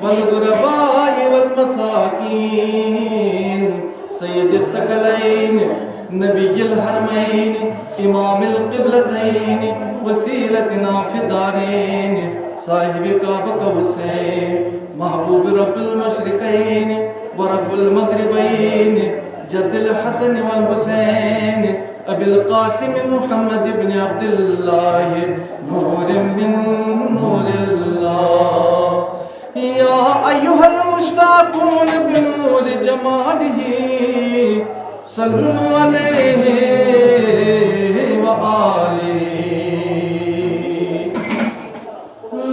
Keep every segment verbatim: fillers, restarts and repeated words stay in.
والغرباء والمساكين، سيد الثقلين، نبي الحرمين، إمام القبلتين، وسيلتنا في الدارين، صاحب قاب قوسين، محبوب رب المشرقين ورب المغربين، جد الحسن والحسين، أبي القاسم محمد بن عبد الله، نور من نور الله. يا أيها المشتاقون بنور جماله، صلوا عليه وآله.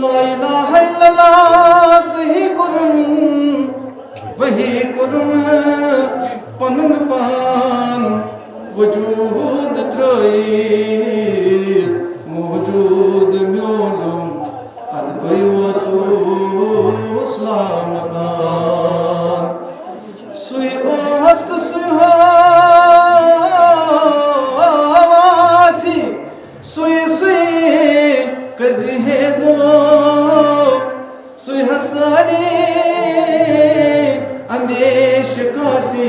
لا إله إلا الله، صحیح کرم، وہی کرم، پنن پان وجود ترٲیِتھ موجود میولم، ادبے ووتوس لامکان۔ سُے اوس تہٕ سُے ہاسی، سُے سُے کٔرزِ ہیزو، سُے ہساری اندیش کاسی۔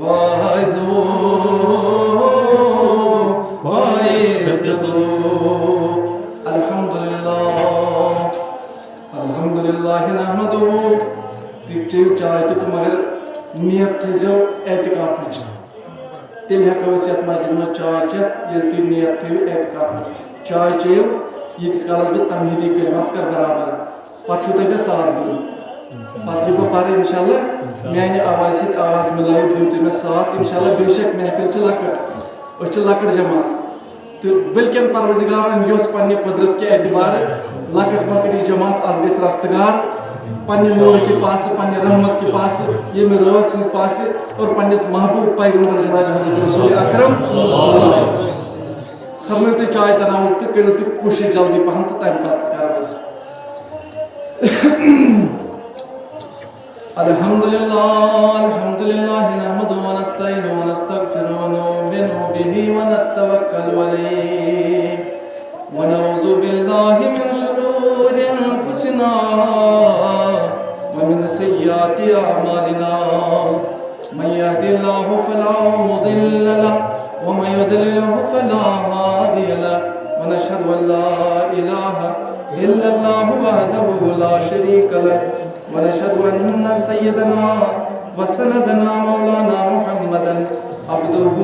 وائزو، وائز کدو۔ الحمدللہ، الحمدللہ نحمدہ۔ تُہۍ چیٚیِو چاے تہِ تہٕ مگر نیت تھٲیزیو اعتکافٕچ۔ تیٚلہِ ہٮ۪کو أسۍ یَتھ مسجد منٛز چاے چٮ۪تھ، ییٚلہِ تُہۍ نیت تھٲیِو اعتکافٕچ۔ چاے چیٚیِو، ییٖتِس کالَس بہٕ تمہیٖدی کلمات کَرٕ برابر۔ پتہٕ چھُو تۄہہِ مےٚ ساتھ دیُن۔ پتہٕ یہِ بہٕ پرٕ، انشاءاللہ، میانہِ آوازِ سۭتۍ آواز مِلٲوِتھ دِیِو تُہۍ مےٚ ساتھ، انشاءاللہ۔ بے شک محفل چھِ لۄکٕٹ، أسۍ چھِ لۄکٕٹ جماعت۔ تہٕ بلکن پروردگارن یۄس پننہِ قدرت کہِ اعتبارٕ لۄکٕٹ مۄکٕٹ یہِ جماعت از گژھِ رستگار، پننہِ نور کہِ پاسہٕ، پننہِ رحمت کہِ پاسہٕ، ییٚمہِ رٲژ ہٕنٛز پاسہٕ اور پننِس محبوب پیغمبر جناب حضرت رسول اکرم۔ فرمٲیِو تُہۍ چاے تناوُن تہٕ کٔرِو تُہۍ کوٗشِش جلدی پہن تہٕ تمہِ پتہٕ کرو أسۍ۔ الحمد لله، الحمد لله نحمده ونستعينه ونستغفره ونؤمن به ونتوكل عليه، ونعوذ بالله من شرور أنفسنا ومن سيئات أعمالنا. من يهد الله فلا مضل له، ومن يضلله فلا هادي له، ونشهد أن لا إله إلا الله وحده لا شريك له، ونشهد أن سيدنا وسندنا مولانا محمدا عبده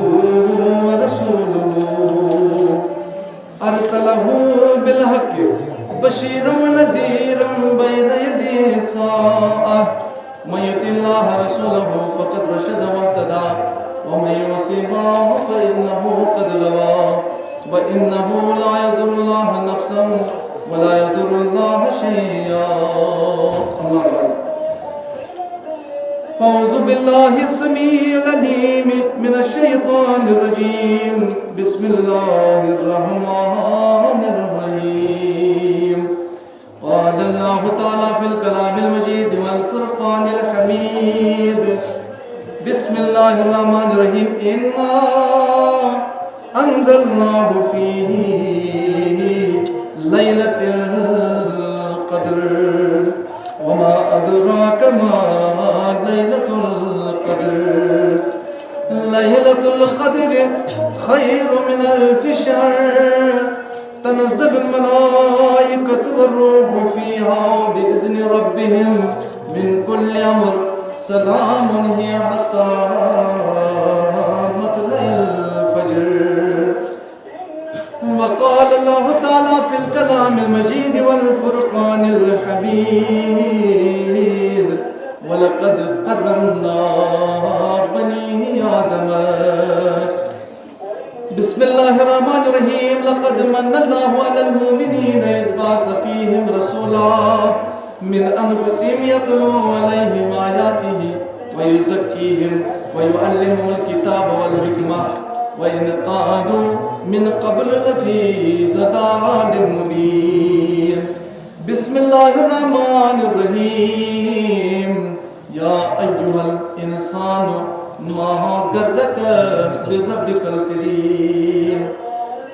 ورسوله. أرسله بالحق بشيرا ونذيرا بين يدي الساعة. من يطع الله ورسوله فقد رشد واهتدى، ومن يعص الله فإنه قد غوى، وإنه لا يضر الله نفسه ولا يضر الله شيئا. أما بعد، فأعوذ بالله السميع العليم من الشيطان الرجيم. بسم الله الرحمن الرحيم. قال الله تعالى في الكلام المجيد والفرقان الحميد. بسم الله الرحمن الرحيم. إنا أنزلناه في ليلة القدر. وما أدراك ما ليلة القدر. ليلة القدر خير من ألف شهر. تنزل الملائكة والروح فيها بإذن ربهم من كل أمر. سلام هي حتى مطلع الفجر. وقال الله تعالى في الكلام المجيد والفرقان الحميد: ولقد كرمنا بني آدم. بسم الله الرحمن الرحيم. لقد من الله على المؤمنين إذ بعث فيهم رسولا من أنفسهم يتلو عليهم آياته ويزكيهم ويعلمهم الكتاب والحكمة وإن كانوا من قبل لفي ضلال مبين. بسم الله الرحمن الرحيم. يا أيها الإنسان ما غرك بربك الكريم.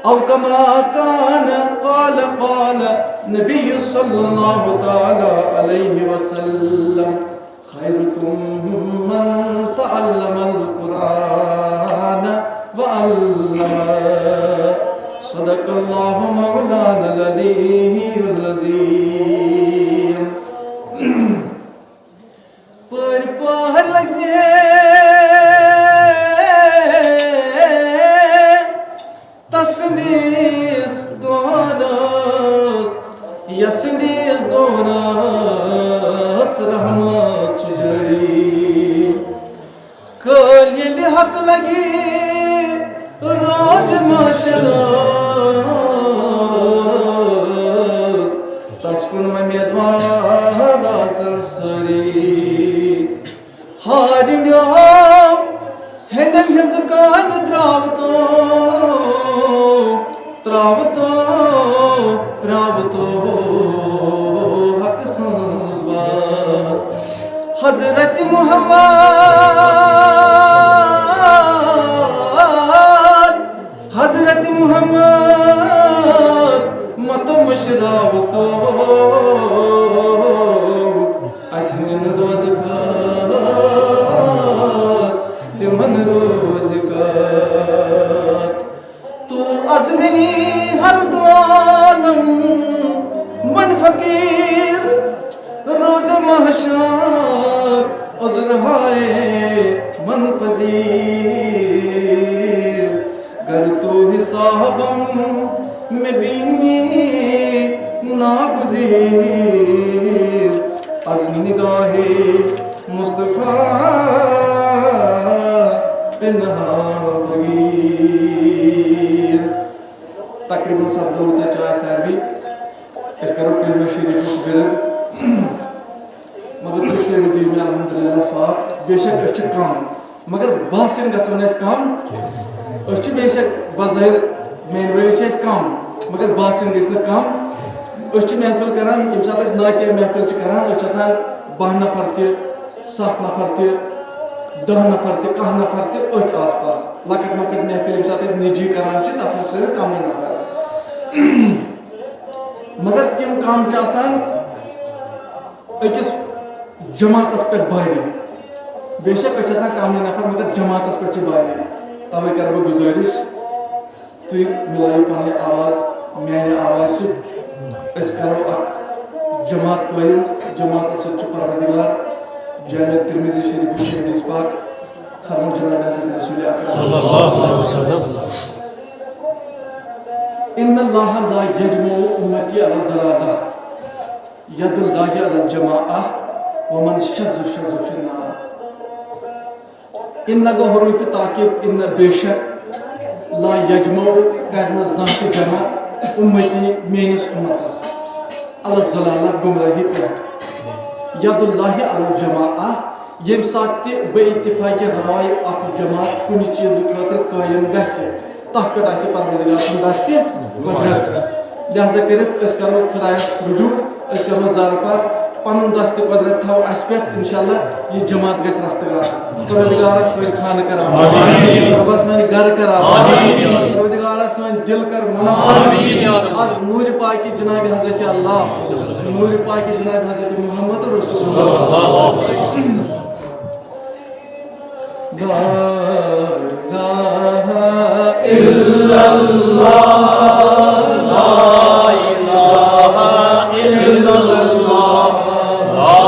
أو كما كان قال قال النبي صلى الله تعالى عليه وسلم: خيركم من تعلم القرآن وعلمه. صدق الله مولانا العلي العظيم. پٲرۍ پاہر لگزے تسندِس دورس، یسندِس دورس رحمت چھُ جٲری۔ کٲلۍ ییٚلہِ حق لگہِ روزِ محشرس، تس کُن وۄمیدوار آسن سٲری۔ ہارِنٛدیو ہیٚنٛدٮ۪ن ہٕنٛز کامہِ درٛاو تو، ترٛاو تو، پرٛاو تو حق سٕنٛز وَتھ۔ حضرت محمد، حضرت محمد متو مشراو تو، اسہِ نِن دوزخس تِمن روزِ کتھ۔ تو از غنی ہر دو عالم من فقیر، روز محشر عذر ہائے من پذیر۔ گر تو حسابم میں بینی ناگزیر، از نگاہ مصطفیٰ پنہان بگیر۔ تقریباً سپدو تۄہہِ چاے ساروی۔ أسۍ کرو کلمہ شریفُک ورد۔ مگر تُہۍ سٲری دِیِو مےٚ الحمدللہ ساتھ۔ بے شک أسۍ چھِ کم، مگر باسٕنۍ گژھو نہٕ أسۍ کم۔ أسۍ چھِ بے شک بظٲہِر میانہِ ؤری چھِ أسۍ کم، مگر باسٕنۍ گٔژھۍ نہٕ کم۔ أسۍ چھِ محفل کران، ییٚمہِ ساتہٕ أسۍ نعتیہ محفل چھِ کران، أسۍ چھِ آسان باہ نفر تہِ، ستھ نفر تہِ، دَہ نفر تہِ، کاہ نفر تہِ أتھۍ آس پاس۔ لۄکٕٹ مۄکٕٹ محفل ییٚمہِ ساتہٕ أسۍ نجی کران چھِ، تتھ منٛز چھِ آسان کمٕے نفر۔ مگر تِم کم چھِ آسان أکِس جماعتس پٮ۪ٹھ باری۔ بے شک أسۍ چھِ آسان کمٕے نفر، مگر جماعتس پٮ۪ٹھ چھِ باری۔ توے کرٕ بہٕ گُزٲرِش، تُہۍ مِلٲیِو پنٕنۍ آواز میانہِ آوازِ سۭتۍ۔ أسۍ کرو اکھ جماعت قٲیِم، جماعتس سۭتۍ چھُ پروردگار جامع ترمذی شریفٕچ حدیث پاک۔ فرمو جناب حضرت رسول اکرم صلی اللہ علیہ وسلم۔ ان اللہ لا یجمع امتی علی الضلالہ، ید اللہ علی الجماعہ، ومن شذ شذ فی النار۔ ان گو حروف تاکید، ان بے شک، لا یجمع، کرِ نہٕ زانٛہہ تہِ جمع، امتی، میٲنِس امتس، علی الضلالہ، گمراہی پٮ۪ٹھ، ید اللہ علی الجماعہ، ییٚمہِ ساتہٕ تہِ بے اتفاقی رائے اکھ جماعت کُنہِ چیٖزٕ خٲطرٕ قٲیِم گژھِ، تتھ پٮ۪ٹھ آسہِ پروردگار سُنٛد دستِ قدرت۔ لہذا کٔرِتھ أسۍ کرو خدایس رجوع، أسۍ کرو زارٕ پار، پنُن دستِ قدرت تھاو اسہِ پٮ۪ٹھ، انشاءاللہ یہِ جماعت گژھِ رستہٕ گار۔ پروردگارا سٲنۍ خانہٕ کر آباد، رۄبا سٲنۍ گرٕ کر آباد، پروردگارا سٲنۍ دل کر منور۔ از نوٗرِ پاکِ جناب حضرت اللہ، نوٗرِ پاکِ جناب حضرت محمد رسول اللہ۔ لا إله إلا الله، لا إله إلا الله، لا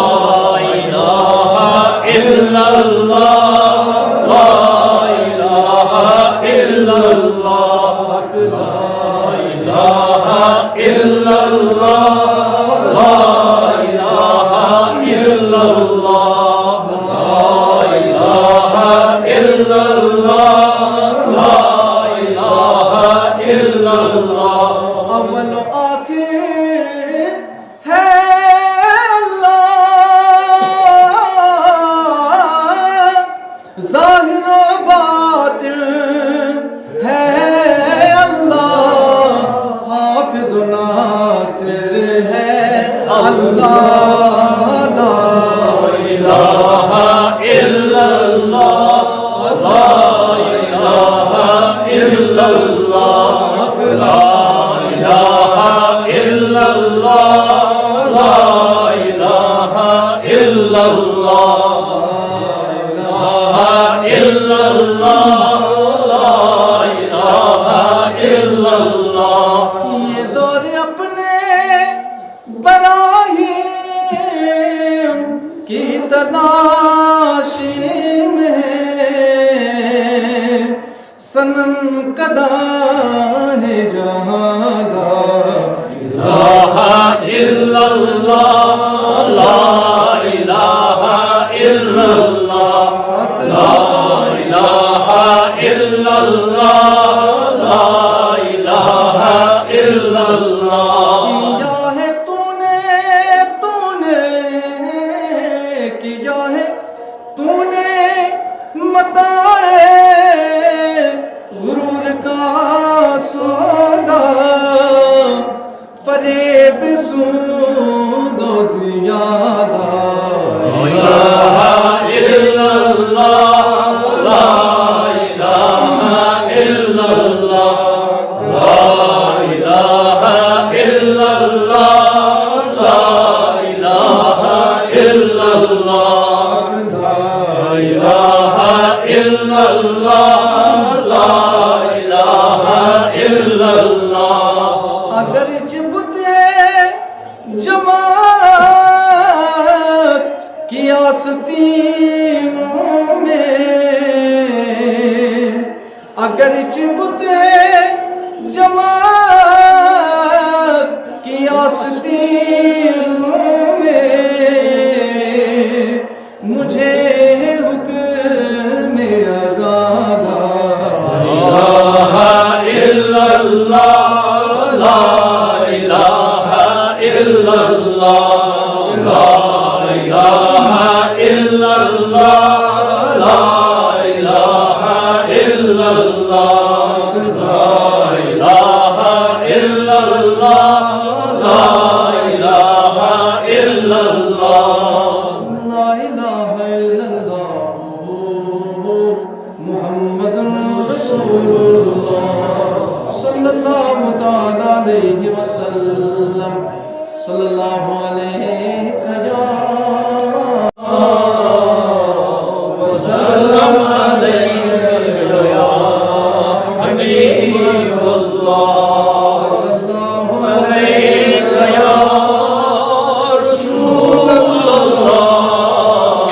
إله إلا الله، لا إله إلا الله، لا إله إلا الله، لا إله إلا الله، لا إله إلا الله، لا إله إلا الله۔ اول و آخر ہے اللہ، ظاہر و باطن ہے اللہ، حافظ و ناصر ہے اللہ۔ لا إله إلا الله، لا إله إلا الله، لا إله إلا لا الہ الا اللہ، لا الہ الا اللہ، لا الہ الا اللہ۔ یہ دور اپنے براہیم کی تلاش میں، صنم کداں ہے جہاں؟ لا الہ الا اللہ، لا الہ الا اللہ، لا الہ الا اللہ، لا الہ الا اللہ۔ کیا ہے تو نے، تو نے کیا ہے تو نے متاع غرور کا سودا، فریب سود و زیادہ۔ لا الہ الا اللہ، لا الہ الا اللہ، لا الہ الا اللہ، لا الہ الا اللہ، لا الہ الا اللہ، لا الہ الا اللہ۔ اگرچہ بت ہے جماعت کی آستینوں میں، اگرچہ بت ہے جماعت کی آستینوں میں، مجھے ہے حکم ازاں۔ لا الہ الا اللہ، لا الہ الا اللہ، لا الہ الا اللہ، لا الہ الا اللہ، لا الہ الا اللہ، لا الہ الا اللہ۔ لا الہ الا اللہ محمد رسول اللہ صلی اللہ تعالی علیہ وسلم۔ صلی اللہ علیک یا وسلم علیک یا حبیب اللہ، صلی اللہ علیک یا رسول اللہ،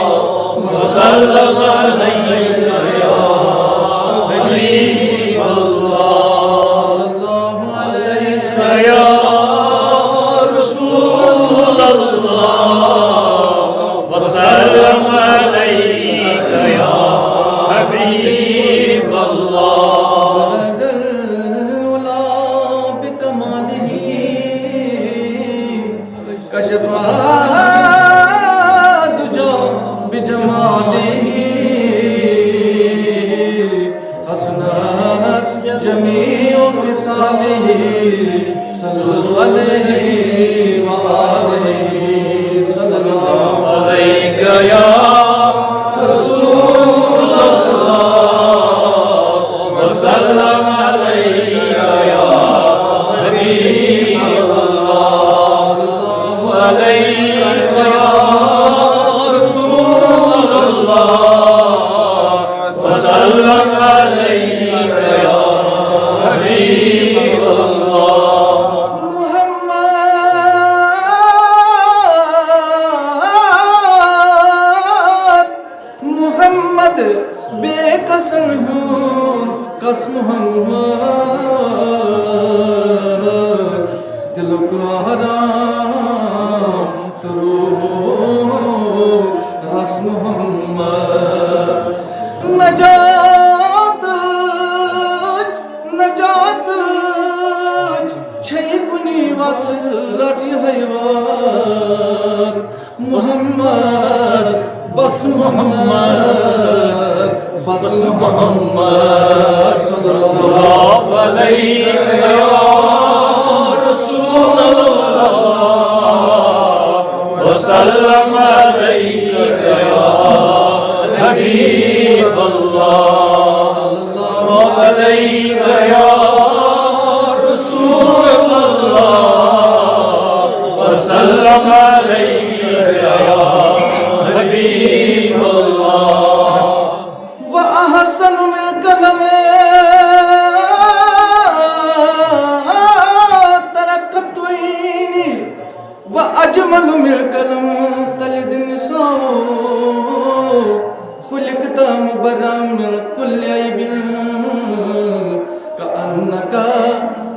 وسلم علیک یا حبیب اللہ، صلی اللہ علیک یا رسول اللہ، وسلم علیک یا حبیب اللہ۔ بلغ العلا بکمالہ، کشف الدجی بجمالہ، حسنت جمیع خصالہ، صلوا علیہ و آلہ، صلی اللہ علیک یا رسول اللہ، وسلم علیک یا حبیب اللہ، علیک یا رسول اللہ، وسلم علیک یا حبیب اللہ۔ محمد، محمد بے کسن ہوں، کس محمد، دل کو آرام تو روح رس محمد۔ نجات، نجات چھے کُنی وقت رٹہِ حیوان۔ محمد، بس محمد، بس محمد، صلی اللہ علیک یا رسول اللہ، وسلم علیک یا حبیب اللہ، صلی اللہ علیک یا رسول اللہ، من القلم تلد النساء، خلقت مبرأ من كل عيب، كأنك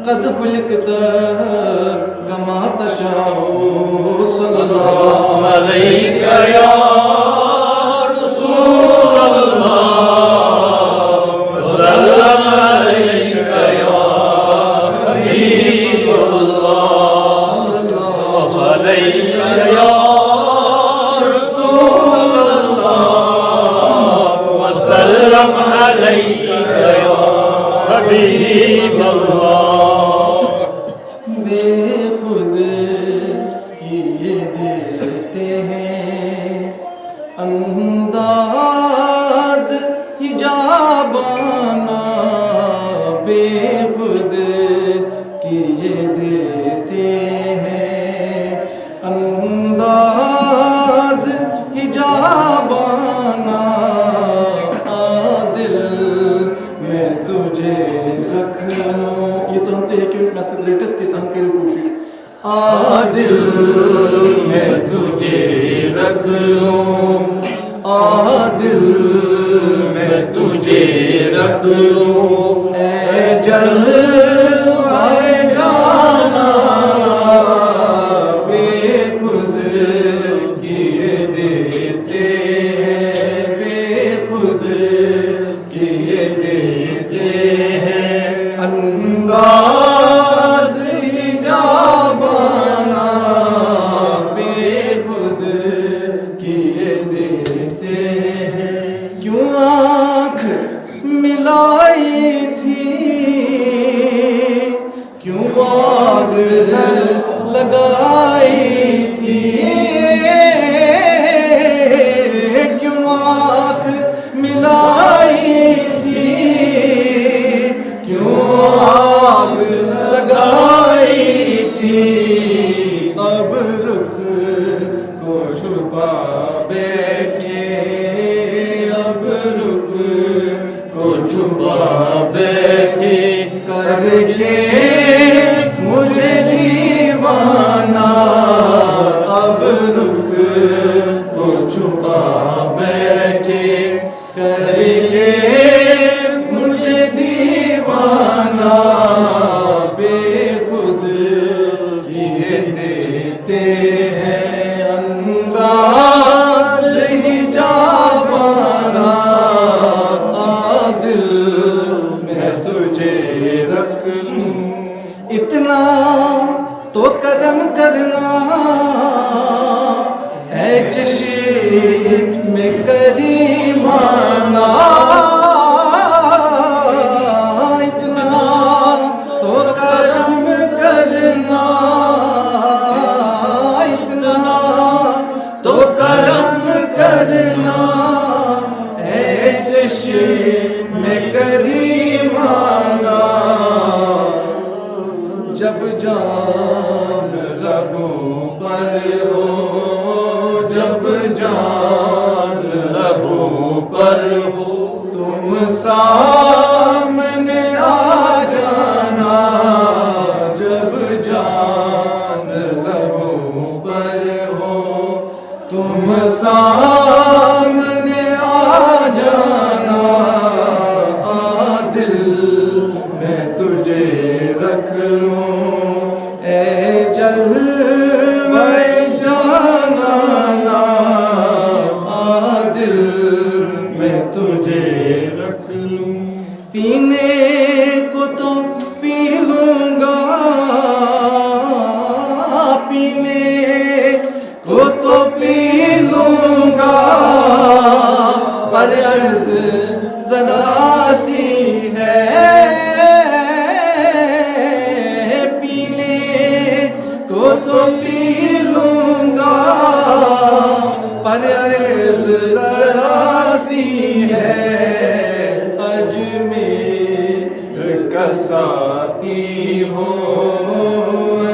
قد خلقت كما تشاء. صلى الله عليك يا رسول الله، وسلم عليك يا حبيب الله، صلى الله عليك يا رسول الله، وسلم عليك يا حبيب الله. بے خود کیے دیتے ہیں انداز حجابانہ، بے خود کیے دیتے ہیں انداز حجابانہ، آ دل میں تجھے رکھ لوں۔ ییٖژاہ ہن تُہۍ ہیٚکِو مےٚ سۭتۍ رٔٹِتھ، تیٖژاہ ہن کٔرِو کوٗشِش۔ آ دل میں تجھے رکھ لوں، آ دل میں تجھے رکھ لوں، اے جلوہ جانانا، بے خود کیے دیتے ہیں، بے خود کیے دیتے ہیں انداز حجابانہ، بے خود کیے دیتے ہیں۔ کیوں آنکھ ملائی تھی، کیوں آگ لگائی تھی، کیوں آنکھ ملائی تھی، کیوں آگ لگائی تھی۔ اب رخ کو چھپا بیٹھے، اب رخ کو چھپا بیٹھے، کر کے مجھے دیوانہ۔ اب رخ کو چھپا بیٹھے، کر کے مجھے دیوانہ، بے خود کیے دیتے ہیں انداز حجابانہ، آ دل میں تجھے رکھ لوں۔ اتنا تو کرم کرنا، اے چشم کریمانہ، اتنا تو کرم کرنا، اتنا تو کرم کرنا، اے چشم کریمانہ۔ جب جان لبوں پر ہو، جب جان لبوں پر ہو، تم سامنے آ جانا۔ جب جان لبوں پر ہو، تم سامنے آ جانا، آ دل میں تجھے رکھ لوں، اے جلوہ جانانا، آ دل میں تجھے رکھ لوں۔ پینے کو تو پی لوں گا، پینے کو تو پی لوں گا، پر عرض ذرا سی ہے۔ پینے کو تو پی لوں گا، پر عرض ذرا سی ہے۔ اجمیر کا ساقی ہو،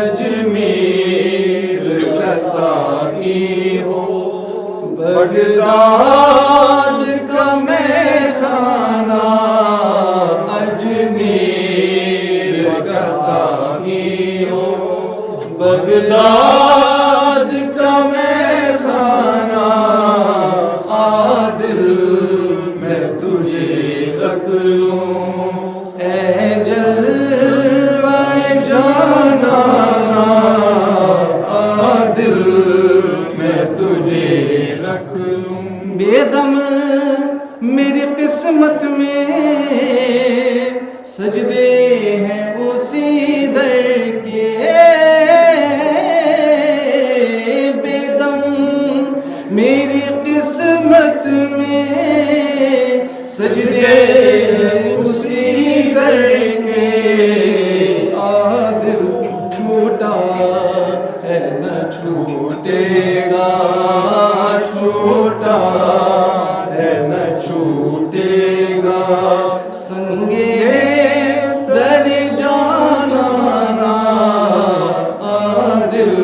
اجمیر کا ساقی ہو، بغداد کا میخانہ، اجمیر کا ساقی ہو، بغداد کا میں کھانا، عادل، میں تجھے رکھ لوں۔ اے جلوہ جانانا، عادل، میں تجھے رکھ لوں۔ بے دم میری قسمت میں، سجدے ہیں اسی در کے۔ بے دم میری قسمت میں، سجدے ہیں اسی در کے۔ عادل، چھوٹا ہے نہ چھوٹے گا، چھوٹا ہے نہ چھوٹے گا۔ سنگے در جانانا، عادل،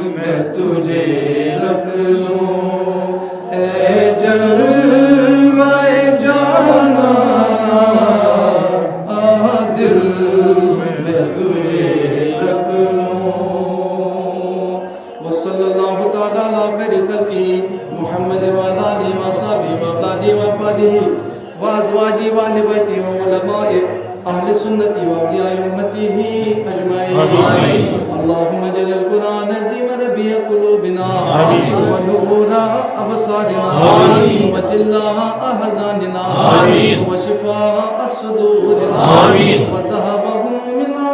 میں تجھے رکھ لوں۔ اے جلوہ جانانا، عادل، میں تجھے رکھ لوں۔ وصلی اللہ تعالی علی خیر خلقہ محمد وعلی آلہ وصحبہ واولادہ واحفادہ وازواجہ واہل بیتہ وعلماء اہل سنتہ واولیاء امتہ اجمعین۔ آمین۔ اللهم اجعل القرآن العظيم ربيع قلوبنا، آمين۔ ونور أبصارنا، آمين۔ وجلاء أحزاننا، آمين۔ وشفاء صدورنا، آمين۔ وذهب همومنا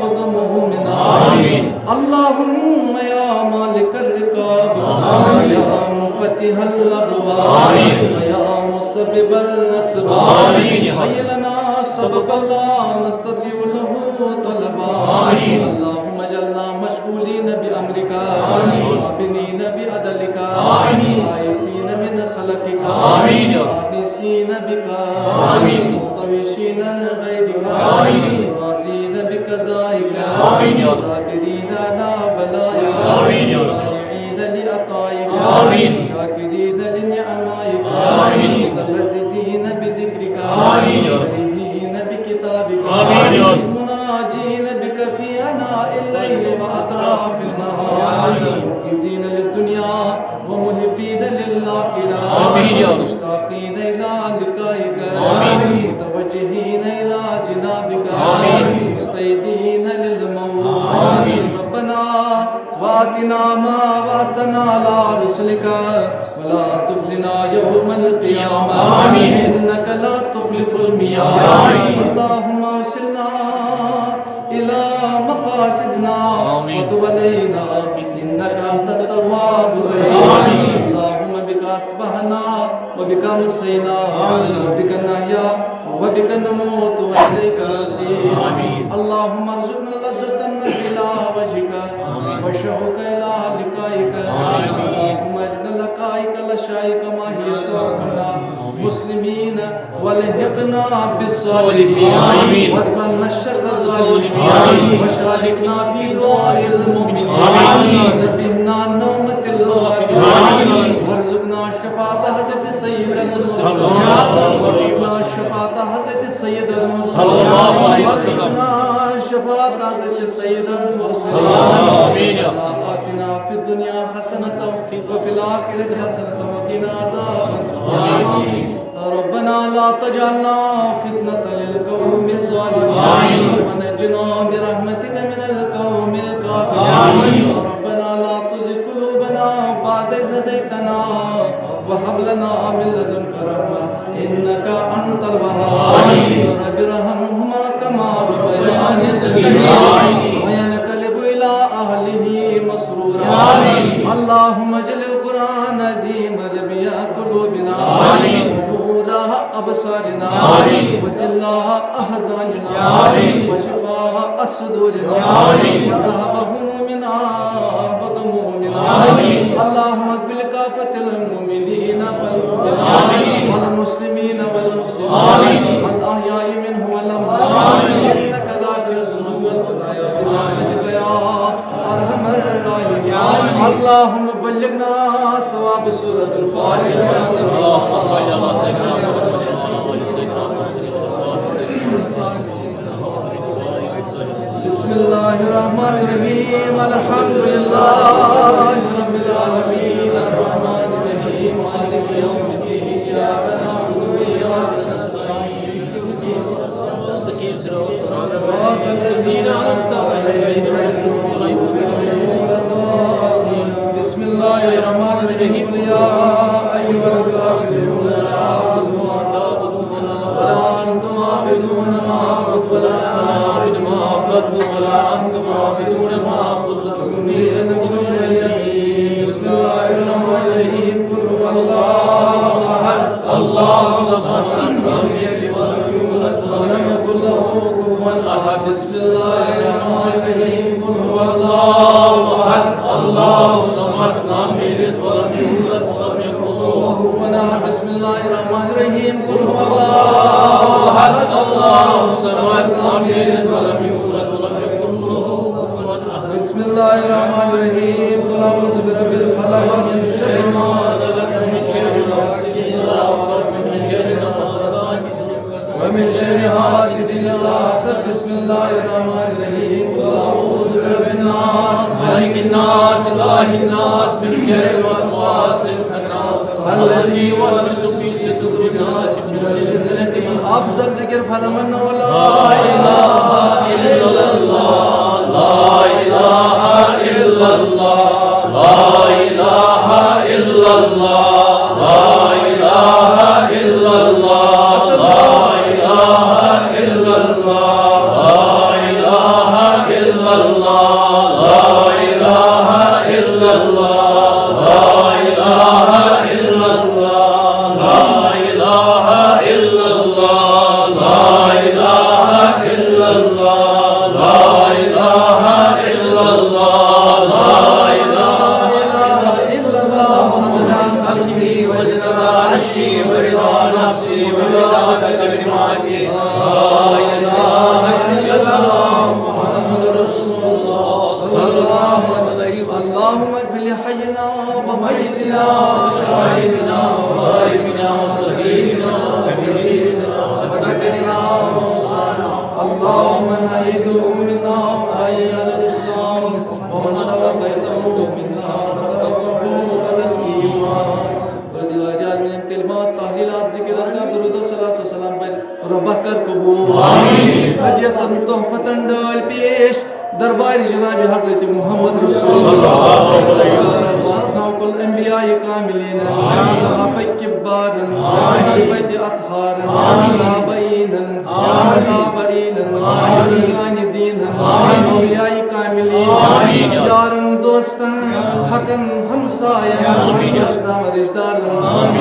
وغمومنا، آمين۔ اللهم يا مالك الركاب، آمين۔ يا مفتح الأبواب، آمين۔ ويا مسبب الأسباب، آمين۔ هيئ لنا سببا لا نستطيع له طلبا، آمين۔ اللهم اجعلنا مشغولين بأمرك، آمين۔ آمنين بعدلك، آمين۔ آيسين من خلقك، آمين۔ آنسين بك، آمين۔ مستوحشين عن غيرك، آمين۔ راضين بقضائك، آمين۔ صابرين على بلائك، آمين۔ مانعين لعطائك، آمين۔ شاكرين لنعمائك، آمين۔ متلذذين بذكرك، آمين۔ فرحين بكتابك، آمين۔ مناجين بك في آناء الليل وأطراف النهار، آمين۔ موقظين للدنيا ومحبين للآخرة، آمين يا رب۔ مشتاقين إلى لقائك، آمين۔ متوجهين إلى جنابك، آمين۔ مستعدين للموت، آمين۔ ربنا وآتنا ما وعدتنا على رسلك ولا تخزنا يوم القيامة، آمين۔ إنك لا تخلف الميعاد، آمين۔ اللهم أوصلنا إلى مقاصدنا، آمين۔ وتب علينا إنك أنت التواب الرحيم، آمين۔ اللهم بك أصبحنا وبك أمسينا، آمين۔ وبك نحيا وبك نموت وإليك المصير، آمين۔ اللهم ارزقنا لذة النظر إلى وجهك، آمين۔ والشوق إلى لقائك، آمين۔ اللهم أرنا لقائك الأشياء كما هي ترانا، آمين۔ مسلمين، والحقنا بالصالحين، آمين۔ وادفع عنا شر الظالمين، آمين۔ وشاركنا في دعاء المؤمنين، آمين۔ نبهنا عن نومة الغافلين، آمين۔ وارزقنا شفاعة حضرة سيد المرسلين، صلى الله عليه وسلم۔ وارزقنا شفاعة حضرة سيد المرسلين، صلى الله عليه وسلم۔ وارزقنا شفاعة حضرة سيد المرسلين، صلى الله عليه وسلم۔ آمين يا رب۔ آتنا في الدنيا حسنة وفي الآخرة حسنة وقنا عذاب النار، آمين۔ ربنا لا تجعلنا فتنة للقوم الظالمين، آمين۔ ونجنا برحمتك من القوم الكافرين، آمين۔ ربنا لا تزغ قلوبنا بعد إذ هديتنا وهب لنا من لدنك رحمة إنك أنت الوهاب، آمين۔ رب ارحمهما كما ربياني صغيرا، آمين۔ وينقلب إلى أهله مسرورا، آمين۔ اللهم اجعل القرآن العظيم ربيع قلوبنا، آمين۔ ونور أبصارنا، آمين۔ وجلاء أحزاننا، آمين۔ وشفاء صدورنا، آمين۔ وذهاب همومنا وغمومنا، آمين۔ اللهم اقبل كافة المؤمنين والمؤمنات، آمين۔ والمسلمين والمسلمات، آمين۔ الأحياء منهم والأموات، آمين۔ إنك غافر الذنوب والخطايا برحمتك يا أرحم الراحمين۔ اللهم بلغنا ثواب سورة الفاتحة۔ بسم الله الرحمن الرحيم، الحمد لله العالمين، الرحمن الرحيم، مالك يوم الدين، إياك نعبد وإياك نستعين، اهدنا الصراط المستقيم، صراط الذين أنعمت عليهم، غير المغضوب عليهم ولا الضالين. بسم الله الرحمن الرحيم. قل يا أيها الكافرون، لا أعبد ما تعبدون، ولا أنتم عابدون ما أعبد، ولا أنا عابد ما عبدتم، ولا أنتم عابدون ما أعبد، لكم دينكم ولي دين. بسم الله الرحمن الرحيم. قل هو الله أحد، الله الصمد، لم يلد ولم يولد، ولم يكن له كفوا أحد. بسم الله الرحمن الرحيم. قل هو الله أحد، الله الصمد، لم يلد ولم يولد، ولم يكن له كفوا أحد. بسم الله الرحمن الرحيم. قل هو الله أحد، الله الصمد، لم يلد ولم يولد، ولم يكن له كفوا أحد. بسم الله الرحمن الرحيم. قل أعوذ برب الفلق، من شر ما خلق، من شر غاسق إذا وقب، من شر النفاثات في العقد، ومن شر حاسد إذا حسد. بسم الله الرحمن الرحيم. قل أعوذ برب الناس، ملك الناس، إله الناس، من شر الوسواس الخناس، الذي يوسوس في صدور الناس من الجنة والناس. أفضل ذكر فلمن لا إله إلا الله، لا إله إلا الله، لا إله إلا الله، لا إله إلا الله، لا إله إلا الله، لا إله إلا الله، لا إله إلا الله، لا إله إلا الله، لا إله إلا الله، لا إله إلا الله، لا إله إلا الله، لا إله إلا الله، عدد خلقه ورضا عرشه ورضا نفسه ومداد كلماته، لا إله إلا الله، محمد رسول الله، صلى الله عليه وسلم. اللهم اغفر لحينا وميتنا وشاهدنا وغائبنا وصغيرنا وكبيرنا وذكرنا وأنثانا. اللهم من أيده منا فحيه على الإسلام، ومن توفيته منا فتوفه على الإيمان. پروردگار عالمین، کلمات، تحلیلات، ذکر، اذکار، درود و صلاۃ و سلام پر ربہ کر قبول۔ آمین۔ ہدیتن، تحفتن، ڈٲلۍ پیش دربارِ جناب حضرت محمد رسول اللہ۔ واتناو کل انبیاء کاملین، صحابہ کبارن، ائمہ اطہارن، تابعینن، تابعینن، بزرگان دینن، اولیاء کاملین، یارن، دوستن، حقن، ہمساین، رشتہ دارن،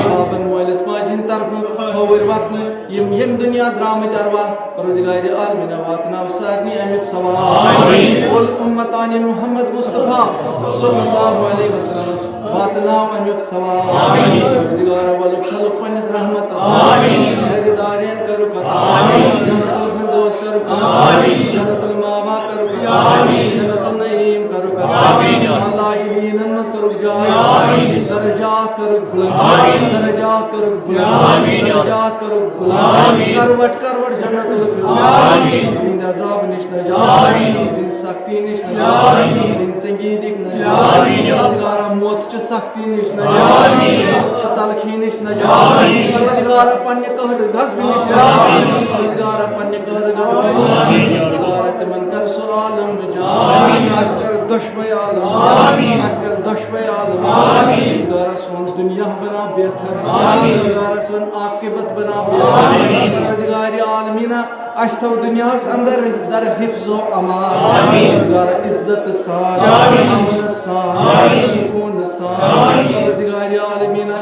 بابن، مٲلِس ماجہِ ہٕنٛدِ طرفہٕ کھووٕرۍ وطنہٕ، یِم ییٚمہِ دُنیا درٛامٕتۍ ارواح، پروردگار عالمینہ واتناو سارنٕے امیُک ثواب۔ آمین۔ کل امتان محمد مصطفیٰ صلی اللہ علیہ وسلم واتناو امیُک ثواب۔ آمین۔ پروردگارا ولُک چھلُک پننِس رحمتس۔ آمین۔ خیر دارین کرُکھ عطا۔ آمین۔ جنت الفردوس کرُکھ عطا۔ آمین۔ جنت المأویٰ کرُکھ عطا۔ آمین۔ جنت النعیم کرُکھ عطا۔ آمین۔ اعلیٰ علیینن منٛز کرُکھ جاے۔ آمین۔ درجات کرُکھ بلند۔ آمین۔ درجات کرُکھ بلند۔ آمین۔ درجات کرُکھ بلند۔ آمین۔ کروٹ کروٹ جنت الفردوس۔ آمین۔ تہنٛدِ عذاب نِش نجات۔ آمین۔ تہنٛدِ سختی نِش نجات۔ آمین۔ تہنٛدِ تنگی دِکھ نجات۔ آمین۔ پروردگارا موت چہِ سختی نِش نجات۔ آمین۔ موت چہِ تلخی نِش نجات۔ آمین۔ پروردگارا پننہِ قہر غضبہٕ نِش نجات۔ آمین۔ پروردگارا پننہِ قہر غضبہٕ نِش نجات۔ پروردگارا تِمن کر سُہ عالم جان۔ آمین۔ اسہِ کر دۄشوے عالم جان۔ آمین۔ اسہِ کر دۄشوے عالم جان۔ آمین۔ پروردگارا سون دنیا بناو بہتر۔ آمین۔ پروردگارا سون عاقبت بناو بہتر۔ آمین۔ پروردگار عالمینہ، اسہِ تھاو دنیاہس اندر در حفظ و امان۔ آمین۔ پروردگارا عزت سان، آمین۔ امن سان، آمین۔ سکون سان۔ آمین۔ پروردگار عالمینہ،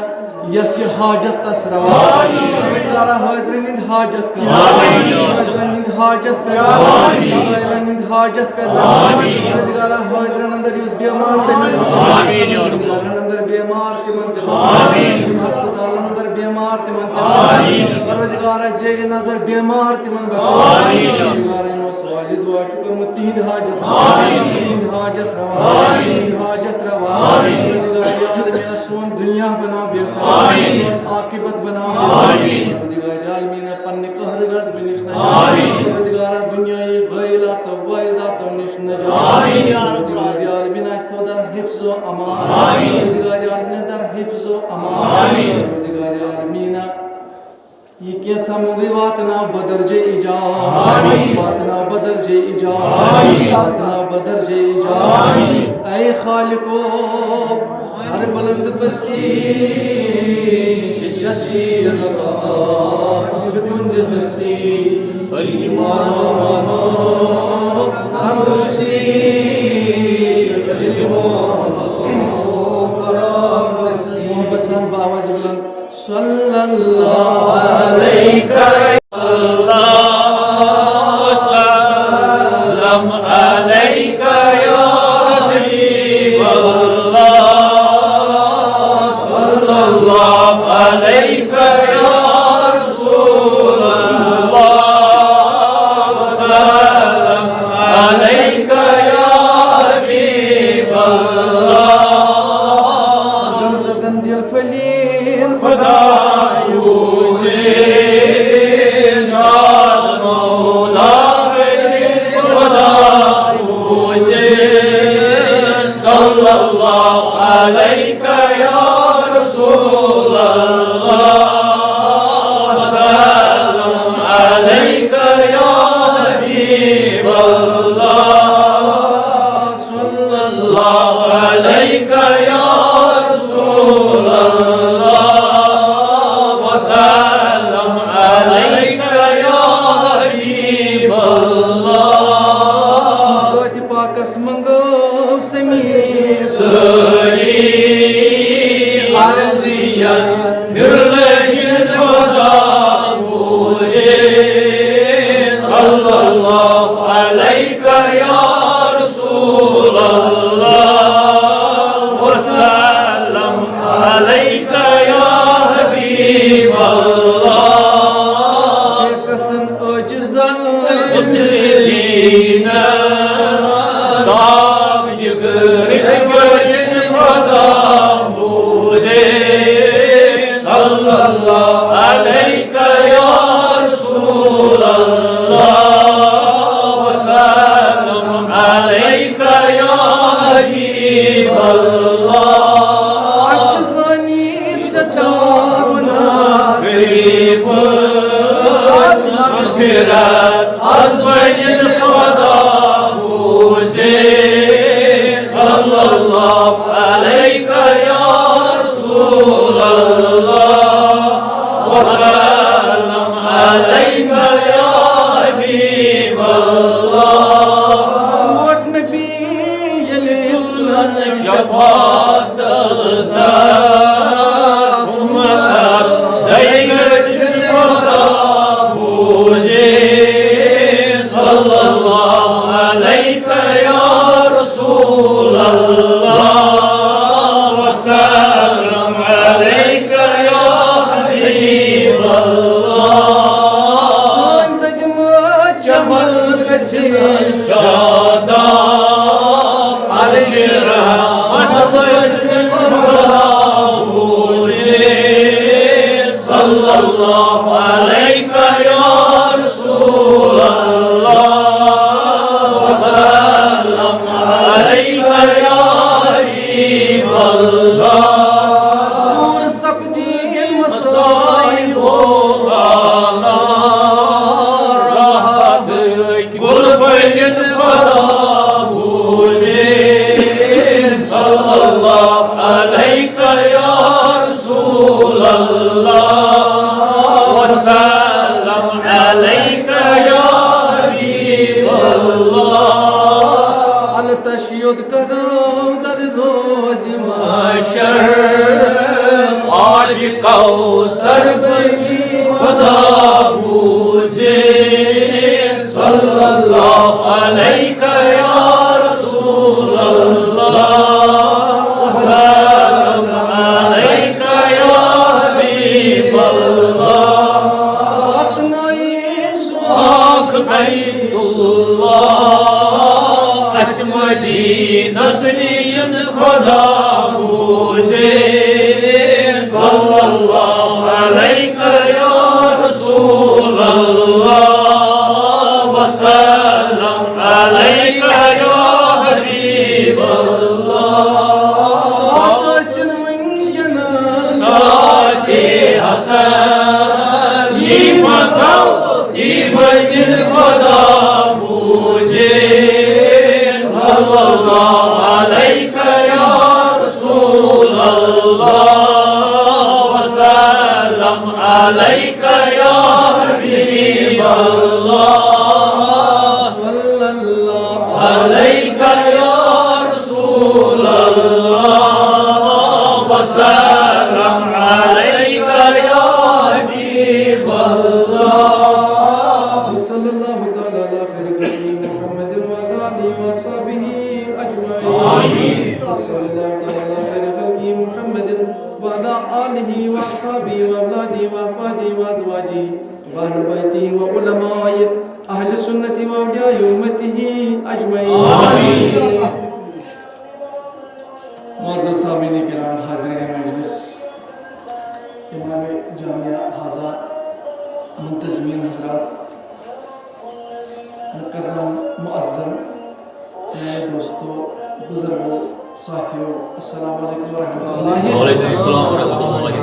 یس یہ حاجت تس روا۔ آمین۔ پروردگارا حاضرن ہند حاجت کر۔ آمین۔ حاضرن ہند حاجت کر۔ آمین۔ سائلن ہند حاجت کر۔ آمین۔ پروردگارا حاضرن اندر یُس بیمار تٔمِس۔ آمین۔ پروردگارن اندر بیمار تِمن تہِ۔ آمین۔ ہسپتالن اندر بیمار تِمن تہِ۔ آمین۔ پروردگارا زیر نظر بیمار تِمن بخش۔ آمین۔ پروردگارا یِمو سوالہِ دعا چھُ کوٚرمُت تِہنٛدِ حاجت۔ آمین۔ تِہنٛدِ حاجت روا۔ آمین۔ تِہنٛدِ حاجت روا۔ آمین۔ پروردگار عالمینہ سون دنیا بناو بہتر۔ آمین۔ سون عاقبت بناو بہتر۔ آمین۔ پروردگار عالمینہ پننہِ قہر غضبہٕ نِش نجات۔ آمین۔ پروردگارا دنیاہی غٲیلاتو وٲیلاتو نِش نجات۔ آمین۔ پروردگار عالمینہ اسہِ تھاو در حفظ و امان۔ آمین۔ درجے ایجاد، آمین۔ واتناو بدرجے ایجاد، آمین۔ واتناو بدرجے ایجاد۔ آمین۔ اے خالقو، ہر بلند پستی، ششی رضا، بکنج ہستی، ایمان، تندرستی، محبت سان باواز بلند۔ صلی اللہ علیک یا اللہ، سلام علیک یا حبیب اللہ، صلی اللہ علیک یا رسول اللہ، سلام علیک یا حبیب اللہ۔ دل پھلین خدا یوزے، شاد مولا پھلین خدا یوزے، صلی اللہ علیک یا رسول اللہ، سلام علیک یا حبیب اللہ۔ صلی اللہ علیک یا رسول اللہ، وسلم علیک یا حبیب اللہ۔ ذات پاکس منگو سمیع سٲری عرضیت، پھرلٲگِتھ خدا بوٗزے۔ صلی اللہ علیک یا رسول اللہ، وسلم علیک یا حبیب اللہ۔ کسن عاجزن مسکینن، تاب جگر وجد خدا بوزے۔ صلی اللہ علیک یا رسول اللہ، وسلم علیک یا حبیب اللہ۔ اَسہِ چھِ زٲنِتھ سٮ۪ٹھاہ گُناہ کٔرمٕتۍ، مغفرت از بنِن خدا بوزے۔ صلی اللہ علیک یا رسول اللہ، وسلم علیک یا حبیب اللہ۔ ووت نبی ییٚلہِ تُلن شفاعت، امتس دۄیہِ گٔژھِن خدا بوزے۔ صلی اللہ علیک یا رسول اللہ، وسلم علیک یا حبیب اللہ۔ سٲنۍ دٔدمٕتۍ چمن گژھِ شاداب، عرش رحمت وسِن خدا بوزے۔ صلی اللہ علیک یا رسول اللہ، وسلم علیک یا حبیب اللہ۔ دور سپدی مصائب و آلام، راحت گل بنِن خدا بوزے۔ صلی اللہ علیک یا رسول اللہ، وسلم علیک یا حبیب اللہ۔ التش یوت کرو در روز محشر، آب کوثر بنی خدا بوزے۔ صلی اللہ علیک یا رسول اللہ، وسلم علیک یا حبیب اللہ۔ پاک بیت اللہ، اَسہِ مدینس نِیِن خدا بوزے۔ صلی اللہ علیک یا رسول اللہ، وسلم علیک یا حبیب اللہ۔ ساتھ ٲسِن وٕنکیٚنس ساتھ حسن، یی مکو، یی صلى الله تعالى على خير خلقه محمد وعلى آله وأصحابه وأولاده وأحفاده وأزواجه وأهل بيته وعلماء أهل السنة وأولياء أمته أجمعين. آمين. معزز سامعین کرام، حاضرین مجلس، امام جامعہ، حاضرات، منتظمین حضرات، مکرم معظم، میرے دوستو، بزرگو، ساتھیو، السلام علیکم ورحمۃ اللہ۔ وعلیکم السلام ورحمۃ اللہ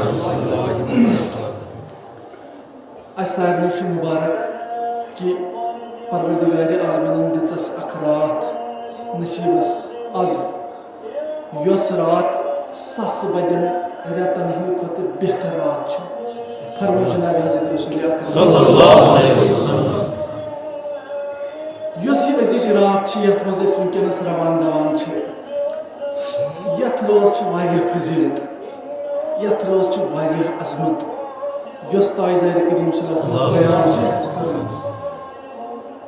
وبرکاتہ۔ اسہِ سارنٕے چھُ مُبارک کہِ پروردگارِ عالمیٖنَن دِژ اَسہِ اکھ راتھ نصیٖبس از، یۄس راتھ ساسہٕ بٔدٮ۪ن رٮ۪تن ہٕنٛدِ کھۄتہٕ بہتر راتھ چھِ۔ فرمٲیِو جناب حضرت رسول اکرم صلی اللہ علیہ وسلم۔ یۄس یہِ أزِچ راتھ چھِ، یتھ منٛز أسۍ وٕنکیٚنس روان دوان چھِ، یتھ رٲژ چھِ واریاہ فضیلت، یتھ رٲژ چھِ واریاہ عظمت، یۄس تاجدارِ کریم صلی اللہ علیہ وسلم بیان چھِ۔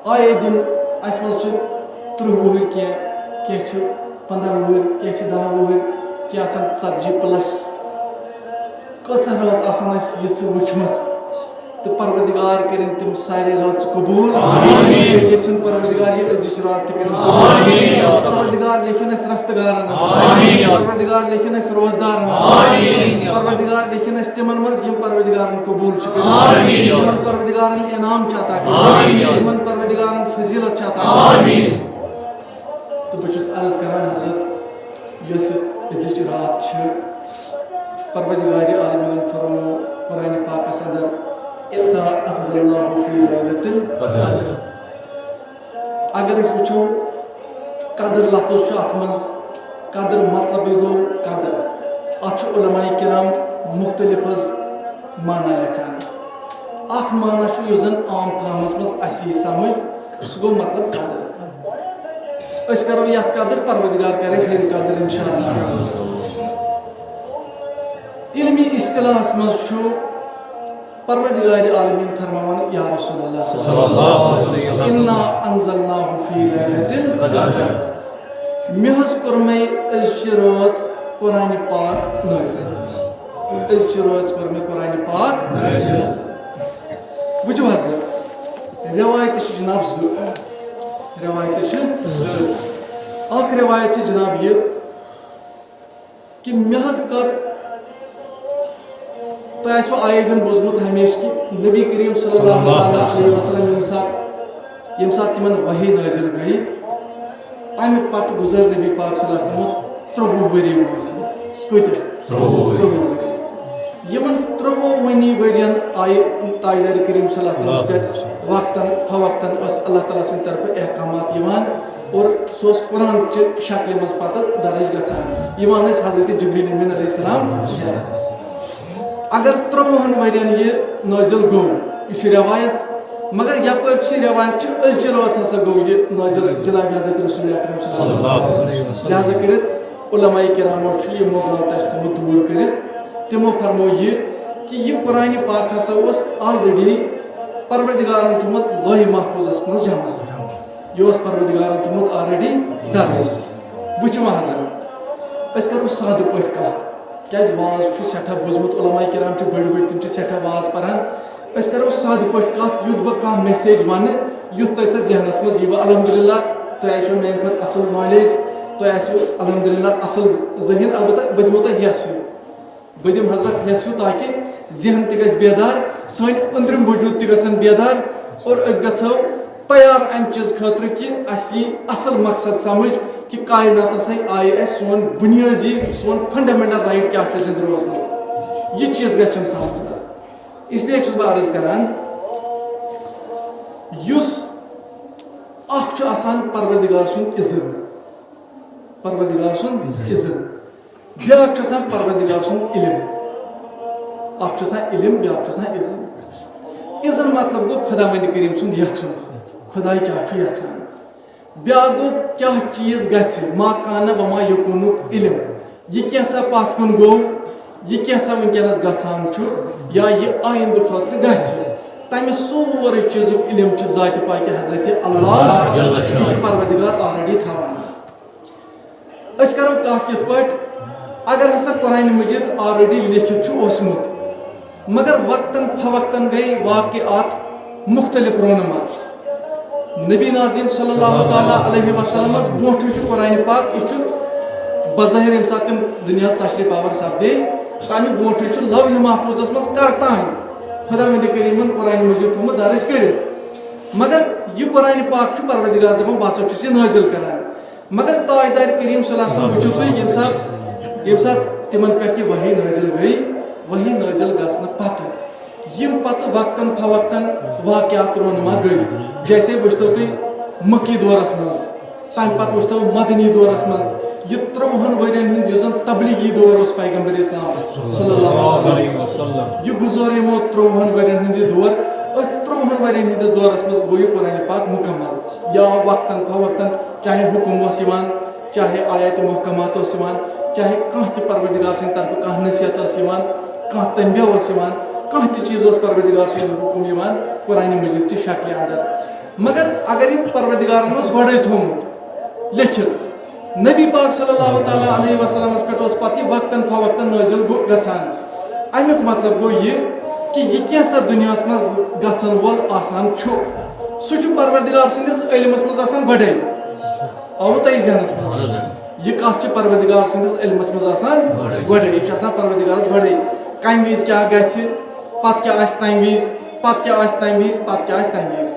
آیے دِنہٕ، اَسہِ منٛز چھِ تٕرٛہ وُہٕرۍ کینٛہہ، کینٛہہ چھِ پنٛداہ وُہٕرۍ، کینٛہہ چھِ دَہ وُہٕرۍ، کینٛہہ آسَن ژتجی پلس۔ کۭژاہ رٲژ آسَن اَسہِ یِژھٕ وٕچھمٕژ؟ تہٕ پروردگار کٔرِنۍ تِم سارے رٲژٕ قبوٗل۔ آمیٖن۔ بیٚیہِ یَژھِنۍ پروردگار یہِ أزِچ راتھ تہِ کٔرِنۍ قبوٗل۔ آمیٖن۔ پروردگار لیکھِن اَسہِ رستگارن۔ آمیٖن۔ پروردگار لیکھِن اَسہِ روزدارن۔ آمیٖن۔ پروردگار لیکھِن اَسہِ تِمن منٛز یِم پروردگارن قبوٗل چھِ کٔرمٕتۍ۔ آمیٖن۔ یِمن پروردگارن انعام چھِ عطا کٔرمٕتۍ۔ آمیٖن۔ یِمن پروردگارن فضیلت چھِ عطا کٔرمٕتۍ۔ آمیٖن۔ تہٕ بہٕ چھُس عرض کران حضرت، یۄس یہِ أزِچ راتھ چھِ، پروردگارِ عالمیٖنَن فرموو قرآنِ پاکَس اندر، "اِنَّا أَنزَلْنَاهُ فِي لَيْلَةِ الْقَدْرِ۔" اگر أسۍ وٕچھو، قدر لفظ چھُ اَتھ منٛز، قدر مطلبٕے گوٚو قدر۔ اَتھ چھُ علماء کرام مُختٔلِف حظ معنی لیکھان۔ اَکھ معنی چھُ، یُس زَن عام فہمَس منٛز اَسہِ یی سمجھ، سُہ گوٚو مطلب قدر۔ أسۍ کرو یتھ قدر، پروردگار کرِ اَسہِ ہیٚرِ قدر انشاءاللہ۔ علمی اصطلاحس منٛز چھُ پروردگار عالمین فرماوان، یا رسول اللہ صلی اللہ علیہ وسلم، "انا انزلناہ فی لیلۃ القدر۔" مےٚ حظ کوٚرمَے أزچہِ رٲژ قرآنِ پاک نٲزِل۔ أزچہِ رٲژ کوٚر مےٚ قرآنِ پاک نٲزِل۔ وٕچھِو حضرت، رٮ۪وایتہٕ چھِ جناب زٕ۔ رٮ۪وایتہٕ چھِ زٕ۔ اکھ رٮ۪وایت چھِ جناب یہِ کہِ مےٚ حظ کٔر، تۄہہِ آسِوٕ آیے دِن بوٗزمُت ہمیشہِ کہِ نبی کریم صلی اللہ علیہ وسلم ییٚمہِ ساتہٕ، ییٚمہِ ساتہٕ تِمن وحی نٲزِل گٔیہِ، تَمہِ پتہٕ گُزٲرۍ نبی پاک صلی اللہ علیہ وسلم ترٛۆوُہ ؤری وٲنٛسہِ۔ کۭتیٛاہ؟ ترٛۆوُہ ؤری۔ ترٛۆوُہ ؤری۔ یِمن ترٛۆوُہنٕے ؤرین آیہِ تاجدار کریم صلی اللہ علیہ وسلمس پٮ۪ٹھ وقتاً فوقتاً ٲس اللہ تعالیٰ سٕنٛدِ طرفہٕ احکامات یِوان اور سُہ اوس قرآن چہِ شکلہِ منٛز پتہٕ درٕج گژھان۔ یِوان ٲسۍ حضرت جبریل امین علیہ السلام۔ اگر ترٛۆوُہن ؤرین یہِ نٲزِل گوٚو، یہِ چھِ رٮ۪وایت، مگر یپٲرۍ چھِ رٮ۪وایت چھِ أزچہِ رٲژ ہسا گوٚو یہِ نٲزِل جناب حضرت رسول اکرم صلی اللہ علیہ وسلم۔ لہذا کٔرِتھ علماء کرامو چھُ یہِ مغالطہ اَسہِ تھوٚمُت دوٗر کٔرِتھ۔ تِمو فرموو یہِ کہِ یہِ قرآنِ پاک ہسا اوس already پروردگارن تھوٚمُت لوح محفوظس منٛز جمع۔ یہِ اوس پروردگارن تھوٚمُت already درٕج۔ وٕچھِو وۄنۍ حضرت، أسۍ کرو سادٕ پٲٹھۍ کتھ، کیازِ واز چھُ سٮ۪ٹھاہ بوٗزمُت، علماء کرام چھِ بٔڑۍ بٔڑۍ، تِم چھِ سٮ۪ٹھاہ واز پران۔ أسۍ کرو سادٕ پٲٹھۍ کتھ، یُتھ بہٕ کانٛہہ message ونہٕ، یُتھ تۄہہِ سۄ ذہنس منٛز ییٖوٕ۔ الحمدللہ، تۄہہِ آسِوٕ میانہِ کھۄتہٕ اصل knowledge، تۄہہِ آسِوٕ الحمدللہ اصل ذہین، البتہ بہٕ دِمو تۄہہِ حصہٕ ہیوٗ۔ بہٕ دِمہٕ حضرت حصہٕ ہیوٗ تاکہِ ذہن تہِ گژھِ بیدار، سٲنۍ أنٛدرِم وجوٗد تہِ گژھن بیدار اور أسۍ گژھو تیار امہِ چیٖز خٲطرٕ کہِ اسہِ یی اصل مقصد سمجھ کہِ کائناتس آیہِ اسہِ سون بنیٲدی، سون fundamental right کیٛاہ چھُ زندٕ روزنُک۔ یہِ چیٖز گژھِ یُن سمجھ منٛز۔ اس لیے چھُس بہٕ عرض کران، یُس اکھ چھُ آسان پروردگار سُنٛد اذن، پروردگار سُنٛد اذن، بیٛاکھ چھُ آسان پروردگار سُنٛد علم۔ اکھ چھُ آسان علم، بیٛاکھ چھُ آسان اذن۔ اذن مطلب گوٚو خداوند کریم سُنٛد یژھُن، خداے کیٛاہ چھُ یژھان۔ بیٛاکھ گوٚو کیٛاہ چیٖز گژھِ، ما کان و ما یکونُک علم۔ یہِ کینٛژھا پتھ کُن گوٚو، یہِ کینٛژھا وٕنکیٚنس گژھان چھُ، یا یہِ آیندٕ خٲطرٕ گژھِ، تمہِ سورُے چیٖزُک علم چھُ ذاتِ پاکہِ حضرت اللہ۔ یہِ چھُ پروردگار already تھاوان۔ أسۍ کرو کتھ یِتھ پٲٹھۍ، اگر ہسا قرآن مجید already لیکھِتھ چھُ اوسمُت، مگر وقتاً فوقتاً گٔے واقعات مختلف رونما۔ نبی نازنین صلی اللہ تعالیٰ علیہ وسلمس برونٹھٕے چھُ قرآن پاک، یہِ چھُ بظاہر ییٚمہِ ساتہٕ تِم دُنیاہس تشریف آور سپدے، تمہِ برونٹھٕے چھُ لوح محفوظس منٛز کرتانۍ خداوند کریمن قرآن مجید تھوٚومُت درج کٔرِتھ۔ مگر یہِ قرآن پاک چھُ پروردگار دپان، بہٕ ہسا چھُس یہِ نٲزِل کران۔ مگر تاجدار کریم صلی اللہ علیہ وسلم وٕچھِو تُہۍ، ییٚمہِ ساتہٕ ییٚمہِ ساتہٕ تِمن پٮ۪ٹھ یہِ وحی نٲزِل گٔے، وحی نٲزِل گژھنہٕ پتہٕ یِم پتہٕ وقتاً فوقتاً واقعات رونما گٔے، جیسے وٕچھتو تُہۍ مکی دورس منٛز، تمہِ پتہٕ وٕچھتو مدنی دورس منٛز، یہِ ترٛۆوُہن ؤرین ہُنٛد یُس زن تبلیغی دور اوس پیغمبر اسلام صلی اللہ علیہ وسلم، یہِ گُزور یِمو ترٛۆوُہن ؤرین ہُنٛد یہِ دور، أتھۍ ترٛۆوُہن ؤرین ہٕنٛدِس دورس منٛز گوٚو یہِ قرآن پاک مکمل۔ یا وقتاً فوقتاً چاہے حکم اوس یِوان، چاہے آیات محکمات اوس یِوان، چاہے کانٛہہ تہِ پروردگار سٕنٛدِ طرفہٕ کانٛہہ نصیحت ٲس یِوان، کانٛہہ تنبیہ اوس یِوان، کانٛہہ تہِ چیٖز اوس پروردگار سٕنٛدِ حکم یِوان قرآن مجید چہِ شکلہِ اندر۔ مگر اگر یہِ پروردگارن اوس گۄڈے تھوٚومُت لیکھِتھ، نبی پاک صلی اللہ تعالیٰ علیہ وسلمس پٮ۪ٹھ اوس پتہٕ یہِ وقتاً فوقتاً نٲزِل گو-، گژھان۔ امیُک مطلب گوٚو یہِ کہِ یہِ کینٛژھا دُنیاہس منٛز گژھن وول آسان چھُ، سُہ چھُ پروردگار سٕنٛدِس علمس منٛز آسان گۄڈے۔ آوٕ تۄہہِ ذہنس منٛز؟ یہِ کتھ چھِ پروردگار سٕنٛدِس علمس منٛز آسان گۄڈے۔ گۄڈے۔ یہِ چھُ آسان پروردگارس گۄڈے۔ کمہِ وِزِ کیٛاہ گژھِ، پتہٕ کیٛاہ آسہِ تمہِ وِزِ، پتہٕ کیٛاہ آسہِ تمہِ وِزِ، پتہٕ کیٛاہ آسہِ تمہِ وِزِ۔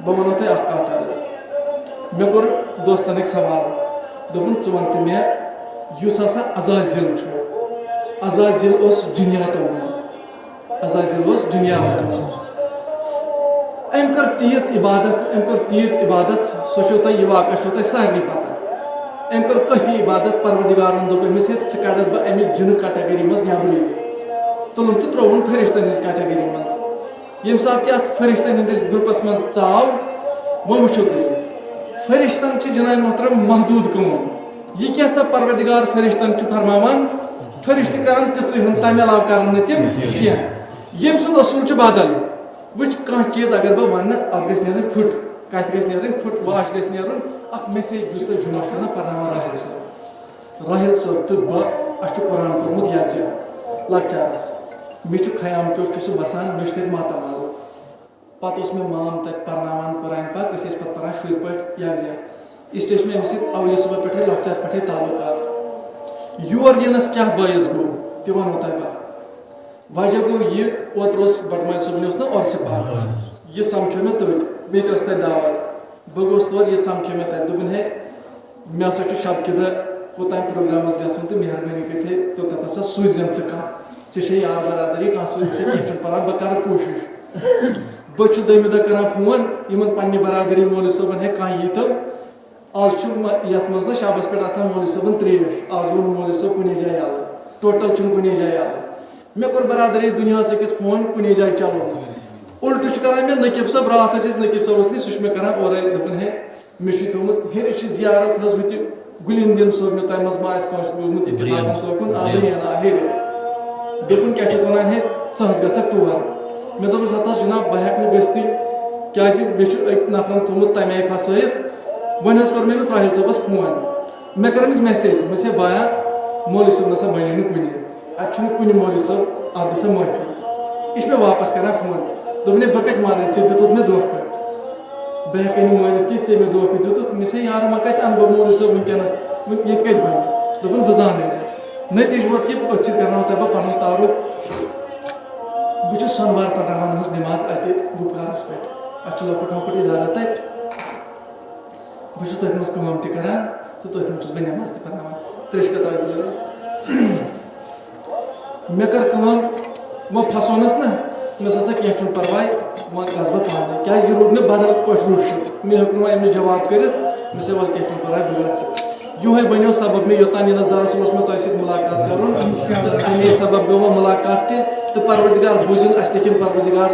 بہٕ ونو تۄہہِ اکھ کتھ عرض۔ مےٚ کوٚر دوستن أکۍ سوال، دوٚپُن، "ژٕ وَن تہٕ مےٚ، یُس ہسا عزازیل چھُ، عزازیل اوس جِنیاتو منٛز، عزازیل اوس جِنیاتو منٛز۔ أمۍ کٔر تیٖژ عبادت، أمۍ کٔر تیٖژ عبادت، سۄ چھو تۄہہِ، یہِ واقعہ چھو تۄہہِ سارنٕے پتہ۔ أمۍ کٔر کٲفی عبادت، پروردگارن دوٚپ أمِس، ہے، ژٕ کڑتھ بہٕ اَمہِ جِنہٕ category منٛز نٮ۪برٕے۔" تُلُن تہٕ ترٛووُن فرشتن ہٕنٛز category منٛز۔ ییٚمہِ ساتہٕ تہِ اَتھ فرشتن ہٕنٛدِس گروپس منٛز ژاو، وۄنۍ وٕچھِو تُہۍ، فرشتن چھِ جناب محترم محدوٗد کٲم۔ یہِ کیٛاہ ژےٚ پروردگار فرشتن چھُ فرماوان، فرشتہٕ کرن تِژٕے ہُن، تَمہِ علاوٕ کرن نہٕ تِم کینٛہہ۔ ییٚمہِ سُنٛد اصوٗل چھُ بدل۔ وٕچھ، کانٛہہ چیٖز اگر بہٕ وَنہٕ، اَتھ گژھِ نیرٕنۍ پھٕٹ، کَتھِ گژھِ نیرٕنۍ پھٕٹ، واش گژھِ نیرُن، اکھ message یُس تۄہہِ جمعہ چھُو نہ پرناوان راحت صٲب۔ راحل صٲب تہٕ بہٕ، اَسہِ چھُ قرآن پوٚرمُت یکجا لۄکچارَس۔ مےٚ چھُ خیام چوک چھُ سُہ بَسان، مےٚ چھُ تَتہِ ماتامال۔ پَتہٕ اوس مےٚ مام تَتہِ پَرناوان قرآن پاک، أسۍ ٲسۍ پَتہٕ پَران شُرۍ پٲٹھۍ یکجا۔ اس لیے چھُ مےٚ أمِس سۭتۍ اَولہِ صُبح پٮ۪ٹھَے لۄکچار پٮ۪ٹھَے تعلقات۔ یور یِنَس کیٛاہ بٲعث گوٚو، تہِ وَنو تۄہہِ بہٕ۔ وجہ گوٚو یہِ، اوترٕ اوس بَٹہٕ مالہِ صٲبنہِ اوس نہ عرسہِ پاک، یہِ سَمکھیو مےٚ تٔتھۍ، مےٚ تہِ ٲس تَتہِ دعوت۔ بہٕ گوٚوُس تور، یہِ سَمکھیو مےٚ تَتہِ، دوٚپُن، ہے، مےٚ ہسا چھُ شب کہِ دۄہ کوٚتام پروگرامس گژھُن تہٕ مہربٲنی کٔرِتھ ہے، تہٕ تَتھ ہسا سوٗززٮ۪م ژٕ کانٛہہ۔ ژےٚ چھے یار برادری کانٛہہ سوٗزِ ژےٚ، کینٛہہ چھُنہٕ پرواے، بہٕ کرٕ کوٗشِش۔ بہٕ چھُس دوٚیمہِ دۄہ کران فون یِمن پننہِ برادری مولوی صٲبن، ہے کانٛہہ ییٖتو۔ آز چھُ م-، یتھ منٛز نہ شبس پٮ۪ٹھ آسان مولوی صٲبن تریش، آز ووٚن مولوی صٲب کُنے جایہِ یلہٕ، ٹوٹل چھُنہٕ کُنے جایہِ یلہٕ۔ مےٚ کوٚر برادری دُنیاہس أکِس فون، کُنے جایہِ چلو نہٕ۔ الٹہٕ چھُ کران مےٚ نقیب صٲب، راتھ ٲسۍ أسۍ نقیب صٲبس نِش، سُہ چھُ مےٚ کران اورے، دپان، ہے، مےٚ چھُ تھوٚومُت ہیٚرِ چھِ زیارت حظ ہُتہِ گُلِندین صٲب، مےٚ تۄہہِ منٛز ما آسہِ کٲنٛسہِ بوٗزمُت اتفاقن توکُن، آبرین، آ، ہیٚرِ۔ دوٚپُن، کیٛاہ چھِ اتھ ونان، ہے، ژٕ حظ گژھکھ تور۔ مےٚ دوٚپُس، ہتہٕ حظ جناب، بہٕ ہٮ۪کہٕ نہٕ گٔژھتھٕے، کیٛازِ مےٚ چھُ أکۍ نفرن تھوٚومُت تمہِ آیہِ پھسٲیِتھ۔ وۄنۍ حظ کوٚر مےٚ أمِس راحل صٲبس فون، مےٚ کٔر أمِس message، مےٚ دوٚپُس، ہے بایا، مولوی صٲب نسا بنہِ نہٕ کُنہِ۔ اتہِ چھُنہٕ کُنہِ مولوی صٲب، اتھ دِ سا معٲفی۔ یہِ چھُ مےٚ واپس کران فون۔ دوٚپُن، ہے، بہٕ کتہِ مانہٕ، ژےٚ دیُتُتھ مےٚ دھوکہٕ۔ بہٕ ہٮ۪کے نہٕ مٲنِتھ کہِ ژےٚ مےٚ دھوکہٕ دیُتُتھ۔ مےٚ چھے یارٕ، وۄنۍ کتہِ انہٕ بہٕ مولوی صٲب وٕنکیٚنس؟ وۄنۍ ییٚتہِ کتہِ بنہِ؟ دوٚپُن، بہٕ زانَے نہٕ۔ نتیٖجہٕ ووت یہِ، أتھۍ سۭتۍ کرناوو تۄہہِ بہٕ پنُن تعارُف۔ بہٕ چھُس سۄنوار پرناوان حظ نٮ۪ماز اتہِ گُپکارس پٮ۪ٹھ۔ اتھ چھُ لۄکُٹ مۄکُٹ ادارہ تتہِ۔ بہٕ چھُس تٔتھۍ منٛز کٲم تہِ کران تہٕ تٔتھۍ منٛز چھُس بہٕ نٮ۪ماز تہِ پرناوان۔ تریش کتھ ترٛاوِ بہٕ۔ مےٚ کٔر کٲم، وۄنۍ پھسونس نہ، مےٚ دوٚپُس، ہسا کینٛہہ چھُنہٕ پرواے، وۄنۍ گژھٕ بہٕ پانے، کیازِ یہِ روٗد مےٚ بدل پٲٹھۍ روٗدمُت، مےٚ ہیوٚک نہٕ وۄنۍ أمِس جواب کٔرِتھ۔ مےٚ دوٚپُس، وَلہٕ کینٛہہ چھُنہٕ پرواے، بہٕ گژھٕ۔ یِہوٚے بنیو سبب مےٚ یوٚتام یِنس دراصل اوس مےٚ تۄہہِ سۭتۍ مُلاقات کرُن۔ تہٕ تَمے سبب گٔے وۄنۍ مُلاقات تہِ۔ تہٕ پروردگار بوٗزِن اَسہِ لیکھِن پروردگار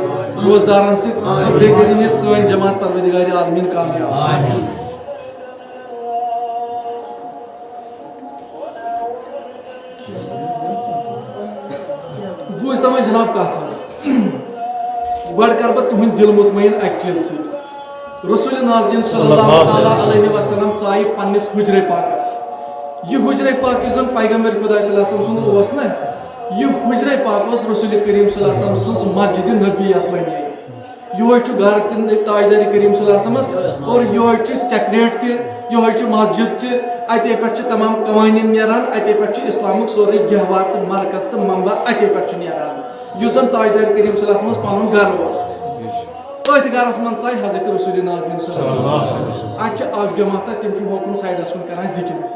روزدارن سۭتۍ۔ بیٚیہِ کٔرِن یہِ سٲنۍ جماعت پروردگار عالمیٖن کامیاب۔ بوٗزۍ تو وۄنۍ جناب کتھ حظ۔ گۄڈٕ کرٕ بہٕ تُہنٛدۍ دِل مطمئن اکہِ چیٖزٕ سۭتۍ۔ رسول نازنین صلی اللہ تعالیٰ علیہ وسلم ژایہِ پننِس حجرے پاکس۔ یہِ حجرے پاک یُس زن پیغمبر خدا صلی اللہ علیہ وسلم سُنٛد اوس نا، یہِ حجرے پاک اوس رسول کریم صلی اللہ علیہ وسلم سٕنٛز مسجد نبی یتھ بنے۔ یہوے چھُ گرٕ تہِ تاجدار کریم صلی اللہ علیہ وسلمس، اور یہوے چھُ سیکریٹ تہِ، یہوے چھُ مسجد تہِ۔ اتے پٮ۪ٹھ چھُ تمام قوانین نیران، اتے پٮ۪ٹھ چھُ اسلامُک سورُے گہوار تہٕ مرکز تہٕ منبع اتے پٮ۪ٹھ چھُ نیران، یُس زن تاجدار کریم صلی اللہ علیہ وسلمس پنُن گرٕ اوس۔ أتھۍ گرس منٛز ژاے حضرت رسول نازنین صلی اللہ علیہ وسلم۔ اتہِ چھِ اکھ جماعتہ، تِم چھِ ہوکُن سایڈس کُن کران ذکر،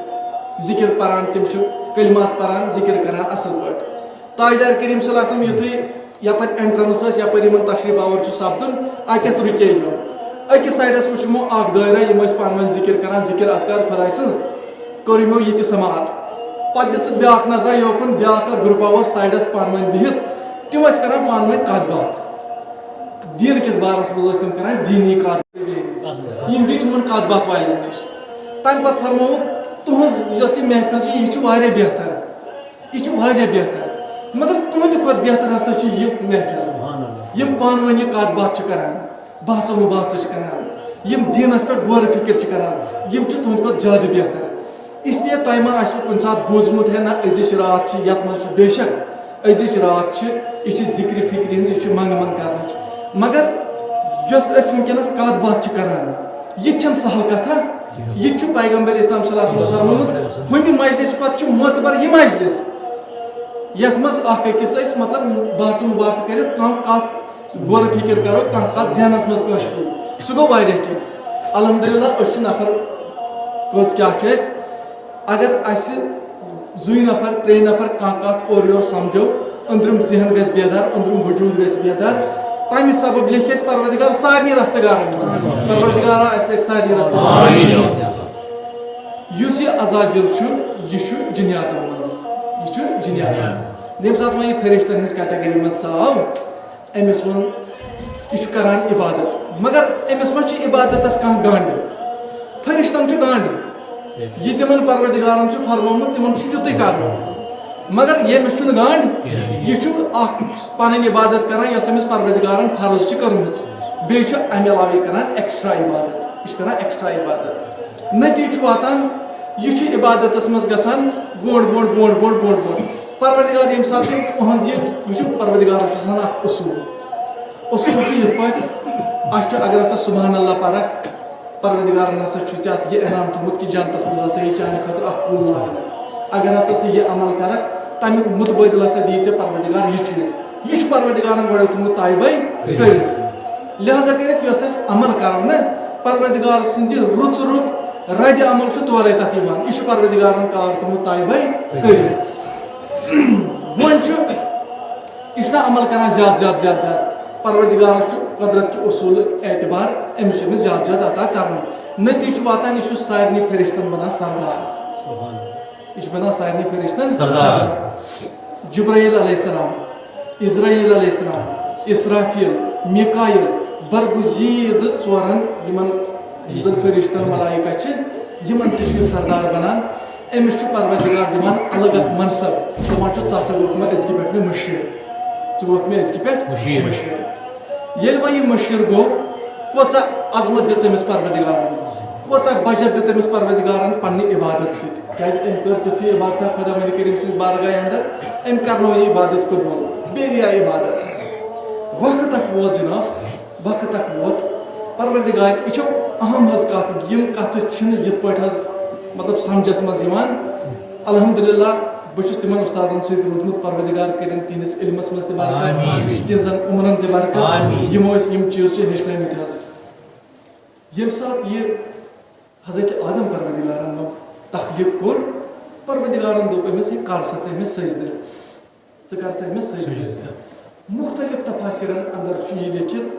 ذکر پران، تِم چھِ کلمات پران، ذکر کران اصل پٲٹھۍ۔ تاجدار کریم صلی اللہ علیہ وسلم یُتھُے یپٲرۍ انٹرنس ٲس، یپٲرۍ یِمن تشریف آور چھُ سپدُن، اتٮ۪تھ رُکے یِم۔ أکِس سایڈس وُچھ یِمو اکھ دٲیرہ، یِم ٲسۍ پانہٕ ؤنۍ ذکر کران، ذکر اذکار خداے سٕنٛز۔ کوٚر یِمو یہِ تہِ سماعت۔ پتہٕ دِژ بیٛاکھ نظرا یوکُن، بیٛاکھ اکھ گروپا اوس سایڈس پانہٕ ؤنۍ بِہِتھ، تِم ٲسۍ کران پانہٕ ؤنۍ کتھ باتھ۔ دیٖن کِس بارس منٛز ٲسۍ تِم کران دیٖنی کتھ۔ یِم بیٖٹھۍ یِمن کتھ باتھ والٮ۪ن نِش۔ تمہِ پتہٕ فرمووُکھ، تُہنٛز یۄس یہِ محفل چھِ، یہِ چھِ واریاہ بہتر، یہِ چھِ واریاہ بہتر، مگر تُہنٛدِ کھۄتہٕ بہتر ہسا چھِ یہِ محفل۔ یِم پانہٕ ؤنۍ یہِ کتھ باتھ چھِ کران، بحث و مباحثہٕ چھِ کران، یِم دیٖنس پٮ۪ٹھ غور و فکر چھِ کران، یِم چھِ تُہنٛدِ کھۄتہٕ زیادٕ بہتر۔ اس لیے تۄہہِ ما آسِوٕ کُنہِ ساتہٕ بوٗزمُت ہے نہ، أزِچ رات چھِ، یتھ منٛز چھِ، بے شک أزِچ رات چھِ، یہِ چھِ ذکرِ فکرِ ہٕنٛز، یہِ چھِ منٛگہٕ منٛد کرنٕچ۔ مگر یۄس أسۍ وٕنکیٚنس کتھ باتھ چھِ کران، یہِ تہِ چھَنہٕ سہل کتھا۔ یہِ تہِ چھُ پیغمبر اسلام صلی اللہ علیہ وسلم فرمومُت، ہُمہِ مجلس پتہٕ چھُ معتبر یہِ مجلس، یتھ منٛز اکھ أکِس أسۍ مطلب بحث و مباحثہٕ کٔرِتھ کانٛہہ کتھ غور و فکر کرو، کانٛہہ کتھ ذہنس منٛز کٲنٛسہِ یی، سُہ گوٚو واریاہ کینٛہہ۔ الحمدللہ أسۍ چھِ نفر کٔژ کیٛاہ چھِ أسۍ، اگر اسہِ زٕے نفر، ترٛے نفر کانٛہہ کتھ اورٕ یورٕ سمجھو، أنٛدرِم ذہن گژھِ بیدار، أنٛدرِم وجوٗد گژھِ بیدار، تمہِ سبب لیکھِ اسہِ پروردگار سارنٕے رستہٕ گارن منٛز۔ پروردگارا، اسہِ لیکھ سارنٕے رستہٕ گارن منٛز۔ یُس یہِ عزازیل چھُ، یہِ چھُ جنیاتن منٛز، یہِ چھُ جنیاتن منٛز۔ ییٚمہِ ساتہٕ وۄنۍ یہِ فرشتن ہٕنٛز کیٹگری منٛز ژاو، أمِس ووٚن، یہِ چھُ کران عبادت، مگر أمِس ما چھُ عبادتس کانٛہہ گنٛڈ؟ فرشتن چھُ گنٛڈ، یہِ تِمن پروردگارن چھُ فرمومُت، تِمن چھُ تیُتُے کرُن۔ مگر ییٚمِس چھُنہٕ گنٛڈ، یہِ چھُ اکھ پنٕنۍ عبادت کران، یۄس أمِس پروردگارن فرض چھِ کٔرمٕژ، بیٚیہِ چھُ امہِ علاوٕ یہِ کران ایکسٹرا عبادت، یہِ چھُ کران ایکسٹرا عبادت۔ نتیجہٕ چھُ واتان، یہِ چھُ عبادتس منٛز گژھان برونٛٹھ، برونٛٹھ، برونٛٹھ، برونٛٹھ، برونٛٹھ، برونٛٹھ۔ پروردگار ییٚمہِ ساتہٕ تہِ اُہُنٛد یہِ وٕچھُو، پروردگارس چھُ آسان اکھ اصوٗل۔ اصوٗل چھُ یِتھ پٲٹھۍ، اَسہِ چھُ اگر ہسا سبحان اللہ پرکھ، پروردگارن ہسا چھُ ژےٚ اتھ یہِ انعام تھوٚمُت کہِ جنتس منٛز ہسا یہِ چانہِ خٲطرٕ اکھ کُل لاگُن۔ اگر ہسا ژٕ یہِ عمل کرکھ، تمیُک متبٲدل ہسا دِیہِ ژےٚ پروردگار یہِ چیٖز۔ یہِ چھُ پروردگارن گۄڈٕ تھوٚمُت طے بے کٔرِتھ۔ لہذا کٔرِتھ یۄس اَسہِ عمل کرو نہ، پروردگار سٕنٛدِ رٕژ رُت رد عمل چھُ تورے تتھ یِوان۔ یہِ چھُ پروردگارن کار تھوٚمُت طے بے کٔرِتھ۔ وۄنۍ چھُ، یہِ چھُنہ عمل کران زیادٕ، زیادٕ، زیادٕ، زیادٕ۔ پروردگارس چھُ قدرت کہِ اصوٗلہٕ اعتبار، أمِس چھُ أمِس زیادٕ، زیادٕ عطا کرُن۔ نتیجہٕ چھُ واتان، یہِ چھُ سارنٕے فرشتن بنان سردار۔ یہِ چھُ بنان سارنٕے فرشتن سردار۔ جبرائیل علیہ السلام، عزرائیل علیہ السلام، اسرافیل، میکائیل، برگزید ژورن یِمن یِم زن فرشتن ملائکہ چھِ، یِمن تہِ چھُ یہِ سردار بنان۔ أمِس چھُ پروردگار دِوان الگ اکھ منصب، دپان چھُ، "ژٕ ہسا گوٚوُکھ مےٚ أزکہِ پٮ۪ٹھ مےٚ مُشیر، ژٕ گوٚوُکھ مےٚ أزکہِ پٮ۪ٹھ مُشیر۔ مُشیر۔" ییٚلہِ وۄنۍ یہِ مُشیر گوٚو، کۭژاہ عظمت دِژ أمِس پروردگارن، کوٗتاہ بجر دیُت أمِس پروردگارن پننہِ عبادت سۭتۍ۔ کیازِ أمۍ کٔر تِژھٕے عبادتہ خۄداوندِ کریم سٕنٛزِ بارگاہہِ اندر، أمۍ کرنٲو یہِ عبادت قبول، بیٚیہِ آیہِ عبادت۔ وقت اکھ ووت جناب، وقت اکھ ووت۔ پروردگار، یہِ چھو اہم حظ کتھ، یِم کتھٕ چھِنہٕ یِتھ پٲٹھۍ حظ، مطلب، سمجھس منٛز یِوان۔ الحمدللہ، بہٕ چھُس تِمن استادن سۭتۍ روٗدمُت، پروردگار کٔرِن تِہنٛدِس علمس منٛز تہِ برکت، آمین۔ تِہنٛزن عمرن تہِ برکت، آمین۔ یِمو أسۍ یِم چیٖز چھِ ہیٚچھنٲومٕتۍ حظ۔ ییٚمہِ ساتہٕ یہِ حضرت آدم پروردگارن وۄنۍ تخلیق کوٚر، پروردگارن دوٚپ أمِس، "ہے، کر سا ژٕ أمِس سجدٕ، ژٕ کر سا أمِس سجدٕ۔" سجدٕ۔ مختلف تفاسیرن اندر چھُ یہِ لیکھِتھ،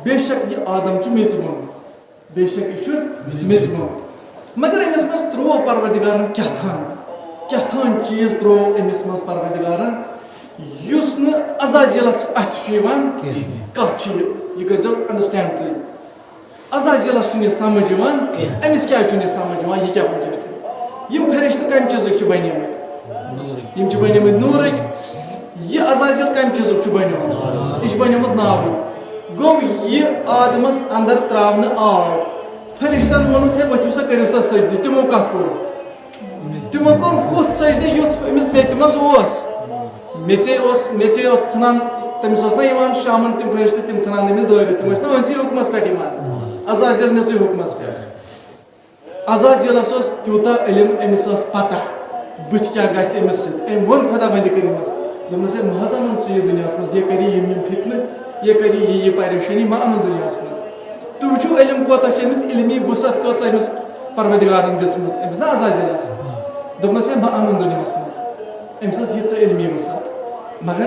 بے شک یہِ آدم چھُ میٚژِ بۄن، بے شک یہِ چھُ میٚژِ بۄن۔ مگر أمِس منٛز ترٛوو پروردگارن کیٛاہ تھام، کیٛاہ تھام چیٖز ترٛوو أمِس منٛز پروردگارن، یُس نہٕ عزازیلس اَتھِ چھُ یِوان۔ کِہیٖنۍ۔ کتھ چھِ یہِ، یہِ کٔرۍزیو understand تُہۍ۔ عزازیلس چھُنہٕ یہِ سمجھ یِوان، کینٛہہ۔ أمِس کیٛازِ چھُنہٕ یہِ سمجھ یِوان، یہِ کیٛاہ وجہ چھُ؟ یِم فرشتہٕ کمہِ چیٖزٕکۍ چھِ بنیمٕتۍ؟ یِم چھِ بنیمٕتۍ نوٗرٕکۍ۔ یہِ عزازیل کمہِ چیٖزُک چھُ بنیومُت؟ یہِ چھُ بنیومُت نارُک۔ گوٚو، یہِ آدمس اندر تراونہٕ آو۔ فرشتن ووٚنُکھ، "ہے، ؤتھِو سا، کٔرِو سا سجدٕ۔" تِمو کتھ کوٚر؟ تِمو کوٚر ہُتھ سجدٕ یُتھ أمِس میٚژِ منٛز اوس۔ میٚژے اوس، میٚژے اوس ژھٕنان، تٔمِس اوس نہ یِوان شامن تِم فرشتہٕ، تِم ژھٕنان أمِس دٲرِتھ، تِم ٲسۍ نہٕ أہنٛدسٕے حُکمس پٮ۪ٹھ یِوان، عزازیل نِسٕے حُکمس پٮ۪ٹھ۔ عزازیلس اوس تیوٗتاہ علم، أمِس ٲس پتہ بٕتھِ کیٛاہ گژھِ أمِس سۭتۍ۔ أمۍ ووٚن خۄداوندِ کریٖمس، دوٚپنس، "ہے، مہ حظ اَنُن ژٕ یہِ دُنیاہس منٛز، یہِ کری یِم یِم فتنہٕ، یہِ کری یہِ یہِ پریشٲنی، مہ اَنُن دُنیاہس منٛز۔" تُہۍ وٕچھِو علم کوتاہ چھُ أمِس، علمی وُسعت کۭژاہ أمِس پروردگارن دِژمٕژ، أمِس نا عزازیلس۔ دوٚپنس، "ہے، مہ اَنُن دُنیاہس منٛز۔" أمِس ٲس ییٖژاہ علمی وُسعت۔ مگر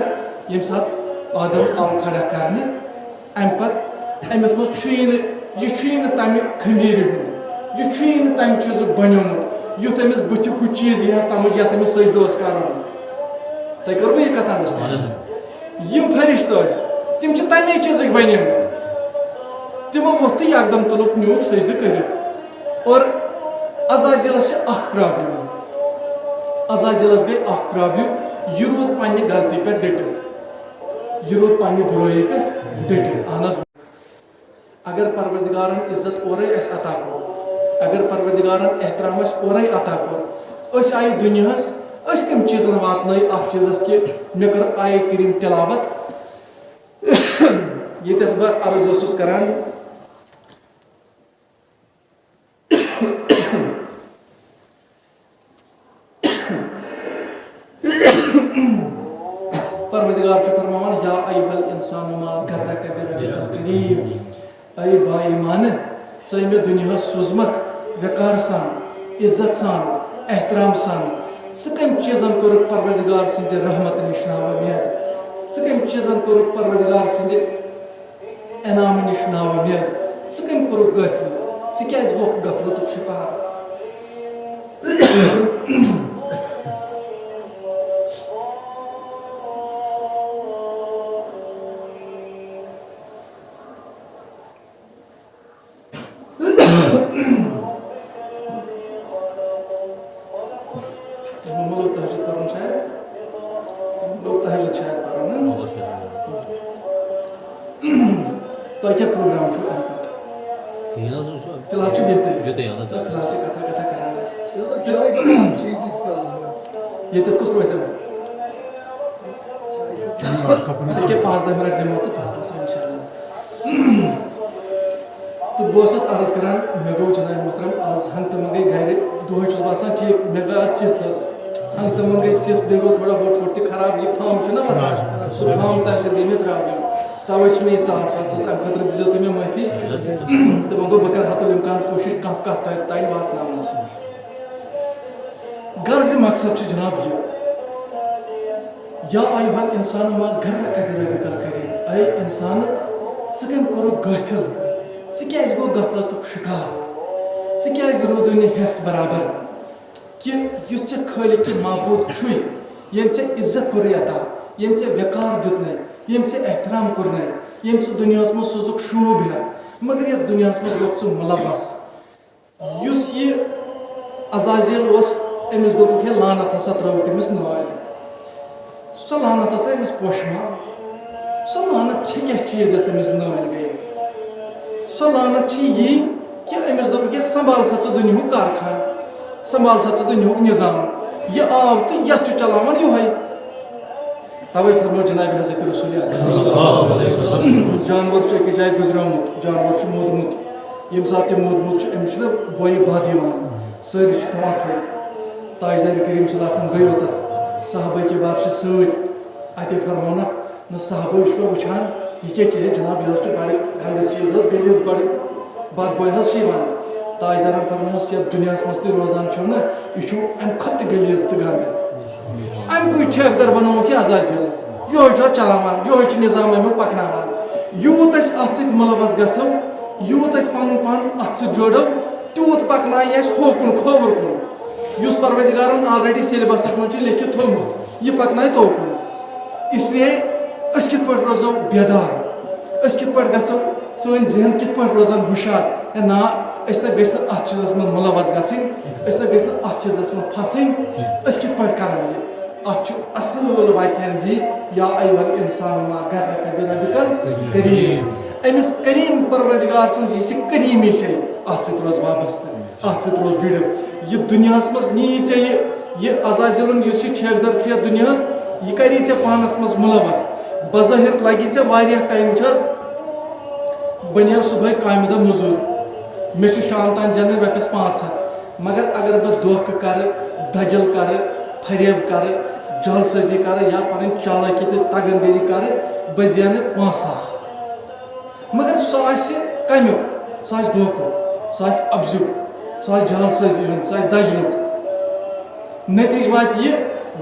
ییٚمہِ ساتہٕ آدم آو کھڑا کرنہِ، اَمہِ پتہٕ أمِس منٛز چھُیی نہٕ، یہِ چھُیی نہٕ تَمہِ خمیٖرِ ہُنٛد، یہِ چھُیی نہٕ تَمہِ چیٖزُک بنیومُت، یُتھ أمِس بٕتھِ ہُہ چیٖز یی ہا سمجھ یَتھ أمِس سجدٕ اوس کرُن۔ تۄہہِ کٔروٕ یہِ کتھ understand؟ یِم فرشتہٕ ٲسۍ، تِم چھِ تَمے چیٖزٕکۍ بنیمٕتۍ۔ تِمو ووٚتھ تہٕ یکدم تُلُکھ نیوٗکھ سجدٕ کٔرِتھ۔ اور عزازیلس چھِ اکھ problem۔ عزازیلس گٔے اکھ problem، یہِ روٗد پننہِ غلطی پٮ۪ٹھ ڈٔٹِتھ۔ یہِ روٗد پننہِ بُرٲیی پٮ۪ٹھ ڈٔٹِتھ۔ اہن حظ۔ اگر پروردگارن عزت اورے اسہِ عطا کوٚر، اگر پروردگارن احترام اسہِ اورے عطا کوٚر، أسۍ آیہِ دُنیاہس، أسۍ کٔمۍ چیٖزن واتنٲے اتھ چیٖزس کہِ مےٚ کٔر آیہِ کریم تلاوت؟ ییٚتٮ۪تھ بہٕ عرض اوسُس کران، پروردگار چھُ فرماوان، "یا ایھا الانسان ما غرک بربک الکریم۔" اے با ایمانہٕ، ژٕ مےٚ دُنیاہس سوٗزمکھ وقار سان، عزت سان، احترام سان۔ ژٕ کٔمۍ چیٖزن کوٚرُکھ پروردگار سٕنٛدِ رحمت نِش ناومید؟ ژٕ کٔمۍ چیٖزن کوٚرُکھ پروردگار سٕنٛدِ انعامہٕ نِش ناومید؟ ژٕ کٔمۍ کوٚرُکھ غٲفِل؟ ژٕ کیٛازِ گوٚکھ غفلتُک شکار؟ تۄہہِ ما لوٚگ تہجد پَرُن شاید؟ لوٚگ تہجد شاید پَرُن، ہہ؟ تۄہہِ کیٛاہ پروگرام چھُو اَمہِ پَتہٕ؟ فِلحال چھُ بِہتٕے۔ بِہتٕے، اَہَن حظ۔ فِلحال چھِ کَتھا کَتھا کَران أسۍ۔ ییٚتٮ۪تھ کُس روزِ وۄنۍ؟ ییٚکیٛاہ پانٛژھ دَہ مِنَٹ دِمو تہٕ پَتہٕ وَسو اِنشاءاللہ۔ تہٕ بہٕ اوسُس عرض کران، مےٚ گوٚو جناب محترم آز ہنٛگتہٕ منٛگے گرِ، دۄہے چھُس بہٕ آسان ٹھیٖک، مےٚ گٔے آز ژِتھ حظ، ہنٛگتہٕ منٛگے ژِتھ، بیٚیہِ گوٚو تھوڑا بہت ہُتھ تہِ خراب، یہِ پھمب چھُنہ وَسان، سُہ پھمب تَمہِ سۭتۍ گٔے مےٚ پرابلم، تَوَے چھِ مےٚ یہِ ژاس واس حظ، اَمہِ خٲطرٕ دیٖزیو تُہۍ مےٚ معٲفی۔ تہٕ وۄنۍ گوٚو بہٕ کَرٕ حتُل اِمکان کوٗشِش کانٛہہ کَتھ تۄہہِ تام واتناونَس۔ غرض مقصد چھُ جناب یہِ، یا ایھا الانسان ما غرک بربک الکریم، اے انسان، ژٕ کٔمۍ کوٚرُکھ غٲفِل؟ ژٕ کیٛازِ گوٚو غفلتُک شکار؟ ژٕ کیٛازِ روٗدُے نہٕ ہٮ۪س برابر کہِ یُس ژےٚ خٲلق کہِ معبوٗد چھُے، ییٚمۍ ژےٚ عزت کوٚرُے عطا، ییٚمۍ ژےٚ وقار دیُتنَے، ییٚمۍ ژےٚ احترام کوٚرنَے، ییٚمۍ ژٕ دُنیاہَس منٛز سوٗزُکھ شوٗب ہٮ۪تھ، مگر یَتھ دُنیاہَس منٛز گوٚکھ ژٕ مُلوث؟ یُس یہِ عزازیل اوس، أمِس دوٚپُکھ، "ہے لعنت ہسا ترٲوُکھ أمِس نٲلۍ۔" سۄ لعنت ہسا أمِس پوشہٕ مال۔ سۄ لعنت چھےٚ کیٛاہ چیٖز یۄس أمِس نٲلۍ گٔیے؟ سۄ لعنت چھِ یی کہِ أمِس دوٚپُکھ، "ہے سنبھال سا ژٕ دُنیاہُک کارخان، سنبھال سا ژٕ دُنیاہُک نظام۔ یہِ آو تہٕ یَتھ چھُ چلاوان یِہوٚے۔" توے فرمو جناب حضرت رسول اکرم۔ جانور چھُ أکِس جایہِ گُزریومُت، جانور چھُ موٗدمُت۔ ییٚمہِ ساتہٕ تہِ موٗدمُت چھُ، أمِس چھُنہ بۄیہِ بد یِوان، سٲری چھِ تھاوان تھٔدۍ۔ تاجدار کریم صلی اللہ علیہ وسلم گٔیو تتھ، صحابہ کبار چھِ سۭتۍ۔ اتے فرمونکھ، نہ صحابہ چھُوا وٕچھان، یہِ کیٛاہ چیٖز جناب، یہِ حظ چھُ بڑٕ گندٕ چیٖز حظ، غلیظ بڑٕ بد بوے حظ چھِ یِوان۔ تاجدارن فرمووُس، یَتھ دُنیاہَس منٛز تُہۍ روزان چھِو نہ، یہِ چھُ اَمہِ کھۄتہٕ تہِ غلیظ تہٕ گنٛدٕ۔ اَمہِ کُے ٹھیکہٕ در بنووُکھ یہِ عزازیل۔ یِہوٚے چھُ اَتھ چلاوان، یِہوٚے چھُ نظام اَمیُک پکناوان۔ یوٗت أسۍ اَتھ سۭتۍ مُلوث گژھو، یوٗت أسۍ پَنُن پان اَتھ سۭتۍ جوڑو، تیوٗت پکنایہِ اَسہِ ہوکُن، کھووُر کُن۔ یُس پروردگارن already syllabus منٛز چھُ لیکھِتھ تھوٚومُت، یہِ پکنایہِ توکُن۔ اس لیے أسۍ کِتھ پٲٹھۍ روزو بیدار؟ أسۍ کِتھ پٲٹھۍ گژھو، سٲنۍ ذہن کِتھ پٲٹھۍ روزن ہُشار؟ ہے نا، أسۍ نہ گٔژھۍ نہٕ اتھ چیٖزس منٛز مُلوث گژھٕنۍ، أسۍ نہ گٔژھۍ نہٕ اتھ چیٖزس منٛز پھسٕنۍ۔ أسۍ کِتھ پٲٹھۍ کرو یہِ؟ اتھ چھُ اصل وتہِ ہن یہِ، یا ایھا الانسان ما غرک بربک الکریم۔ أمِس کریم پروردگار سٕنٛز یُس یہِ کریٖمی چھے، اَتھ سۭتۍ روز وابستہٕ، اَتھ سۭتۍ روز جُڑِتھ۔ یہِ دُنیاہَس منٛز نِیی ژےٚ یہِ، یہِ عزازِلُن یُس یہِ ٹھیکہٕ در چھُ یَتھ دُنیاہَس، یہِ کری ژےٚ پانَس منٛز مُلوث۔ بظٲہِر لگی ژےٚ واریاہ ٹایم، وٕچھ حظ، بہٕ نیرٕ صُبحٲے کامہِ دۄہ مٔزوٗر، مےٚ چھُ شام تام زینٕنۍ رۄپیَس پانٛژھ ہَتھ، مگر اگر بہٕ دھوکہٕ کرٕ، دجل کرٕ، فریب کرٕ، جعل سٲزی کرٕ یا پنٕنۍ چالٲکی تہٕ تگن گٔری کرٕ، بہٕ زینہٕ پانٛژھ ساس۔ مگر سُہ آسہِ کمیُک؟ سُہ آسہِ دھوکُک، سُہ آسہِ اَپزیُک، سُہ آسہِ جعل سٲزی ہُنٛد، سُہ آسہِ دجلُک۔ نتیجہٕ واتہِ یہِ،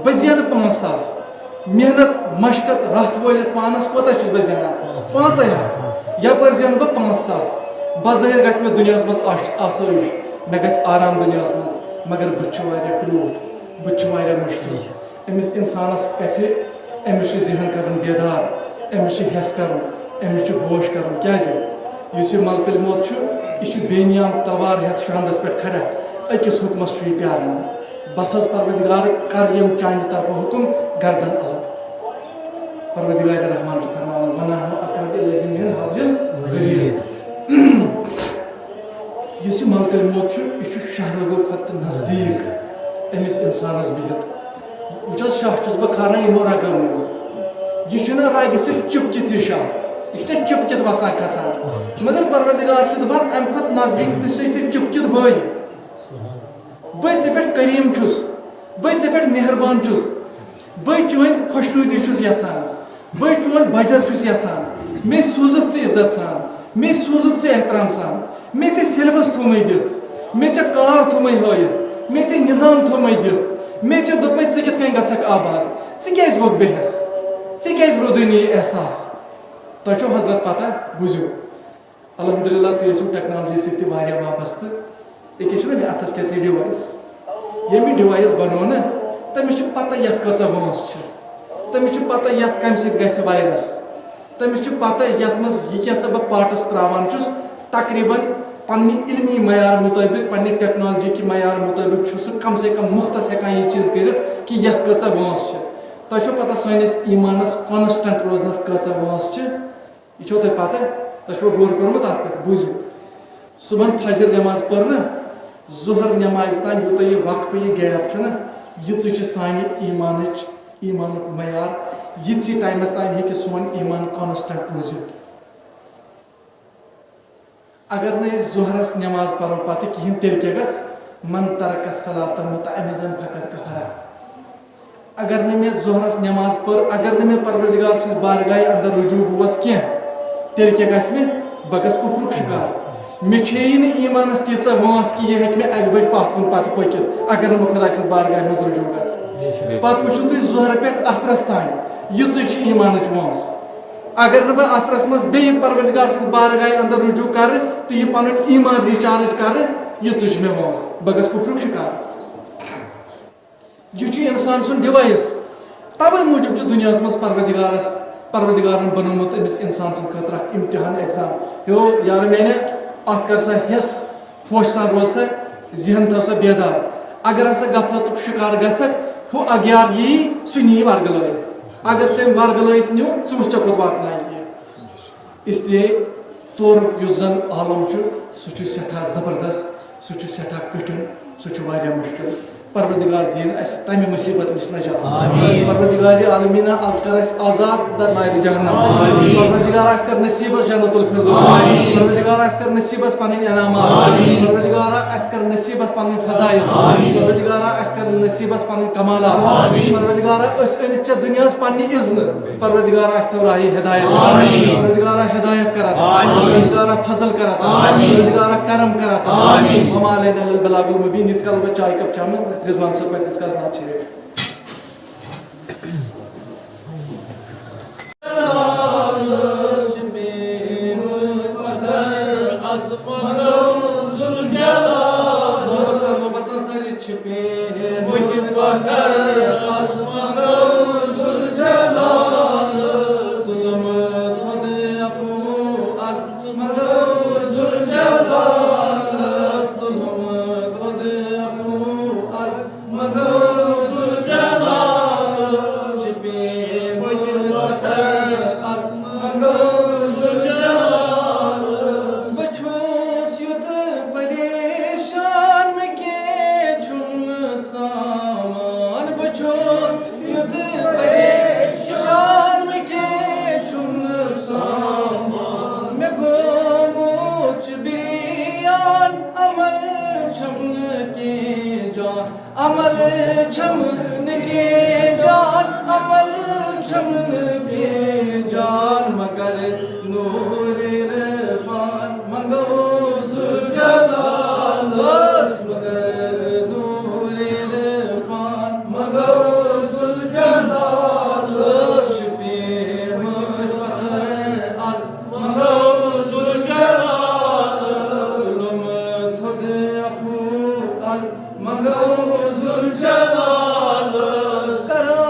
بہٕ زینہٕ پانٛژھ ساس۔ محنت، مشقت، رتھ وٲلِتھ پانس کوتاہ چھُس بہٕ زینان؟ پانٛژے ہتھ۔ یپٲرۍ زینہٕ بہٕ پانٛژھ ساس۔ بظٲہر گژھِ مےٚ دُنیاہس منٛز آش-، آسٲیِش، مےٚ گژھِ آرام دُنیاہس منٛز، مگر بہٕ تہِ چھُ واریاہ کرٛوٗٹھ، بہٕ تہِ چھُ واریاہ مُشکِل۔ أمِس اِنسانس گژھِ، أمِس چھُ ذہن کرُن بیدار، أمِس چھُ حٮ۪س کرُن، أمِس چھُ ہوش کرُن۔ کیازِ؟ یُس یہِ ملکُ الموت چھُ، یہِ چھُ بے نیام تلوار ہٮ۪تھ شاندس پٮ۪ٹھ کھڑا، أکِس حُکمس چھُ یہِ پیاران۔ بس حظ پروردگار، کر یِم چانہِ طرفہٕ حُکم، گردن الگ۔ پروردگار رحمان چھُ فرماوان، "ونحن اقرب الیہ من حبل الورید۔" یُس یہِ ملکُ الموت چھُ، یہِ چھُ شاہ رگو کھۄتہٕ تہِ نزدیٖک أمِس اِنسانس بِہِتھ۔ وٕچھ حظ، شاہ چھُس بہٕ کھاران یِمو رگو منٛز۔ یہِ چھُنہٕ رگہِ سۭتۍ چِپکِتھ یہِ شاہ، یہِ چھُنہٕ چِپکِتھ وسان کھسان۔ مگر پروردگار چھُ دپان، امہِ کھۄتہٕ نزدیٖک تہِ سۭتۍ چھِ چِپکِتھ بٔے۔ بٔے ژےٚ پٮ۪ٹھ کریٖم چھُس، بٔے ژےٚ پٮ۪ٹھ مہربان چھُس، بٔے چٲنۍ خۄشنوٗدی چھُس یژھان، بٔے چون بجر چھُس یژھان۔ مےٚ سوٗزُکھ ژٕ عزت سان، مےٚ سوٗزُکھ ژٕ احترام سان، مےٚ ژےٚ سیلبس تھوٚومَے دِتھ، مےٚ ژےٚ کار تھوٚومَے ہٲیِتھ، مےٚ ژےٚ نظام تھوٚومَے دِتھ، مےٚ ژےٚ دوٚپمَے ژٕ کِتھ کٔنۍ گژھکھ آباد، ژٕ کیازِ ووٚکھ بے حٮ۪س؟ ژےٚ کیازِ روٗدُے نہٕ یہِ احساس؟ تۄہہِ چھو حضرت پتہ، بوٗزِو۔ الحمدللہ، تُہۍ ٲسِو ٹیکنالوجی سۭتۍ تہِ واریاہ وابستہٕ۔ أکیٛاہ چھُنہ مےٚ اَتھَس کٮ۪تھ یہِ ڈِوایِس۔ ییٚمہِ یہِ ڈِوایِس بَنوو نہ، تٔمِس چھِ پَتہ یَتھ کۭژاہ وٲنٛس چھِ۔ تٔمِس چھِ پَتہ یَتھ کَمہِ سۭتۍ گژھِ وایرَس۔ تٔمِس چھِ پَتہ یَتھ منٛز یہِ کینٛژھا بہٕ پارٹٕس ترٛاوان چھُس، تقریٖباً پنٛنہِ علمی معیار مُطٲبِق، پنٛنہِ ٹیکنالوجی کہِ معیار مُطٲبِق چھُ سُہ کم سے کم مُختص ہٮ۪کان یہِ چیٖز کٔرِتھ کہِ یَتھ کۭژاہ وٲنٛس چھِ۔ تۄہہِ چھو پَتہ سٲنِس ایٖمانَس کانسٹنٛٹ روزنَس کۭژاہ وٲنٛس چھِ؟ یہِ چھو تۄہہِ پتہ؟ تۄہہِ چھُوا غور کوٚرمُت اَتھ پٮ۪ٹھ؟ بوٗزِو۔ صُبحن فجر نٮ۪ماز پٔر نہ، ظُہر نٮ۪مازِ تام یوٗتاہ یہِ وقفہٕ، یہِ gap چھُنہ، یِژٕے چھِ سانہِ ایٖمانٕچ، ایٖمانُک معیار۔ یِتھسٕے ٹایمَس تام ہیٚکہِ سون ایٖمان constant روٗزِتھ۔ اگر نہٕ أسۍ ظُہرَس نٮ۪ماز پَرو پَتہٕ کِہیٖنۍ، تیٚلہِ کیٛاہ گژھِ؟ "من ترک الصلاۃ متعمدا فقد کفر۔" اگر نہٕ مےٚ ظُہرَس نٮ۪ماز پٔر، اگر نہٕ مےٚ پروردگار سٕنٛز بارگاہہِ اندر رجوع گوس کینٛہہ، تیٚلہِ کیٛاہ گژھِ مےٚ؟ بہٕ گژھٕ کُفرُک شِکار۔ مےٚ چھیی نہٕ ایٖمانَس تیٖژاہ وٲنٛس کہِ یہِ ہیٚکہِ مےٚ اَکہِ بَجہِ پَتھ کُن پَتہٕ پٔکِتھ، اگر نہٕ بہٕ خۄداے سٕنٛز بارگاہہِ منٛز رجوع گژھٕ۔ پَتہٕ وٕچھِو تُہۍ ظُہرٕ پٮ۪ٹھ عصرَس تام، یِژٕے چھِ ایٖمانٕچ وٲنٛس۔ اگر نہٕ بہٕ عصرَس منٛز بیٚیہِ پروردگار سٕنٛز بارگاہہِ اندر رجوع کَرٕ تہٕ یہِ پَنُن ایٖمان recharge کَرٕ، یِژٕے چھِ مےٚ وٲنٛس، بہٕ گژھٕ کُفرُک شِکار۔ یہِ چھُ اِنسان سُنٛد ڈِوایِس۔ تَوَے موٗجوٗب چھُ دُنیاہَس منٛز پروردگارَس، پروردگارَن بنوومُت أمِس اِنسان سٕنٛدِ خٲطرٕ اَکھ اِمتِحان، exam۔ ہیو یارٕ میٛانہِ، اَتھ کر سا ہٮ۪س، ہوشہِ سان روز سا، ذہن تھاو سا بیدار۔ اگر ہسا غفلتُک شِکار گژھکھ، ہُہ اگیار یی، سُہ نِیہِ ورگہٕ لٲیِتھ۔ اگر ژٕ أمۍ ورگہٕ لٲیِتھ نیوٗ، ژٕ وٕچھ ژےٚ کوٚت واتنایہِ یہِ۔ اس لیے تورُک یُس زن عالم چھُ، سُہ چھُ سٮ۪ٹھاہ زبردست، سُہ چھُ سٮ۪ٹھاہ کٹھِن، سُہ چھُ واریاہ مُشکِل۔ پروردگار دِیِن اَسہِ تَمہِ مُصیٖبت نِش نجات۔ آمین۔ پروردگار عالمیٖنہ، از کر اَسہِ آزاد در نارِ جہنم۔ آمین۔ پروردگار، اَسہِ کر نصیٖبس جنت الفردوس۔ آمین۔ پروردگار، اَسہِ کر نصیٖبس پنٕنۍ انعامات۔ آمین۔ پروردگار، اَسہِ کر نصیٖبس پنٕنۍ فضائل۔ آمین۔ پروردگار، اَسہِ کر نصیٖبس پنٕنۍ کمالات۔ آمین۔ پروردگار، أسۍ أنِتھ ژےٚ دُنیاہس پننہِ اذنہٕ۔ پروردگارا، اَسہِ تھٲو راہہِ ہدایت۔ آمین۔ پروردگارا، ہدایت کر عطا۔ آمین۔ پروردگارا، فضل کر عطا۔ آمین۔ پروردگارا، کرم کر عطا۔ آمین۔ وما علینا الا البلاغ المبین۔ ییٖتِس کالس بہٕ چایہِ کپ چمہٕ، رضوان صٲب پتہٕ ییٖتِس کالس نعت شریف۔ یُتھ پریشان مےٚ کینٛہہ چھُنہٕ سامان۔ مےٚ گوٚمُت چھُ بِریان، عمل چھَم نہٕ کینٛہہ جان۔ عمل چھَم نہٕ کینٛہہ جان، عمل چھَم نہٕ کینٛہہ جان، مگر نوٗرِ عرفان منٛگو ذوالجلالَس، مگر نوٗرِ عرفان منٛگو ذوالجلالَس۔ چھِ پیمٕتۍ پتھر از منٛگو ذوالجلالَس، تُلُم تھوٚد عفو از منٛگو ذوالجلالَس۔ کرو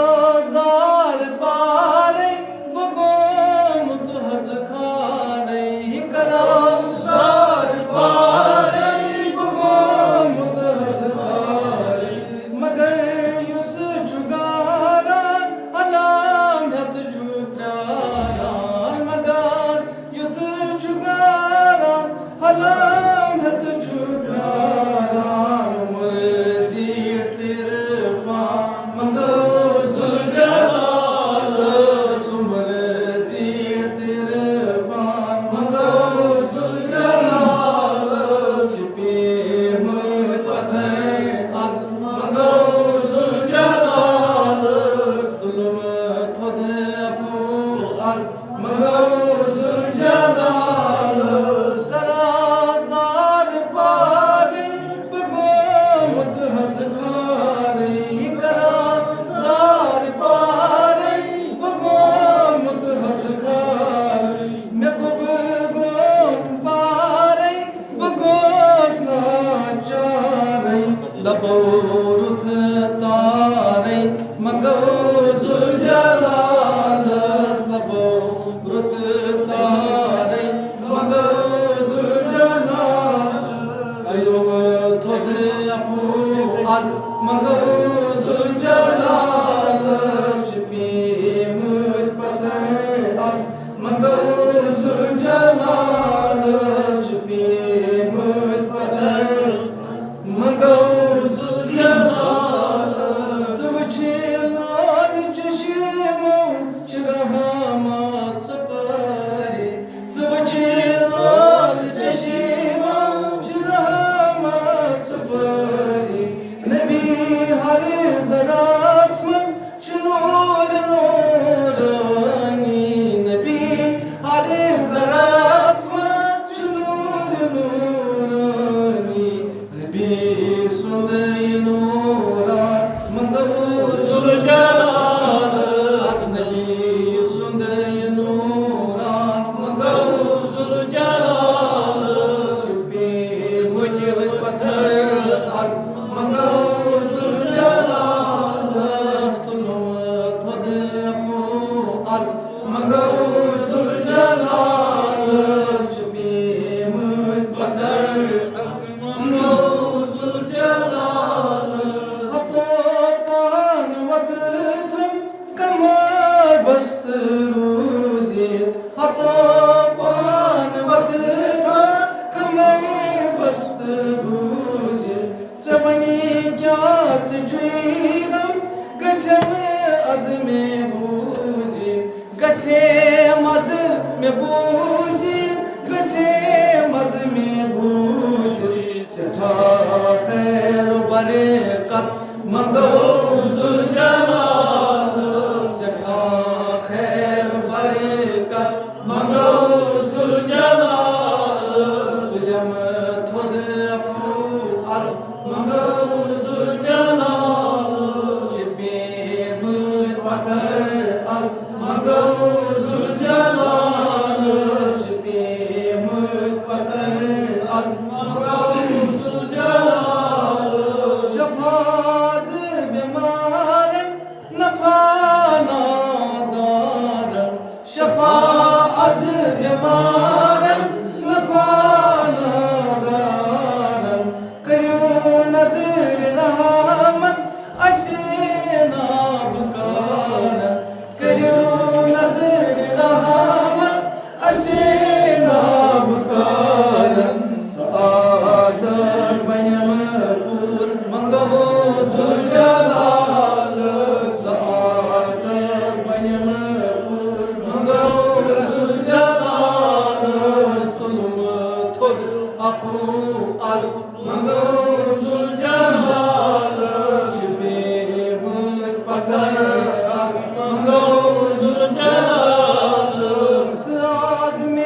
زار پارے بہٕ گوٚمُت حظ خارے، کرو زار پارے بہٕ گوٚمُت حظ خارے۔ مگر یُس چھُ گاران، علام ہٮ۪تھ چھُ پیاران۔ مگر یُس چھُ گاران، علام ہٮ۪تھ چھُ پیاران۔ عمر زیٖٹھ تہِ عرفان منٛگو ذوالجلالَس، عمر زیٖٹھ تہِ عرفان منٛگو ذوالجلالَس۔ چھِ پیمٕتۍ پتھر از منٛگو ذوالجلالَس، تُلُم تھوٚد عفو از منٛگو ذوالجلالَس۔ کرو زار پارے بہٕ گوٚمُت حظ خارے، کرو زار پارے بہٕ گوٚمُت حظ خارے۔ مےٚ گوٚو بہٕ گوٚم پارے، بہٕ گوس لاچارے، لبو رُت تارے منٛگو ذوالجلالَس، لبو رُت تارے منٛگو ذوالجلالَس۔ تُلُم تھوٚد عفو از منٛگو ذوالجلالَس۔ چھِ پیمٕتۍ پتھر از منٛگو ذوالجلالَس۔ چھِ پیمٕتۍ پتھر منٛگو ذوالجلالَس۔ ژٕ وٕچھِ لال چشمو چھِ رحمت ژٕ پٲری۔ ژٕ وٕچھِ لال چشمو چھِ رحمت ژٕ پٲری۔ نبی ہر ذراہَس منٛز چھُ نوٗر نوٗرانی، نبی ہر ذراہَس منٛز چھُ نوٗر نوٗرانی۔ نبی سُنٛد یہِ نوٗرا منٛگو ذوالجلالَس، نبی سُنٛد یہِ نوٗرا منٛگو ذوالجلالَس۔ چھِ پیمٕتۍ پتھر از منٛگو ذوالجلالَس، تُلُم تھوٚد عفو از منٛگو ذوالجلالَس۔ چھِ پیمٕتۍ پتھر از منٛگو ذوالجلالَس۔ ہتو پان وۄتھ تھوٚد کمر بست روٗزِتھ، ہتو پان وۄتھ تھوٚد کمر بست روٗزِتھ۔ ژےٚ وَنی کیٛاہ ژٕ چھُے غم، گژھٮ۪م از مےٚ بوٗزِتھ، گژھٮ۪م از مےٚ بوٗزِتھ، گژھٮ۪م از مےٚ بوٗزِتھ۔ سٮ۪ٹھاہ خیر و برکت منٛگو ذوالجلالَس، سٮ۪ٹھاہ خیر و برکت منٛگو ذوالجلالَس۔ تُلِم تھوٚد عفو از منٛگو ذوالجلالَس۔ چھِ پیمٕتۍ پتھر از منٛگو ذوالجلالَس۔ چھِ پیمٕتۍ پتھر از منٛگو ذوالجلالَس۔ شفاعت ژٕ آگ مے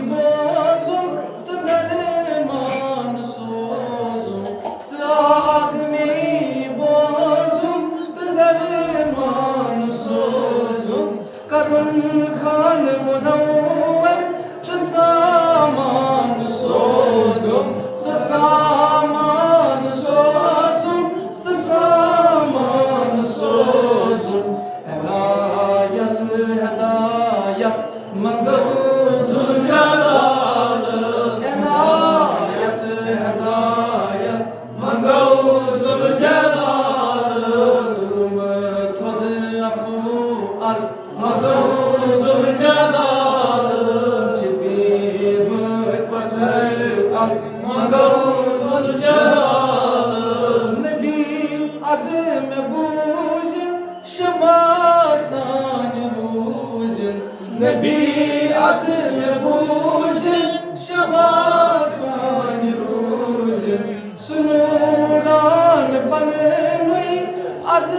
بوزُم تہٕ درمان سوزُم۔ ژٕ آگ مے بوزُم تہٕ درمان سوزُم۔ کرُن خان منور تہٕ سامان سوزُم، تہٕ سامان سوزُم، تہٕ سامان سوزُم۔ عنایت ہدایت منگو ذوالجلال، عنایت ہدایت منگو ذوالجلال۔ ظلم تھوٚد عفو از منگو ذوالجلال۔ چھِ پیمٕتۍ پتھر از منگو ذوالجلال۔ نبی از مےٚ بوٗزِن شفا سانہِ روٗزِن۔ نبی از مےٚ بوٗزِن شفا سانہِ روٗزِن۔ سُہ نوٗران پننُے از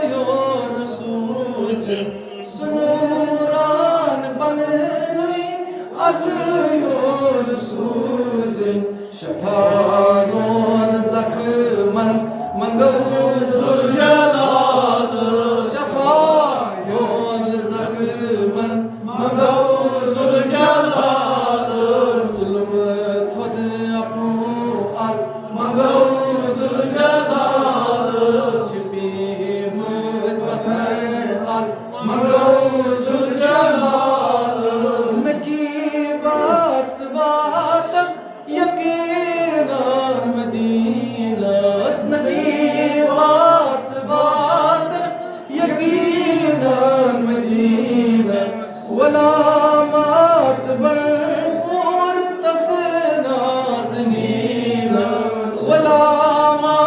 یور سوٗزِن۔ سُہ نوٗران پننُے از یور سوٗزِن۔ شفا یون زخمن منگو ذوالجلال۔ شفا یون زخمن منگو ذوالجلال۔ ظلم تھوٚد عفو از منگو ذوالجلال۔ چھِ پیمٕتۍ پتھر از منگو ذوالجلال۔ نقیبا ژٕ واتکھ یقیناً مدینس۔ نقیبا ژٕ واتکھ یقیناً مدینس۔ غلامہ ژٕ بنڈپور تس نازنینس۔ غلامہ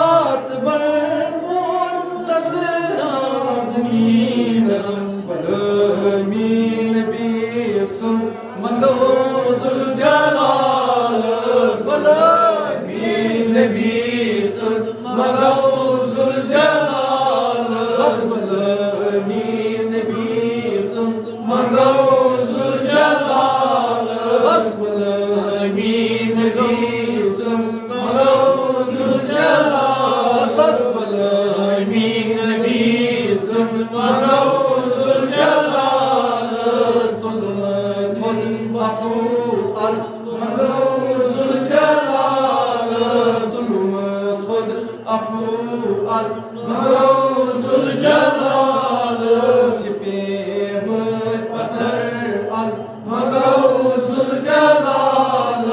ژٕ بنڈپور تس نازنینس۔ غلامی نبی سٕنٛز منگو ذوالجلال۔ غلامی نبی سٕنٛز منگو ذوالجلال۔ بس غلامی نبی سٕنٛز منگو ذوالجلال۔ بس غلامی نبی سٕنٛز منگو ذوالجلال۔ بس غلامی نبی سٕنٛز منگو ذوالجلال۔ تُلُن تھوٚد عفو از منگو ذوالجلال۔ تُلُن تھوٚد عفو از منگو ذوالجلال۔ چھِ پیمٕتۍ پتھر از منگو ذوالجلال۔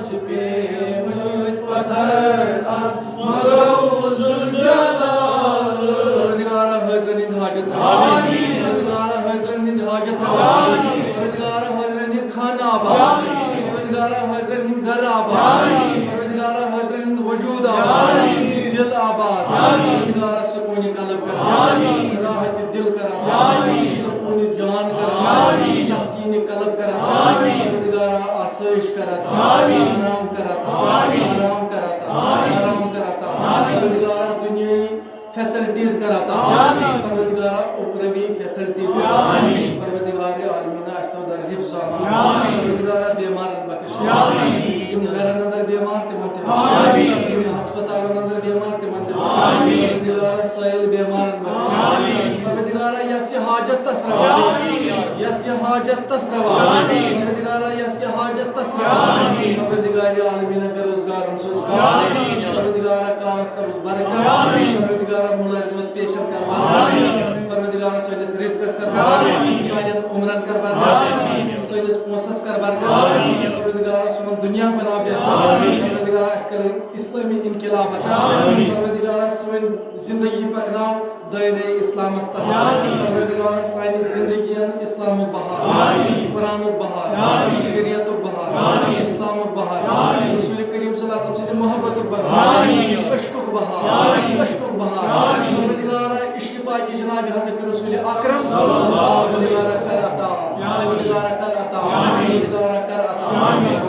چھِ پیمٕتۍ پتھر از منگو ذوالجلال۔ پروردگارا حٲضرن ہٕنٛدۍ حاجت روا۔ آمین۔ پروردگارا حٲضرن ہٕنٛدۍ حاجت روا۔ آمین۔ پروردگارا حٲضرن ہٕنٛدۍ خانہٕ آباد۔ آمین۔ پروردگارا حٲضرن ہٕنٛدۍ گرٕ آباد۔ آمین۔ پروردگارا حٲضرن ہُنٛد وجود آباد۔ آمین۔ دل آباد۔ آمین۔ پروردگارا سکوٗنِ قلب کر۔ آمین۔ راحتِ دل کر عطا۔ آمین۔ سکوٗنِ جان کر۔ آمین۔ تسکیٖنِ قلب کر عطا۔ آمین۔ پروردگارا آسٲیِش کر عطا۔ آمین۔ آرام کر عطا۔ آمین۔ آرام کر عطا۔ آمین۔ آرام کر عطا۔ آمین۔ پروردگارا دُنیٲیی فیسلٹیز کر عطا۔ آمین۔ پروردگارا اُخروی فیسلٹیز کر عطا۔ آمین۔ پروردگارِ عالمیٖنہ اَسہِ تھاو در حفظ امان۔ آمین۔ پروردگارا بیمارن بخش۔ آمین۔ یِم گرن اندر بیمار تِمن تہِ بخش۔ آمین۔ یِم ہسپتالن اندر بیمار تِمن تہِ بخش۔ آمین۔ پروردگارا سٲیِل بیمارن بخش۔ آمین۔ پروردگارا یس یہِ حاجت تس روا۔ آمین۔ یس یہِ حاجت تس روا۔ آمین۔ پروردگارا یس یہِ حاجت تس روا۔ آمین۔ پروردگارِ عالمیٖنہ بے روزگارن سوز کار۔ آمین۔ پروردگارا کار کر برکت۔ آمین۔ پروردگارا ملازمت پیشن کر برکت۔ آمین۔ پروردگارا سٲنِس رزقس کر برکت۔ آمین۔ سانٮ۪ن عمرن کر برکت۔ آمین۔ سٲنِس پونٛسس کر برکت۔ آمین۔ پروردگارا سون دُنیا بناو بہتر۔ آمین۔ پروردگارا اَسہِ کر اسلٲمی انقلاب عطا۔ آمین۔ پروردگارا سٲنۍ زندگی پکناو دٲیرے اسلامس تحت۔ آمین۔ پروردگارا سانہِ زندگین اسلامُک بہار، آمین۔ قرآنُک بہار، آمین۔ شریعتُک بہار، آمین۔ اسلامُک بہار، آمین۔ رسول کریم صلی اللہ علیہ وسلم سٕنٛدِ محبتُک بہار، آمین۔ عشقُک بہار، آمین۔ عشقُک بہار۔ آمین۔ پروردگارا عشق پاکِ جناب حضرت رسول اکرم صلی اللہ علیہ وسلم۔ پروردگارا کر عطا، پروردگارا کر عطا، آمین۔ پروردگارا کر عطا۔ آمین۔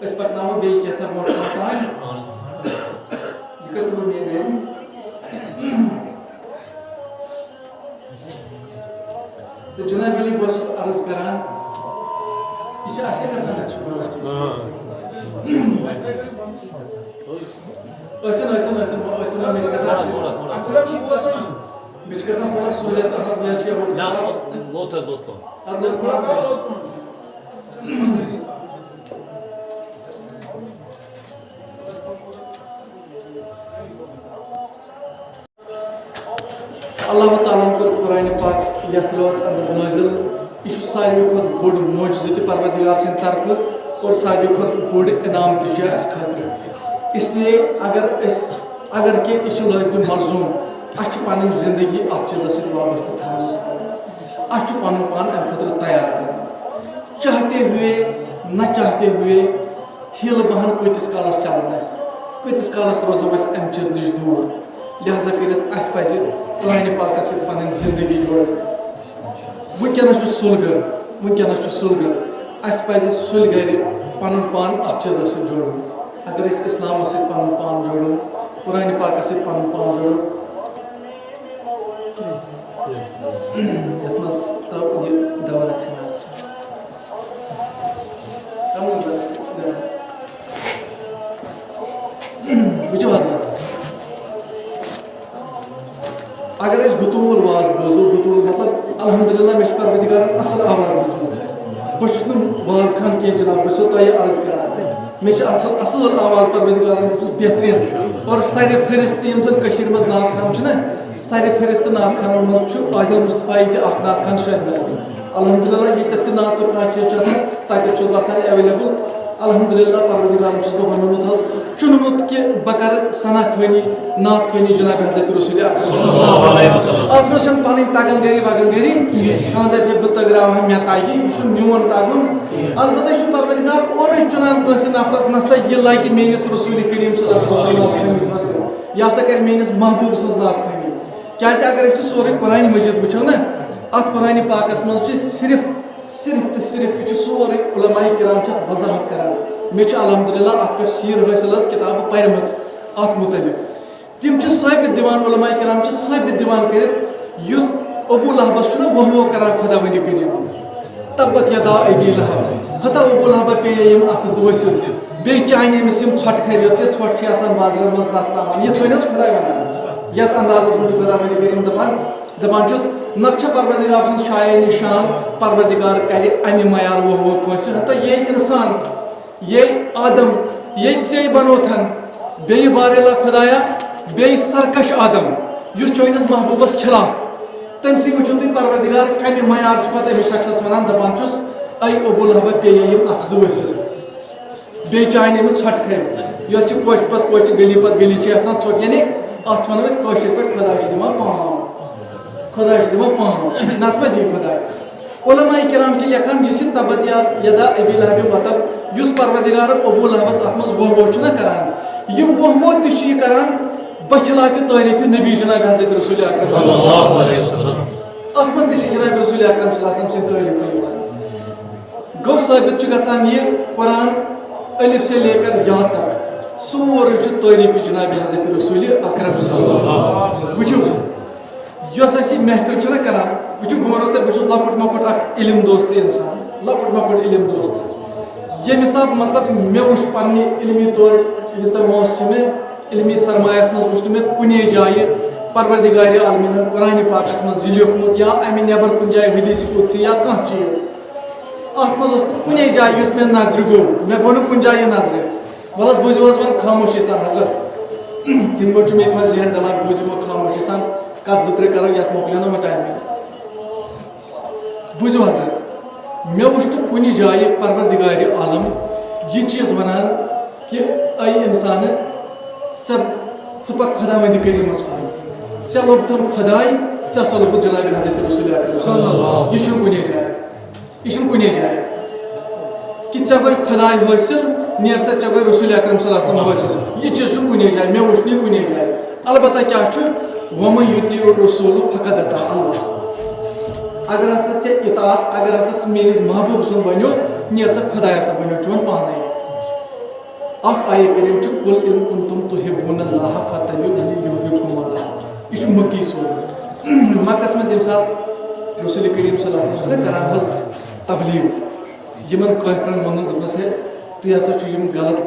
أسۍ پکناوو بیٚیہِ کینٛژھا برونٛٹھ کُن تام۔ یہِ کتھ ووٚن مےٚ گرِ؟ جناب علی، بہٕ اوسُس عرض کران، یہِ چھِ اَسے گژھان اَتہِ صُبحن۔ ٲسِن، ٲسِن، ٲسِن، ٲسِن، مےٚ چھِ گژھان، مےٚ چھِ گژھان تھوڑا سہوٗلیت، اَتھ منٛز مےٚ چھِ یہِ ہوٚٹ۔ نہ، لوٚت، لوٚت، لوٚت۔ اَدٕ لوٚت، لوٚت۔ اللہ تعالیٰ ہن کوٚر قرآن پاک یتھ رٲژ اندر نٲزِل۔ یہِ چھُ ساروی کھۄتہٕ بوٚڑ معجزٕ تہِ پروردگار سٕنٛدِ طرفہٕ اور ساروی کھۄتہٕ بوٚڑ انعام تہِ چھُ اَسہِ خٲطرٕ۔ اس لیے اگر أسۍ، اگر کہِ یہِ چھُ لٲزمِ ملزوم، اَسہِ چھُ پنٕنۍ زندگی اَتھ چیٖزس سۭتۍ وابستہٕ تھاوٕنۍ۔ اَسہِ چھُ پنُن پان اَمہِ خٲطرٕ تیار کرُن۔ چاہتے ہوئے، نہ چاہتے ہوئے، ہیلہٕ بہان کۭتِس کالس چلن اَسہِ، کۭتِس کالس روزو أسۍ اَمہِ چیٖزٕ نِش دوٗر؟ لہذا کٔرِتھ اَسہِ پَزِ قرآنِ پاکس سۭتۍ پنٕنۍ زندگی جوڑٕنۍ۔ وٕنکیٚنس چھُ سُلہٕ گر، وٕنکیٚنس چھُ سُلہٕ گر، اَسہِ پَزِ سُلہِ گرِ پنُن پان اَتھ چیٖزس سۭتۍ جوڑُن۔ اگر أسۍ اِسلامس سۭتۍ پنُن پان جوڑو، قرآنِ پاکس سۭتۍ پنُن پان جوڑو، یَتھ منٛز ترٛاو یہِ دوا رَژھِ ہنا۔ وٕچھِو حضرت، اگر أسۍ گُتوٗل واز بوزو، گُتوٗل مطلب الحمدللہ، مےٚ چھِ پروردگارن اصل آواز دِژمٕژ۔ بہٕ چھُس نہٕ واز خان کینٛہہ جناب، بہٕ چھُسو تۄہہِ عرض کران۔ مےٚ چھِ اصل، اصل آواز پروردگارن دِژمٕژ، بہتریٖن۔ اور سرِ فہرست یِم زن کٔشیٖرِ منٛز نعت خان چھِنہ، سرِ فہرست نعت خانن منٛز چھُ عادل مصطفیٰ یہِ تہِ اکھ نعت خان شٲمِل۔ الحمدللہ، ییٚتٮ۪تھ تہِ نعتُک کانٛہہ چیٖز چھُ آسان، تَتٮ۪تھ چھُ باسان available۔ الحمدللہ، پروردگارن چھُس بہٕ ووٚنمُت حظ، چُنمُت کہِ بہٕ کرٕ ثنا خوٲنی، نعت خوٲنی جناب حضرت رسول اکرم۔ اَتھ منٛز چھَنہٕ پنٕنۍ تگن گری وگن گری کِہیٖنۍ۔ کانٛہہ دپہِ ہے بہٕ تگراوہا، مےٚ تگہِ، یہِ چھُنہٕ میون تگُن۔ البتہ یہِ چھُ پروردگار اورے چُنان کٲنٛسہِ نفرس، نسا یہِ لگہِ میٲنِس رسول کریم صلی اللہ علیہ وسلم۔ یہِ ہسا کرِ میٲنِس محبوب سٕنٛز نعت خوٲنی۔ کیازِ اگر أسۍ یہِ سورُے قرآن مجید وٕچھو نا، اتھ قرآن پاکس منٛز چھِ صرف، صرف تہٕ صرف، یہِ چھُ سورُے علماء کرام چھِ اتھ وضاحت کران۔ مےٚ چھِ الحمدللہ اتھ پٮ۪ٹھ سیٖر حٲصِل حظ کتابہٕ پرِمٕژ اتھ متعلق۔ تِم چھِ ثٲبت دِوان، علماء کرام چھِ ثٲبت دِوان کٔرِتھ، یُس ابو لہبس چھُنہ وۄہ وۄہ کران خداوندِ کریم، تبت یدا ابی لہب، ہتا ابو لہبہ پیٚیہِ یِم اتھٕ زٕ ؤسِتھ، بیٚیہِ چانہِ أمِس یِم ژھۄٹہٕ کھرِ، یۄس یہِ ژھۄٹھ چھِ آسان بازرن منٛز نژناوان، یِتھ پٲٹھۍ حظ خداے ونان، یتھ اندازس منٛز چھُ خداوندِ کریم دپان، دپان چھُس، نتہٕ چھا پروردگار سُنٛد شایع نشان، پروردگار کرِ امہِ معیار وۄہ وۄہ کٲنٛسہِ، ہتا یے انسان، یے آدم، یے ژے بنوتھن، بیٚیہِ بارے اللہ خدایا، بیٚیہِ سرکش آدم، یُس چٲنِس محبوبس خلاف۔ تٔمۍ سٕے وٕچھِو تُہۍ پروردگار کمہِ معیار چھُ پتہٕ أمِس شخصس ونان، دپان چھُس، اے ابو لہبہ پیٚیہِ یِم اتھٕ زٕ ؤسِتھ۔ بیٚیہِ چانہِ أمِس ژھۄٹہٕ کھرِ، یۄس چھِ کوچہِ پتہٕ کوچہِ، گلی پتہٕ گلی چھِ آسان ژھۄٹھ، یعنی اتھ ونو أسۍ کٲشِر پٲٹھۍ خداے چھُ دِوان پان، خداے چھُ دِوان پان، نتہٕ ما دِیہِ خداے؟ علماء کرام چھِ لیکھان، یُس یہِ تبت یا-، یدا ابی لہب وتب، یُس پروردگار ابو لہبس اتھ منٛز وۄہ وۄہ چھُنہ کران، یہِ وۄہ وۄہ تہِ چھُ یہِ کران بخلاف تعریف نبی جناب حضرت رسول اکرم صلی اللہ علیہ وسلم۔ اتھ منٛز تہِ چھِ جناب رسول اکرم صلی اللہ علیہ وسلم سٕنٛز تعریف یِوان۔ گوٚو ثٲبت چھُ گژھان یہِ قرآن الف سے لے کر یا تک سورُے چھُ تعریف جناب حضرت رسول اکرم صلی اللہ علیہ وسلم۔ وٕچھِو، یۄس اَسہِ یہِ محفل چھِنہ کران، وٕچھِو، بہٕ وَنو تۄہہِ، بہٕ چھُس لۄکُٹ مۄکُٹ اکھ علم دوست اِنسان، لۄکُٹ مۄکُٹ علم دوست۔ ییٚمہِ حساب، مطلب، مےٚ وٕچھ پننہِ علمی طور، ییٖژاہ وٲنٛس چھِ مےٚ، علمی سرمایس منٛز وٕچھ نہٕ مےٚ کُنے جایہِ پروردگار عالمیٖنن قرآنِ پاکس منٛز یہِ لیوٗکھمُت یا اَمہِ نٮ۪بر کُنہِ جایہِ حدیث قدسی یا کانٛہہ چیٖز۔ اَتھ منٛز اوس نہٕ کُنے جایہِ یُس مےٚ نظرِ گوٚو، مےٚ گوٚو نہٕ کُنہِ جایہِ یہِ نظرِ۔ وَلہٕ حظ، بوٗزِو حظ وۄنۍ خاموشی سان حضرت۔ یِتھ پٲٹھۍ چھُ مےٚ یِتھ منٛز ذہن ڈَلان، بوٗزِو وۄنۍ خاموشی سان، کَتھ زٕ ترٛےٚ کَرو، یَتھ مۄکلیو نہٕ وۄنۍ ٹایمٕے۔ بوٗزِو حضرت، مےٚ وٕچھ نہٕ کُنہِ جایہِ پروردگارِ عالم یہِ چیٖز وَنان کہِ اَے اِنسانہٕ، ژےٚ، ژٕ پَکھ خۄداوندِ کریٖمَس کُن۔ ژےٚ لوٚبتھَن خۄداے، ژےٚ سا لوٚبُتھ جناب حضرت رسول اکرم صلی اللہ علیہ وسلم۔ یہِ چھُنہٕ کُنے جایہِ۔ یہِ چھُنہٕ کُنے جایہِ۔ کہِ ژےٚ گوٚے خۄداے حٲصِل، نیر سا ژےٚ گوٚے رسول اکرم صلی اللہ علیہ وسلم حٲصِل۔ یہِ چیٖز چھُنہٕ کُنے جایہِ، مےٚ وٕچھ نہٕ یہِ کُنے جایہِ۔ البتہ کیٛاہ چھُ؟ وَمَن یُطِیعِ الرَّسُولَ فَقَدْ أَطَاعَ اللَّهَ۔ اگر ہسا ژےٚ اطاعت، اگر ہسا ژٕ میٲنِس محبوب سُنٛد بنیو، نیر سا خۄدایَس سا بنیو چون پانے۔ اکھ آیہِ کریم چھُ، "قُلْ إِن كُنتُمْ تُحِبُّونَ اللَّهَ فَاتَّبِعُونِي يُحْبِبْكُمُ اللَّهُ۔" یہِ چھُ مکی سورہ۔ مکس منٛز ییٚمہِ ساتہٕ رسول کریم صلی اللہ علیہ وسلم چھِ کران حظ تبلیغ۔ یِمن کٲفرن ووٚنُن، دوٚپنس، ہے، تُہۍ ہسا چھِو یِم غلط،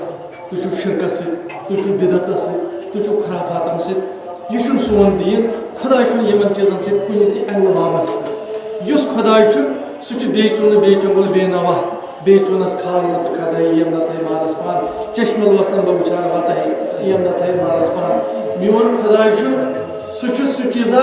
تُہۍ چھِو شرکس سۭتۍ، تُہۍ چھِو بدعتس سۭتۍ، تُہۍ چھِو خرافاتن سۭتۍ۔ یہِ چھُنہٕ سون دیٖن۔ خدا چھُنہٕ یِمن چیٖزن سۭتۍ کُنہِ تہِ اینگلہٕ وابستہٕ۔ یُس خداے چھُ، سُہ چھُ بے چونہٕ، بے چونگُل، بے نوا، بے چونس کھالنہٕ تہٕ کھدٲے یِم نہ تھٲے مالس پان۔ چشمہٕ لوسن بہٕ وٕچھان وتہٕ ہے یِم نہ تھٲے مالس پان۔ میون خداے چھُ، سُہ چھُ سُہ چیٖزا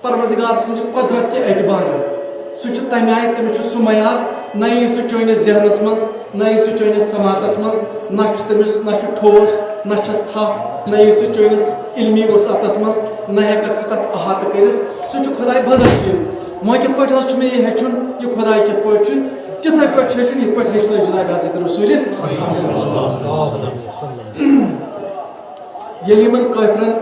پروردگار سٕنٛزِ قۄدرت کہِ اعتبارٕ۔ سُہ چھُ تَمہِ آیہِ، تٔمِس چھُ سُہ معیار، نہ یی سُہ چٲنِس ذہنَس منٛز، نہ یی سُہ چٲنِس سماعتَس منٛز، نہ چھُ تٔمِس، نہ چھُ ٹھوس، نہ چھَس تھپھ، نہ یی سُہ چٲنِس علمی وسعتَس منٛز، نہ ہٮ۪کَکھ ژٕ تَتھ احاطہٕ کٔرِتھ۔ سُہ چھُ خۄداے بدل چیٖز۔ وۄنۍ کِتھ پٲٹھۍ حظ چھُ مےٚ یہِ ہیٚچھُن، یہِ خۄداے کِتھ پٲٹھۍ چھُ؟ تِتھَے پٲٹھۍ چھُ ہیٚچھُن، یِتھ پٲٹھۍ ہیٚچھنٲے جناب حضرت رسول۔ ییٚلہِ یِمن کٲفرن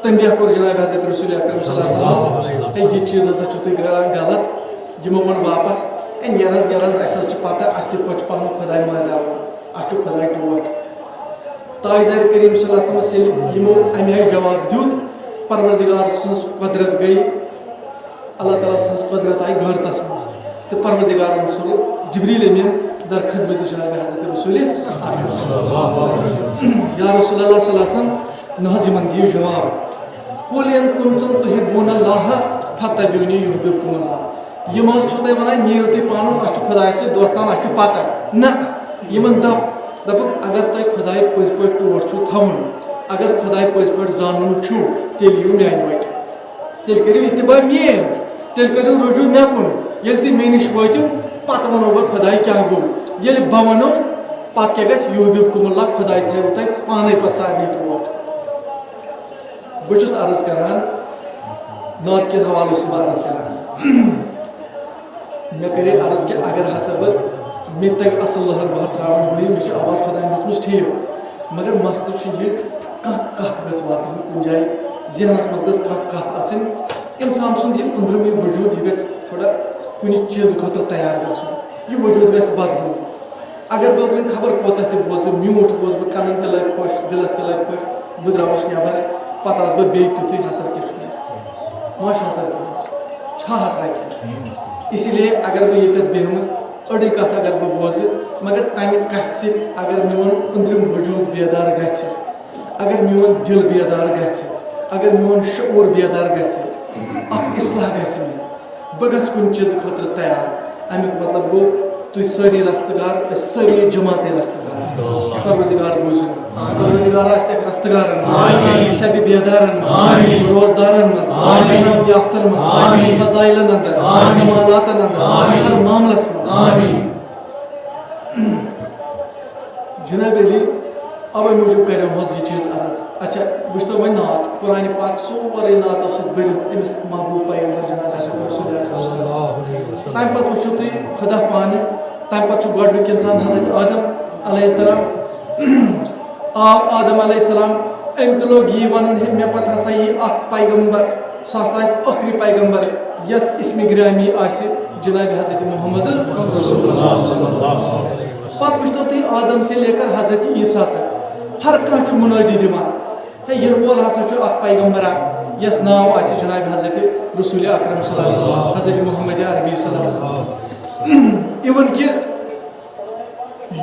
تنبیہ کوٚر جناب حضرت رسول اکرم صلی اللہ علیہ وسلم، ہے، یہِ چیٖز ہسا چھُو تُہۍ کران غلط، یِمو ووٚن واپس، ہے، نیر حظ، نیر حظ، اَسہِ حظ چھِ پتہ، اَسہِ کِتھ پٲٹھۍ چھُ پنُن خۄداے مٲنراوُن، اَسہِ چھُ خۄداے ٹوٹھ۔ تاجدار کریم صلی اللہ علیہ وسلمس ییٚلہِ یِمو اَمہِ آیہِ جواب دیُت، پروردگار سٕنٛز قۄدرت گٔے، اللہ تعالیٰ سٕنٛز قۄدرت آیہِ غٲرتس منٛز، تہٕ پروردگارن سوٗز جبریل امین در خدمت جناب حضرت رسول اکرم۔ یا رسول اللہ صلی اللہ علیہ وسلم، نہ حظ، یِمن دِیِو جواب۔ قل ان کنتم تحبون اللہ فتبعونی یحببکم اللہ۔ یِم حظ چھِو تۄہہِ وَنان، نیٖرِو تُہۍ پانَس، اَسہِ چھُ خۄدایَس سۭتۍ دوستان، اَسہِ چھُ پَتہ۔ نہ، یِمَن دَپ، دَپُکھ، اگر تۄہہِ خۄداے پٔزۍ پٲٹھۍ ٹوٹھ چھُو تھاوُن، اگر خۄداے پٔزۍ پٲٹھۍ زانُن چھُو، تیٚلہِ یِیِو میٛانہِ وَتہِ۔ تیٚلہِ کٔرِو اتباع میٛٲنۍ، تیٚلہِ کٔرِو رجوع مےٚ کُن۔ ییٚلہِ تُہۍ مےٚ نِش وٲتِو، پَتہٕ وَنو بہٕ خۄداے کیٛاہ گوٚو۔ ییٚلہِ بہٕ وَنو، پَتہٕ کیٛاہ گژھِ؟ یحببکم اللہ، خۄداے تھٲیوٕ تۄہہِ پانَے پَتہٕ سارنٕے ٹوٹھ۔ بہٕ چھُس عرض کران، نعت کہِ حوالہٕ چھُس بہٕ عرض کران۔ مےٚ کَرے عرض کہِ اگر ہسا بہٕ، مےٚ تہِ تَگہِ اَصٕل لٔہر بہر ترٛاوٕنۍ، ہُہ یہِ، مےٚ چھِ آواز خۄدایَن دِژمٕژ ٹھیٖک، مگر مسلہٕ چھُ یہِ، کانٛہہ کَتھ گٔژھ واتٕنۍ کُنہِ جایہِ، ذہنَس منٛز گٔژھ کانٛہہ کَتھ اَژٕنۍ۔ اِنسان سُنٛد یہِ أنٛدرِمٕے وجوٗد، یہِ گژھِ تھوڑا کُنہِ چیٖزٕ خٲطرٕ تیار گژھُن، یہِ وجوٗد گژھِ بدلُن۔ اگر بہٕ وۄنۍ خبر کوتاہ تہِ بوزٕ، میوٗٹھ بوزٕ، بہٕ کَنَن تہِ لَگہِ خۄش، دِلَس تہِ لَگہِ خۄش، بہٕ درٛاوُس نٮ۪بَر، پَتہٕ آسہٕ بہٕ بیٚیہِ تیُتھُے حسرت کیٛاہ چھُ مےٚ؟ ما چھُ حسرت گوٚمُت؟ چھا حسرت گوٚمُت؟ اسی لیے اگر بہٕ ییٚتٮ۪تھ بیٚہمہٕ، أڑٕے کَتھ اگر بہٕ بوزٕ، مگر تَمہِ کَتھِ سۭتۍ اگر میون أنٛدرِم وجوٗد بیدار گژھِ، اگر میون دِل بیدار گژھِ، اگر میون شعوٗر بیدار گژھِ، اَکھ اصلاح گژھِ مےٚ۔ بہٕ گژھٕ کُنہِ چیٖزٕ خٲطرٕ تیار۔ اَمیُک مطلب گوٚو، تُہۍ سٲری رستہٕ گار، أسۍ سٲری جماعتٕے رستہٕ گار۔ پروردگار بوٗزِو۔ پروردگار آسہِ تۄہہِ رستہٕ گارن منٛز، شبِ بیدارن منٛز، روزدارن منٛز، انعام یافتن منٛز، فضائلن اندر، کمالاتن اندر، ہر معاملس منٛز۔ جناب علی، اوے موٗجوٗب کریو منٛز یہِ چیٖز عرض۔ اچھا، وٕچھتو وۄنۍ نعت، قرآن پاک سورُے نعتو سۭتۍ بٔرِتھ أمِس محبوب پیغمبر جناب حضرت رسول اللہ صلی اللہ علیہ وسلم۔ تَمہِ پتہٕ وٕچھِو تُہۍ خۄدا پانہٕ، تَمہِ پتہٕ چھُ گۄڈٕنیُک اِنسان حضرت آدم علیہ السلام۔ آو آدم علیہ السلام، أمۍ تہِ لوٚگ یی وَنُن، ہے، مےٚ پتہٕ ہسا یی اکھ پیغمبر، سُہ ہسا آسہِ ٲخری پیغمبر، یَس اسمِ گرامی آسہِ جناب حضرت محمد رسول اللہ۔ پتہٕ وٕچھتو تُہۍ آدم سے لے کر حضرت عیسیٰ تک، ہر کانٛہہ چھُ منٲدی دِوان، ہے، یِنہٕ وول ہسا چھُ اکھ پیغمبر اکھ، یَس ناو آسہِ جناب حضرت رسول اکرم صلی اللہ علیہ وسلم، حضرت محمد عربی صلی اللہ علیہ وسلم۔ Even کہِ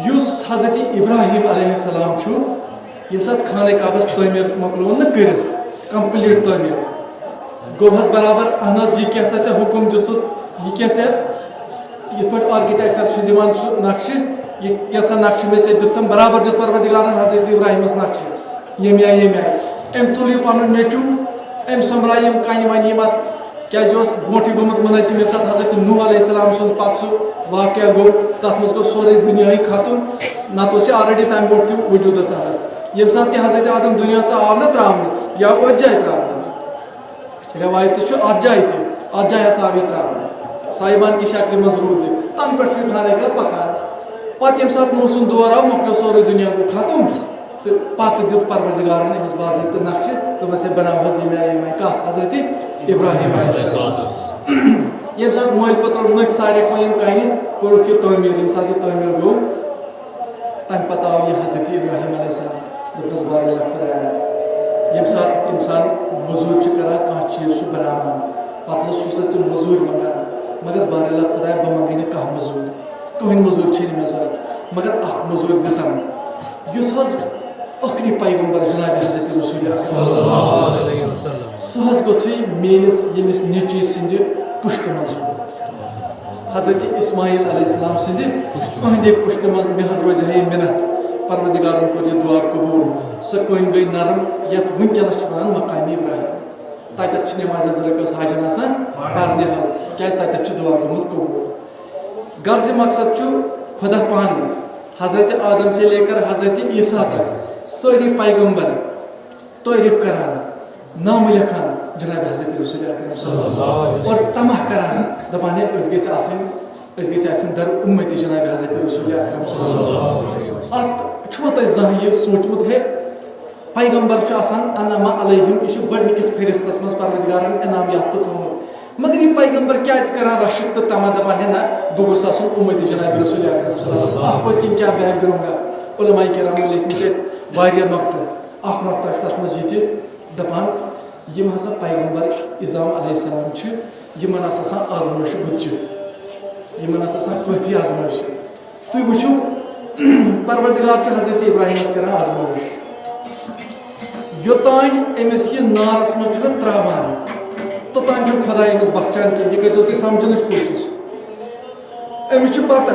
یُس حضرت ابراہیم علیہ السلام چھُ، ییٚمہِ ساتہٕ خانہ کعبس تعمیٖر مۄکلوو نہٕ کٔرِتھ، complete تعمیٖر، گوٚو حظ برابر؟ اہن حظ، یہِ کینٛژھا ژےٚ حُکُم دِژُتھ، یہِ کینٛہہ ژےٚ، یِتھ پٲٹھۍ architecture چھُ دِوان سُہ نقشہٕ، یہِ کینٛژھا نقشہٕ مےٚ ژےٚ دیُتتھم، برابر دیُت پروردگارن حضرت ابراہیمس نقشہٕ، ییٚمہِ آیہِ، ییٚمہِ آیہِ۔ أمۍ تُل یہِ پنُن نیٚچُو، أمۍ سۄمبرایہِ یِم کنہِ ونہِ یِم اتھ کیازِ یہِ اوس برونٛٹھٕے گوٚمُت منٲدی، ییٚمہِ ساتہٕ حضرت نوح علیہ السلام سُنٛد پتہٕ سُہ واقعہ گوٚو، تتھ منٛز گوٚو سورُے دُنیاہٕے ختم، نتہٕ اوس یہِ already تمہِ برونٛٹھ تہِ وجوٗدس اندر۔ ییٚمہِ ساتہٕ تہِ حضرت آدم دُنیاہس آو نہ ترٛاونہٕ، یا اوس جایہِ ترٛاونہٕ۔ رٮ۪وایت تہِ چھُ اتھ جایہِ تہِ، اتھ جایہِ ہسا آو یہِ ترٛاونہٕ۔ سایبان کہِ شکلہِ منٛز روٗد یہِ۔ تنہٕ پٮ۪ٹھ چھُ یہِ خانہ کعبہ پکان۔ پتہٕ ییٚمہِ ساتہٕ نوح سُنٛد دور آو، مۄکلیو سورُے دُنیا گوٚو ختم۔ تہٕ پتہٕ دیُت پروردگارن أمِس باضٲبطہٕ نقشہٕ، دوٚپمس، ہے، بناو حظ ییٚمہِ آیہِ، ییٚمہِ آیہِ۔ کس؟ حضرت ابراہیم علیہ السلام۔ ییٚمہِ ساتہٕ مٲلۍ پتہٕ روٚنکھ سارے کینٛہہ یِم کَنہِ، کوٚرُکھ یہِ تعمیٖر۔ ییٚمہِ ساتہٕ یہِ تعمیٖر گوٚو، تَمہِ پتہٕ آو یہِ حضرت ابراہیم علیہ السلام۔ دوٚپنس، بارے اللہ خۄدایا، ییٚمہِ ساتہٕ اِنسان مٔزوٗرۍ چھُ کران، کانٛہہ چیٖز چھُ بناوان، پتہٕ حظ چھُ سا ژٕ مٔزوٗرۍ منٛگان، مگر بارِاللہ خۄدایا، بہٕ منٛگے نہٕ کانٛہہ مٔزوٗر، کٕہٕنۍ مٔزوٗر چھے نہٕ مےٚ ضوٚرَتھ، مگر اَکھ مٔزوٗر دِتم، یُس حظ ٲخری پیغمبر جناب حضرت رسول اکرم صلی اللہ علیہ وسلم۔ سُہ حظ گوٚژھُے میٲنِس ییٚمِس نیٚچوِ سٕنٛدِ پُشتہٕ منٛز یُن۔ حضرت اسماعیل علیہ السلام سٕنٛدِ أہنٛدِ پُشتہٕ منٛز مےٚ حظ روزِ ہے یہِ مِنت۔ پروردگارن کوٚر یہِ دُعا قبوٗل۔ سۄ کٔنۍ گٔے نرم، یتھ وٕنکیٚنس چھِ ونان مقام ابراہیم۔ تتٮ۪تھ چھِ نمازِ زٕ رکٲژ حاجن آسان پرنہِ حظ، کیازِ تتٮ۪تھ چھُ دُعا گوٚمُت قبوٗل۔ غرض مقصد چھُ خدا پانہٕ، حضرت آدم سے لے کر حضرت عیسیٰ تک سٲری پیغمبر تعریف کران، نامہٕ لیکھان جناب حضرت رسول اکرم صلی اللہ علیہ وسلم اور طمع کران، دپان ہے أسۍ گٔژھۍ آسٕنۍ، أسۍ گٔژھۍ آسٕنۍ در امتی جناب حضرت رسول اکرم صلی اللہ علیہ وسلم۔ اتھ چھُوا تۄہہِ زانٛہہ یہِ سوٗنٛچمُت ہے پیغمبر چھُ آسان انعم علیہم، یہِ چھُ گۄڈٕنِکِس فہرستس منٛز پروردگارن انعام یافتہٕ تھوٚومُت، مگر یہِ پیغمبر کیازِ کران رشک تہٕ طمع دپان ہے نہ بہٕ گوٚژھ آسُن امتی جناب رسول اکرم صلی اللہ علیہ وسلم؟ اتھ پٔتۍ کِنۍ کیٛاہ background؟ علماء کرامو لیکھمٕتۍ اتہِ واریاہ نۄقطہٕ۔ اکھ نۄقطہٕ چھُ تتھ منٛز یہِ تہِ دپان، یِم ہسا پیغمبر عظام علیہ السلام چھِ، یِمن ٲس آسان آزمٲیش گُتجہِ، یِمن ٲس آسان کٲفی آزمٲیش۔ تُہۍ وٕچھِو، پروردگار چھُ حضرت ابراہیمس کران آزمٲیش۔ یوٚتام أمِس یہِ نارس منٛز چھُنہ تراوان، توٚتام چھُنہٕ خۄداے أمِس بخچان کینٛہہ۔ یہِ کٔرۍزیو تُہۍ سمجھنٕچ کوٗشش۔ أمِس چھِ پتہ،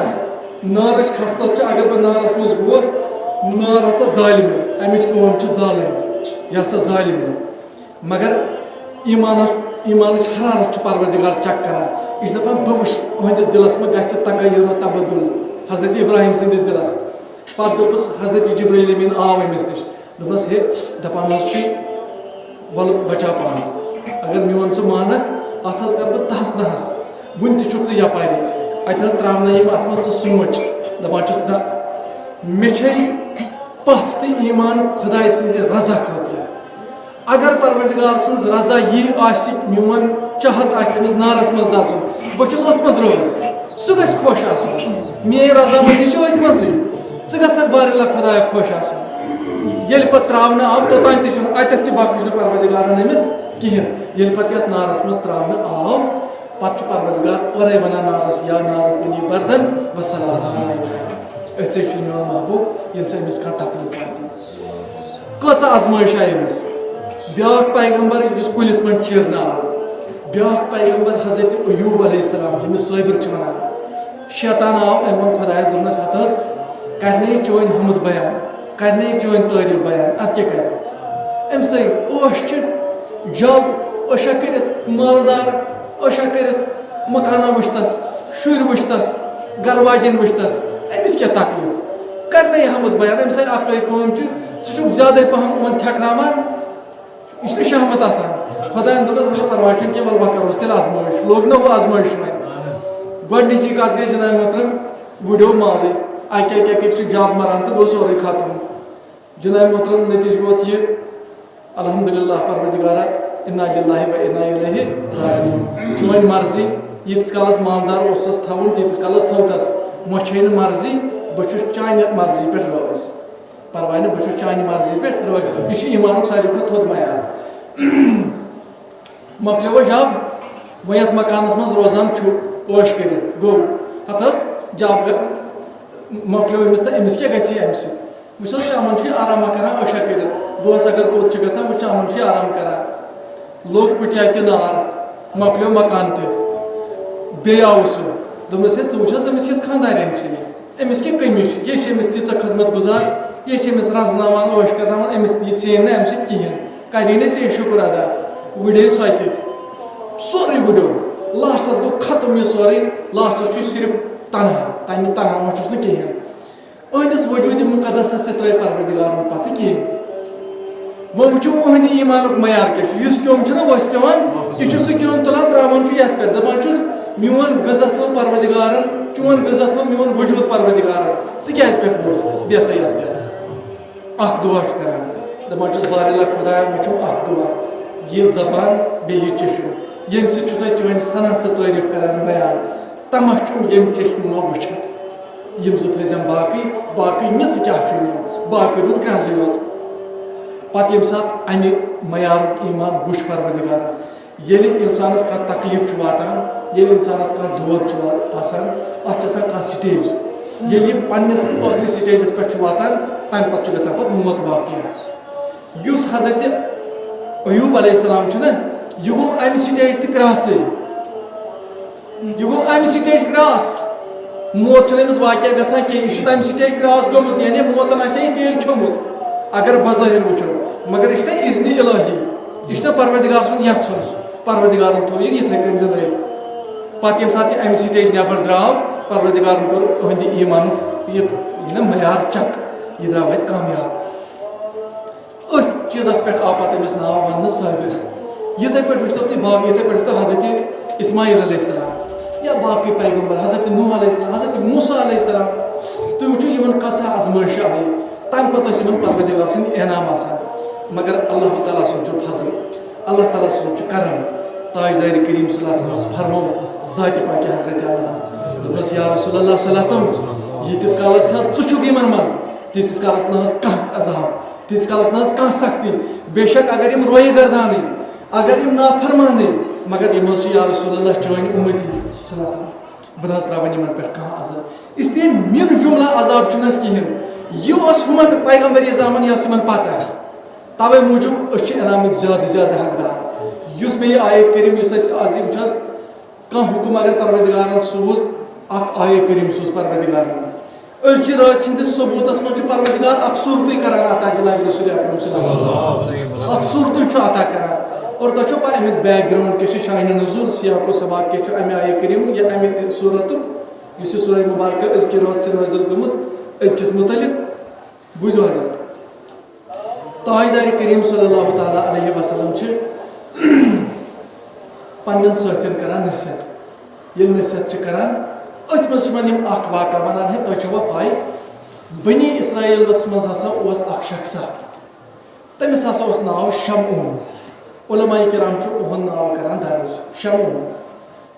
نارٕچ خصلت چھِ، اگر بہٕ نارس منٛز گوس، نار ہسا زالہِ مےٚ، امِچ کٲم چھِ زالٕنۍ، یہِ ہسا زالہِ مےٚ۔ مگر ایٖمانس، ایٖمانٕچ حرارت چھُ پروردگار check کران۔ یہِ چھُ دپان، بہٕ وٕچھِ، أہنٛدِس دِلس منٛز گژھِ تغیر و تبدل حضرت ابراہیم سٕنٛدِس دِلس۔ پتہٕ دوٚپُس، حضرت جبرائیل امین آو أمِس نِش، دوٚپنس، ہے، دپان حظ چھُے، وَلہٕ بچاو پان، اگر میون ژٕ مانکھ، اتھ حظ کرٕ بہٕ تہس نہس، وُنہِ تہِ چھُکھ ژٕ یپارِ، اتہِ حظ تراونٲیِم اتھ منٛز ژٕ سونٛچ۔ دپان چھُس، نہ، مےٚ چھے پژھ تہٕ ایٖمان خۄداے سٕنٛزِ رضا خٲطرٕ۔ اگر پروردگار سٕنٛز رضا یی آسہِ، میون چاہت آسہِ تٔمِس نارس منٛز دزُن، بہٕ چھُس أتھۍ منٛز رٲضۍ۔ سُہ گژھِ خۄش آسُن۔ میٲنۍ رضامندی چھِ أتھۍ منٛزٕے۔ ژٕ گژھکھ بارِلہ خۄدایا خۄش آسُن۔ ییٚلہِ پتہٕ تراونہٕ آو، توٚتام تہِ چھُنہٕ، اتٮ۪تھ تہِ بخش نہٕ پروردگارن أمِس کِہینۍ۔ ییٚلہِ پتہٕ یتھ نارس منٛز تراونہٕ آو، پتہٕ چھُ پروردگار اورے ونان نارس، یا نار کونی بردن و سلام علی ابراہیم۔ أتھۍ سۭتۍ چھُ میون محبوب، ییٚمہِ سۭتۍ أمِس کانٛہہ تکلیف واتہِ۔ کۭژاہ آزمٲیش آیہِ أمِس۔ بیٛاکھ پیغمبر یُس کُلِس منٛز چیرنہٕ آو، بیٛاکھ پیغمبر حضرت ایوب علیہ السلام، ییٚمِس صٲبِر چھِ ونان۔ شیطان آو، أمۍ ووٚن خۄدایس، دوٚپنس، ہتہٕ حظ، کرنے چٲنۍ حمد بیان، کرنے چٲنۍ تعریف بیان، ادٕ کیٛاہ کرِ؟ أمۍ سٕے ٲش چھِ جب، أچھا کٔرِتھ، مالدار، أچھا کٔرِتھ، مکانہ وٕچھتس، شُرۍ وٕچھتس، گرٕ واجٮ۪ن وٕچھتس، أمِس کیٛاہ تکلیف؟ کرنے حمد بیان، أمۍ سٕے اکٲے کٲم چھِ، ژٕ چھُکھ زیادَے پہم یِمن تھٮ۪کناوان۔ یہِ چھُنہٕ شہمت آسان۔ خۄدایَن دوٚپنَس، "ہسا پرواے چھُنہٕ کینٛہہ، وَلہٕ وۄنۍ کَرو أسۍ تیٚلہِ آزمٲیِش۔" لوگ نہ ہُہ آزمٲیِش وۄنۍ۔ گۄڈٕنِچی کَتھ گٔے، جناب محترم، وُڈیو مالٕے۔ اَکہِ اَکہِ اَکہِ اَکہِ چھُ جب مَران تہٕ گوٚو سورُے ختم۔ جناب محترم، نتیٖجہٕ ووت یہِ، الحمدللہ پروردگارا، انا للہ و انا الیہ راجعون۔ چٲنۍ مرضی، ییٖتِس کالَس مالدار اوسُس تھاوُن، تیٖتِس کالَس تھوٚو تَس۔ وۄنۍ چھے نہٕ مرضی، بہٕ چھُس چانہِ مرضی پٮ۪ٹھ رٲضۍ۔ پرواے نہٕ، بہٕ چھُس چانہِ مرضی پٮ۪ٹھ رٲضۍ۔ یہِ چھُ ایٖمانُک ساروی کھۄتہٕ تھوٚد معیار۔ مۄکلیو وۄنۍ جاب، وۄنۍ یَتھ مکانَس منٛز روزان چھُ، عٲش کٔرِتھ گوٚو۔ ہَتہٕ حظ، جاب گہ-، مۄکلیو أمِس تہٕ أمِس کیٛاہ گژھِ اَمہِ سۭتۍ؟ وٕچھ حظ، یِمَن چھُ یہِ آرامہ کران، عٲشہ کٔرِتھ۔ دۄہَس اگر کوٚت چھُ گژھان، وٕچھ، یِمَن چھُ یہِ آرام کران۔ لوٚگ کُٹیا تہِ نار، مۄکلیو مکان تہِ۔ بیٚیہِ آو سُہ، دوٚپمَس، "ہے، ژٕ وٕچھ حظ، أمِس کِژھ خانٛدارٮ۪ن چھِ یہِ؟" أمِس کیٛاہ کٔمی چھِ؟ یہِ چھِ أمِس تیٖژاہ خدمت گُزار، یہِ چھِ أمِس رَزناوان، عٲش کَرناوان، أمِس یہِ ژیٖنۍ نہٕ اَمہِ سۭتۍ کِہیٖنۍ۔ کَرِ نہٕ ژےٚ شُکُر ادا، وُڈے سۄ تہِ۔ سورُے وُڈیو۔ لاسٹَس گوٚو ختم یہِ سورُے۔ لاسٹَس چھُ صرف تنہا، تَنہِ تنہا، وۄنۍ چھُس نہٕ کِہیٖنۍ۔ أہٕنٛدِس وجوٗدِ مُقدسَس سۭتۍ ترٛٲے پروردگارَن پَتہٕ کِہیٖنۍ۔ وۄنۍ وٕچھِو، أہٕنٛدِ ایٖمانُک معیار کیٛاہ چھُ۔ یُس کیوٚم چھُنہ ؤسۍ پٮ۪وان، یہِ چھُ سُہ کیوٚم تُلان، ترٛاوان چھُ یَتھ پٮ۪ٹھ، دَپان چھُس، "میون غذا تھوٚو پروردگارَن، چون غذا تھوٚو میون وجوٗد پروردگارَن، ژٕ کیٛازِ پٮ۪ٹھ گوس؟" بیٚہہ سا یَتھ پٮ۪ٹھ۔ اَکھ دُعا چھُ کران، دَپان چھُس، "بارِلہ خۄدایا، وۄنۍ چھُم اَکھ دُعا، یہِ زبان بیٚیہِ یہِ چیٚچھُن، ییٚمہِ سۭتۍ چھُسَے چٲنۍ ثنا تہٕ تعریٖف کران بیان، طمع چھُم ییٚمہِ چیٚچھنہِ منٛز وٕچھِتھ، یِم زٕ تھٲیزٮ۪م باقٕے، باقٕے نہٕ، ژٕ کیٛاہ چھُے نیُن، باقٕے روٗد کرٛنٛزٕے یوت۔" پتہٕ ییٚمہِ ساتہٕ اَمہِ معیارُک ایٖمان وٕچھ پروردگارن، ییٚلہِ اِنسانَس کانٛہہ تکلیٖف چھُ واتان، ییٚلہِ اِنسانَس کانٛہہ دود چھُ وا-، آسان، اَتھ چھِ آسان کانٛہہ سٹیج۔ ییٚلہِ یہِ پنٛنِس ٲخری سٹیجَس پٮ۪ٹھ چھُ واتان، تَمہِ پَتہٕ چھُ گژھان پَتہٕ موت واقع۔ یُس حضرت ایوب علیہ السلام چھُ نہ، یہِ گوٚو اَمہِ سٹیج تہِ کرٛاسٕے۔ یہِ گوٚو اَمہِ سٹیج کراس۔ موت چھُنہٕ أمِس واقع گژھان کینٛہہ، یہِ چھُ تَمہِ سٹیج کراس گوٚمُت، یعنی موتَن آسہِ ہے یہِ تیل کھیوٚمُت، اگر بظٲہِر وٕچھو۔ مگر یہِ چھُ نہ اذنِ الہی، یہِ چھُ نہ پروردگار سُنٛد یَژھُن۔ پروردگارَن تھوٚو یہِ یِتھَے کٔنۍ زِندَے۔ پَتہٕ ییٚمہِ ساتہٕ یہِ اَمہِ سٹیج نٮ۪بر درٛاو، پروردگارَن کوٚر أہٕنٛدِ ایٖمانُک یہِ، یہِ نہ معیار چَک، یہِ درٛاو اَتہِ کامیاب۔ أتھۍ چیٖزَس پٮ۪ٹھ آو پَتہٕ أمِس ناو وَننہٕ صابر۔ یِتھَے پٲٹھۍ وٕچھتو تُہۍ باقٕے، یِتھَے پٲٹھۍ وٕچھتو حضرت اسماعیل علیہ السلام یا باقٕے پیغمبر، حضرت نوح علیہ السلام، حضرت موسیٰ علیہ السلام۔ تُہۍ وٕچھِو یِمَن کۭژاہ آزمٲیشہِ آیہِ، تَمہِ پَتہٕ ٲسۍ یِمَن پروردگار سٕنٛدۍ انعام آسان۔ مگر اللہ تعالیٰ سُنٛد چھُ فضل، اللہ تعالیٰ سُنٛد چھُ کرم۔ تاجدار کریم صلی اللہ علیہ وسلمَس فرموو ذاتِ پاکہِ حضرت اللہ، دوٚپنَس، یا رسول اللہ صلی اللہ علیہ وسلم، ییٖتِس کالَس حظ ژٕ چھُکھ یِمَن منٛز، تیٖتِس کالَس نہ حظ کانٛہہ عذاب۔ تیٖتِس کالَس نہ حظ کانٛہہ سختی۔ بے شک اگر یِم رویہِ گردانٕے، اگر یِم نافرمانٕے، مگر یِم حظ چھِ یا رسول اللہ چٲنۍ اُمتی صلی اللہ علیہ وسلم۔ بہٕ نہ حظ ترٛاوَن یِمَن پٮ۪ٹھ کانٛہہ عذاب۔ اس لیے مِن جملہ عذاب چھُنہٕ اَسہِ کِہیٖنۍ۔ یہِ اوس ہُمَن پیغمبر اعظامَن، یہِ ٲس یِمَن پَتہ۔ تَوَے موٗجوٗب أسۍ چھِ انعامٕکۍ زیادٕ زیادٕ حقدار۔ یُس مےٚ یہِ آیہِ کٔرِم، یُس اَسہِ آز یہِ وٕچھ حظ، کانٛہہ حُکُم اگر پروردگارن سوٗز، اکھ آیے کریم سوٗز پروردگارن۔ أزچہِ رٲژ ہٕنٛدِس ثبوٗتس منٛز چھُ پروردگار اکھ سورتُے کران عطا جناب رسول اکرم صلی اللہ علیہ وسلم۔ اکھ سورتُے چھُ عطا کران۔ اور تۄہہِ چھو پاے امیُک background کیٛاہ چھُ، شانِ نزول، سیاق و سباق کیٛاہ چھُ امہِ آیے کریم یا امہِ سورتُک، یُس یہِ سورہ مبارکہ أزکہِ رٲژ چھِ نٲزِل گٔمٕژ، أزکِس مُتعلق؟ بوٗزِو حضرت۔ تاجدار کریم صلی اللہ تعالیٰ علیہ وسلم چھِ پننٮ۪ن سٲتھٮ۪ن کران نصیحت۔ ییٚلہِ نصیحت چھِ کران، أتھۍ منٛز چھِ یِمن یِم اکھ واقعہ ونان، ہے، تۄہہِ چھوا پاے، بنی اسرائیلس منٛز ہسا اوس اکھ شخصا، تٔمِس ہسا اوس ناو شمعون۔ علماء کرام چھُ اُہُنٛد ناو کران درج، شمعون۔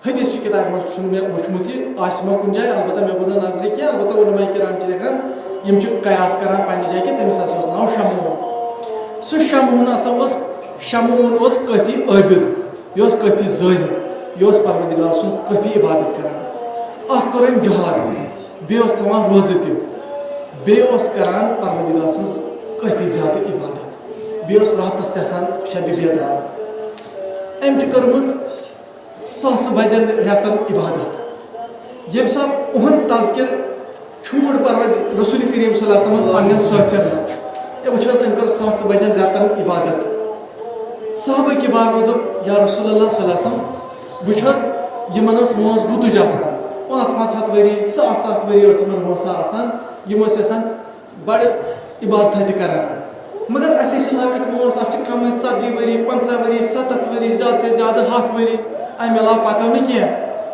حدیث چہِ کتابہِ منٛز چھُنہٕ مےٚ وُچھمُت یہِ، آسہِ ما کُنہِ جایہِ، البتہ مےٚ گوٚو نہٕ نظرِ کینٛہہ، البتہ علماء کرام چھِ لیکھان، یِم چھِ قیاس کران پننہِ جایہِ کہِ تٔمِس ہسا اوس ناو شمعون۔ سُہ شمعون ہسا اوس، شمعون اوس کٲفی عٲبِد، یہِ اوس کٲفی زٲہِد، یہِ اوس پروردگار سٕنٛز کٲفی عبادت کران۔ اکھ کوٚر أمۍ جہاد، بیٚیہِ اوس تھاوان روزٕ تہِ، بیٚیہِ اوس کران پروردگار سٕنٛز کٲفی زیادٕ عبادت، بیٚیہِ اوس راتس تہِ آسان شبِ بیدار۔ أمۍ چھِ کٔرمٕژ ساسہٕ بَدٮ۪ن رٮ۪تَن عبادت۔ ییٚمہِ ساتہٕ اُہُنٛد تذکر چھوٗڑ پروردِ-، رسول کریم صلی اللہ علیہ وسلم پننٮ۪ن سٲتھٮ۪ن منٛز، ہے، وٕچھ حظ، أمۍ کٔر ساسہٕ بَدٮ۪ن رٮ۪تَن عبادت۔ صحابہ کبارو دوٚپ، یا رسول اللہ صلی اللہ علیہ وسلم، وٕچھ حظ، یِمَن ٲس وٲنٛس گُتٕج آسان، پانٛژھ پانٛژھ ہَتھ ؤری، ساس ساس ؤری ٲس یِمَن وٲنٛسہٕ آسان، یِم ٲسۍ آسان بڑٕ عبادتھا تہِ کران۔ مگر اسہِ چھِ لۄکٕٹ وٲنٛس، اسہِ چھِ کمٕے ژتجی ؤری، پنٛژاہ ؤری، ستتھ ؤری، زیادٕ سے زیادٕ ہتھ ؤری۔ امہِ علاوٕ پکو نہٕ کینٛہہ۔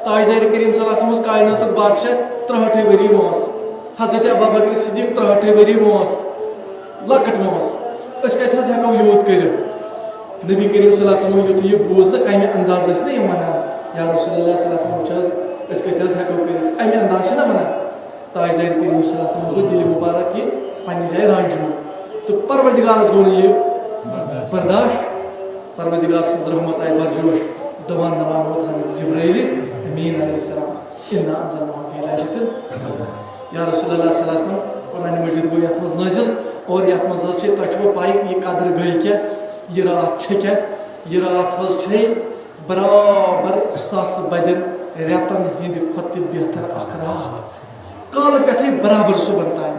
تاجدار کریم صلی اللہ علیہ وسلم اوس کائناتُک بادشاہ، ترٛہٲٹھے ؤری وٲنٛس۔ حضرت ابوبکر صدیق ترٛہٲٹھے ؤری وٲنٛس، لۄکٕٹ وٲنٛس۔ أسۍ کتہِ حظ ہٮ۪کو یوٗت کٔرِتھ؟ نبی کریم صلی اللہ علیہ وسلم یُتھُے یہِ بوٗز، نہ کمہِ انداز ٲسۍ نہ یِم ونان، یا رسول اللہ صلی اللہ علیہ وسلم، وٕچھ حظ، أسۍ کتہِ حظ ہٮ۪کو کٔرِتھ؟ امہِ انداز چھِ نہ ونان۔ تاجدار کریم صلی اللہ علیہ وسلم گوٚو دِلہِ مبارک یہِ پننہِ جایہِ رنجُن۔ تہٕ پروردگارس گوٚو نہٕ یہِ برداشت۔ پروردگار سٕنٛز رحمت آیہِ برجوش۔ دوان دوان ووت حضرت جبرائیل امین علیہ السلام۔ انا انزلناہ فی لیلۃ القدر۔ یا رسول اللہ صلی اللہ علیہ وسلم، قرآن مجید گوٚو یتھ منٛز نٲزِل، اور یتھ منٛز حظ چھِ، تۄہہِ چھُوا پاے یہِ قدر گٔے کیٛاہ، یہِ راتھ چھےٚ کیٛاہ؟ یہِ راتھ حظ چھے برابر ساسہٕ بدٮ۪ن رٮ۪تن ہٕنٛدِ کھۄتہٕ تہِ بہتر اکھ راتھ۔ کالہٕ پٮ۪ٹھے برابر صُبحن تام۔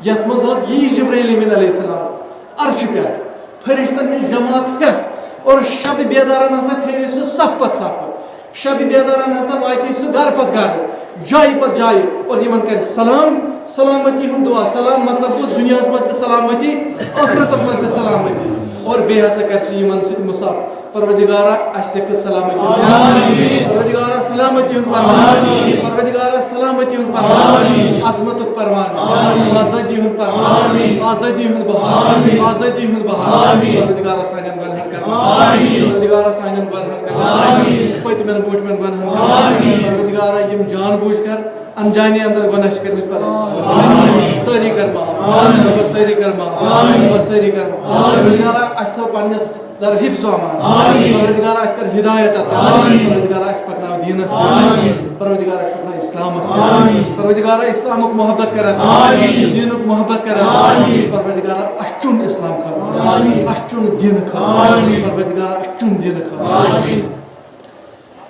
یتھ منٛز حظ یی جبرائیل امین علیہ السلام عرشہِ پٮ۪ٹھ فرشتن ہٕنٛز جماعت ہٮ۪تھ، اور شب بیدارن ہسا پھیرِ سُہ صف پتہٕ صف۔ شب بیدارن ہسا واتی سُہ گرٕ پتہٕ گرٕ، جایہِ پتہٕ جایہِ، اور یِمن کرِ سلام، سلامتی ہُنٛد دعا۔ سلام مطلب گوٚو دُنیاہس منٛز تہِ سلامتی، ٲخرتس منٛز تہِ سلامتی۔ اور بیٚیہِ ہسا کرِ سُہ یِمن سۭتۍ مُصافہٕ۔ پروردگارا، اسہِ لیکھ تہٕ سلامتی ہُنٛد۔ آمین۔ پروردگارا، سلامتی ہُنٛد پروان۔ آمین۔ پروردگارا، سلامتی ہُنٛد پروان۔ آمین۔ عظمتُک پروان۔ آمین۔ آزٲدی ہُنٛد پروان۔ آمین۔ آزٲدی ہُنٛد بہار۔ آمین۔ آزٲدی ہُنٛد بہار۔ آمین۔ پروردگارا، سانٮ۪ن گۄنہن کر۔ آمین۔ پروردگارا، سانٮ۪ن گۄنہن کر۔ آمین۔ پٔتمٮ۪ن برٛونٛٹھمٮ۪ن گۄنہن کر۔ آمین۔ پروردگارا، یِم جان بوٗجھ کر انجانی اندر گۄناہ چھِ کٔرمٕتۍ پتہٕ۔ آمین۔ سٲری کر معاف۔ آمین۔ رۄبا، سٲری کر معاف۔ آمین۔ رۄبا، سٲری کر معاف۔ آمین۔ پروردگارا، اسہِ تھٲو پننِس در حفظ و امان۔ آمین۔ پروردگار، اَسہِ کر ہدایت عطا۔ آمین۔ پروردگار، اَسہِ پکناو دیٖنس پٮ۪ٹھ۔ آمین۔ پروردگار، اَسہِ پکناو اسلامس پٮ۪ٹھ۔ آمین۔ پروردگار، اسلامُک محبت کر عطا۔ آمین۔ دیٖنُک محبت کر عطا۔ آمین۔ پروردگار، اَسہِ چُن اسلام خٲطرٕ۔ آمین۔ اَسہِ چُن دیٖنہٕ خٲطرٕ۔ آمین۔ پروردگار، اَسہِ چُن دیٖنہٕ خٲطرٕ۔ آمین۔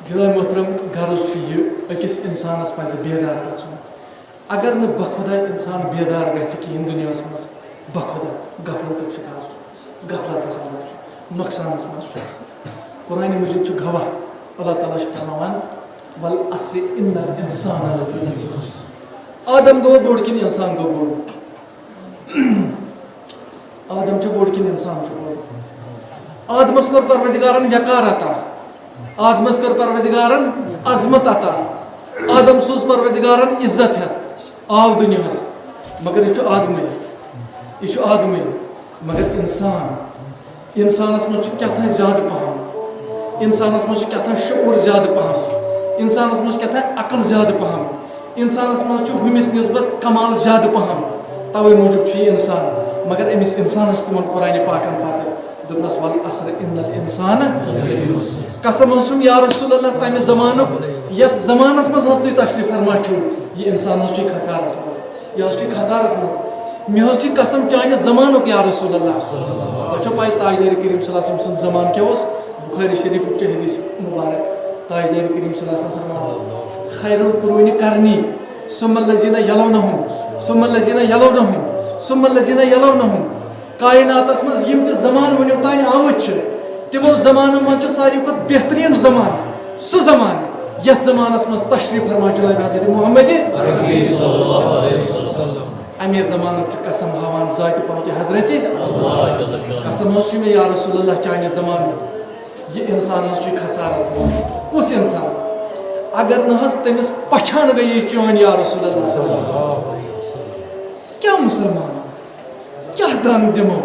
جناب محترم، غرض چھُ یہِ، أکِس انسانس پزِ بیدار گژھُن۔ اگر نہٕ بخدا انسان بیدار گژھِ کِہیٖنۍ دُنیاہس منٛز، بخدا غفلتُک شکار چھُ، غفلتس اندر چھُ، نۄقصانس منٛز چھُ۔ قرآن مجید چھُ گواہ، اللہ تعالیٰ چھُ فرماوان، "والعصر ان الانسان لفی خسر۔" آدم گوٚو بوٚڑ کِنہٕ انسان گوٚو بوٚڑ؟ آدم چھُ بوٚڑ کِنہٕ انسان چھُ بوٚڑ؟ آدمس کوٚر پروردگارن وقار عطا، آدمس کٔر پروردگارن عظمت عطا، آدم سوٗز پروردگارن عزت ہٮ۪تھ، آو دُنیاہس، مگر یہِ چھُ آدمٕے، یہِ چھُ آدمٕے۔ مگر انسان، انسانس منٛز چھُ کیٛاہ تام زیادٕ پہم، انسانس منٛز چھُ کیٛاہ تام شعور زیادٕ پہم، انسانس منٛز چھُ کیٛاہ تام عقل زیادٕ پہم، انسانس منٛز چھُ ہُمِس نسبت کمال زیادٕ پہم، توے موٗجوٗب چھُ یہِ انسان۔ مگر أمِس انسانس تہِ ووٚن قرآنِ پاکن پتہٕ، دوٚپنس، "والعصر ان الانسان"۔ قسم حظ چھُم یا رسول اللہ تمہِ زمانُک، یتھ زمانس منٛز حظ تُہۍ تشریف فرما چھِو، یہِ انسان حظ چھُ خسارس منٛز، یہِ حظ چھُ خسارس منٛز۔ مےٚ حظ چھُ قسم چانہِ زمانُک یا رسول اللہ۔ تۄہہِ چھو پاے تاجدار کریم صلی اللہ علیہ وسلم سُنٛد زمانہٕ کیٛاہ اوس؟ بخاری شریفُک چھُ حدیث مبارک، تاجدار کریم صلی اللہ علیہ وسلم فرماوان، "خیر القرون قرنی، ثم الذین یلونہم، ثم الذین یلونہم، ثم الذین یلونہم۔" کائناتس منٛز یِم تہِ زمانہٕ وُنیُک تام آمٕتۍ چھِ، تِمو زمانو منٛز چھُ ساروی کھۄتہٕ بہتریٖن زمانہٕ سُہ زمانہٕ، یتھ زمانس منٛز تشریف فرما جناب حضرت محمد۔ عربی صلی اللہ علیہ وسلم۔ اَمے زمانُک چھُ قسم ہاوان ذاتِ پاکِ حضرت۔ قسم حظ چھُ مےٚ یا رسول اللہ چانہِ زمانُک۔ یہِ انسان حظ چھُ خسارس منٛز۔ کُس انسان؟ اگر نہٕ حظ تٔمِس پہچان گٔیی چٲنۍ یا رسول اللہ صلی اللہ علیہ وسلم، کیٛاہ مسلمان؟ کیٛاہ دَنٛد دِمو؟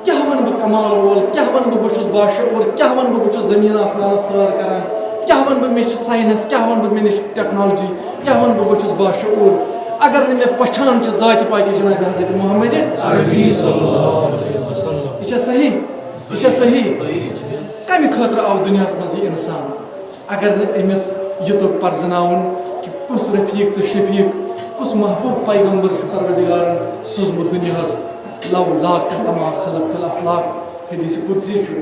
کیٛاہ وَنہٕ بہٕ کمال وول؟ کیٛاہ وَنہٕ بہٕ بہٕ چھُس باشعوٗر؟ کیٛاہ وَنہٕ بہٕ بہٕ چھُس زٔمیٖن آسمانَس سٲر کران؟ کیٛاہ وَنہٕ بہٕ مےٚ چھِ ساینس؟ کیٛاہ وَنہٕ بہٕ مےٚ نِش چھِ ٹیکنالوجی؟ کیٛاہ وَنہٕ بہٕ بہٕ چھُس باشعوٗر؟ اگر نہٕ مےٚ پہچان چھِ ذاتِ پاکِ جناب حضرت محمد عربی صلی اللہ علیہ وسلم۔ یہِ چھا صحیح؟ یہِ چھا صحیح؟ کَمہِ خٲطرٕ آو دُنیاہَس منٛز یہِ اِنسان؟ اگر نہٕ أمِس یہِ توٚگ پرزٕناوُن کہِ کُس رفیق تہٕ شفیق، کُس محبوب پیغمبر چھُ پروردگارن سوٗزمُت دُنیاہس، "لولاک لما خلقت الافلاک"، حدیث قدسی چھُ۔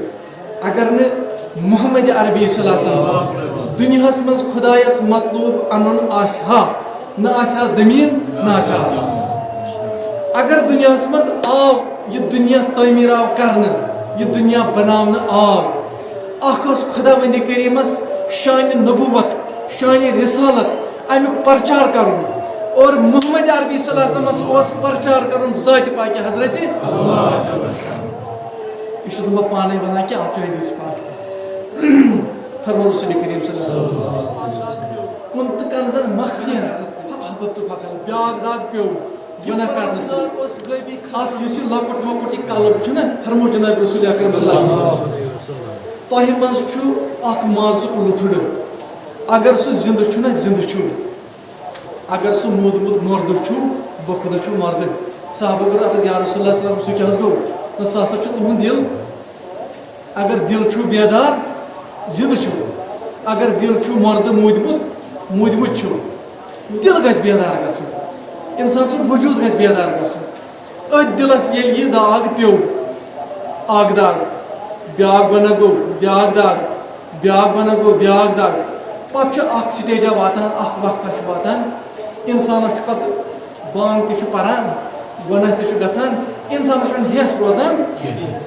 اگر نہٕ محمد عربی صلی اللہ علیہ وسلم دُنیاہس منٛز خدایس مطلوب انُن آسہِ ہا، نہ آسہِ ہا زٔمیٖن، نہ آسہِ ہا آسمان۔ اگر دُنیاہس منٛز آو، یہِ دُنیا تعمیٖر آو کرنہٕ، یہِ دُنیا بناونہٕ آو، اکھ اوس خداوندِ کریٖمس شانِ نبوت، شانِ رسالت، امیُک پرچار کرُن۔ اور محمد عربی صلی اللہ علیہ وسلمس اوس پرچار کرُن ذاتِ پاکِ حضرت۔ یہِ چھُس نہٕ بہٕ پانے ونان کینٛہہ، اتھ چھُ حدیث پاک۔ فرمو رسول کریم صلی اللہ علیہ وسلم، "کنت کنزا مخفیا فاحببت فاخلعت"، بیاکھ داغ پیوٚو گۄناہ کرنہٕ سۭتۍ۔ اتھ یُس یہِ لۄکُٹ مۄکُٹ یہِ قلب چھُنہ، فرمو جناب رسول اکرم صلی اللہ علیہ وسلم، تۄہہِ منٛز چھُ اکھ مازُک لُتھڑٕ، اگر سُہ زِندٕ چھُنہ، زِندٕ چھُ، اگر سُہ موٗدمُت مردٕ چھُ، بۄکھٕ دۄہ چھُ مردٕ۔ صحابہ کوٚر عرض، "یا رسول اللہ صلی اللہ علیہ وسلم، سُہ کیٛاہ حظ گوٚو؟" نہ، سُہ ہسا چھُ تُہُنٛد دِل۔ اگر دِل چھُ بیدار، زِندٕ چھُ۔ اگر دِل چھُ مردٕ موٗدمُت، موٗدمُت چھُ۔ دِل گژھِ بیدار گژھُن۔ اِنسان سُنٛد وجوٗد گژھِ بیدار گژھُن۔ أتھۍ دِلس ییٚلہِ یہِ داغ پیوٚو، اکھ داغ، بیٛاکھ گۄناہ گوٚو، بیٛاکھ داغ، بیٛاکھ گۄناہ گوٚو، بیٛاکھ داغ۔ پتہٕ چھُ اکھ سٹیجا واتان، اکھ وقتا چھُ واتان، اِنسانس چھُ پتہٕ بانگ تہِ چھُ پران، گۄناہ تہِ چھُ گژھان، اِنسانس چھُنہٕ ہٮ۪س روزان کِہیٖنۍ۔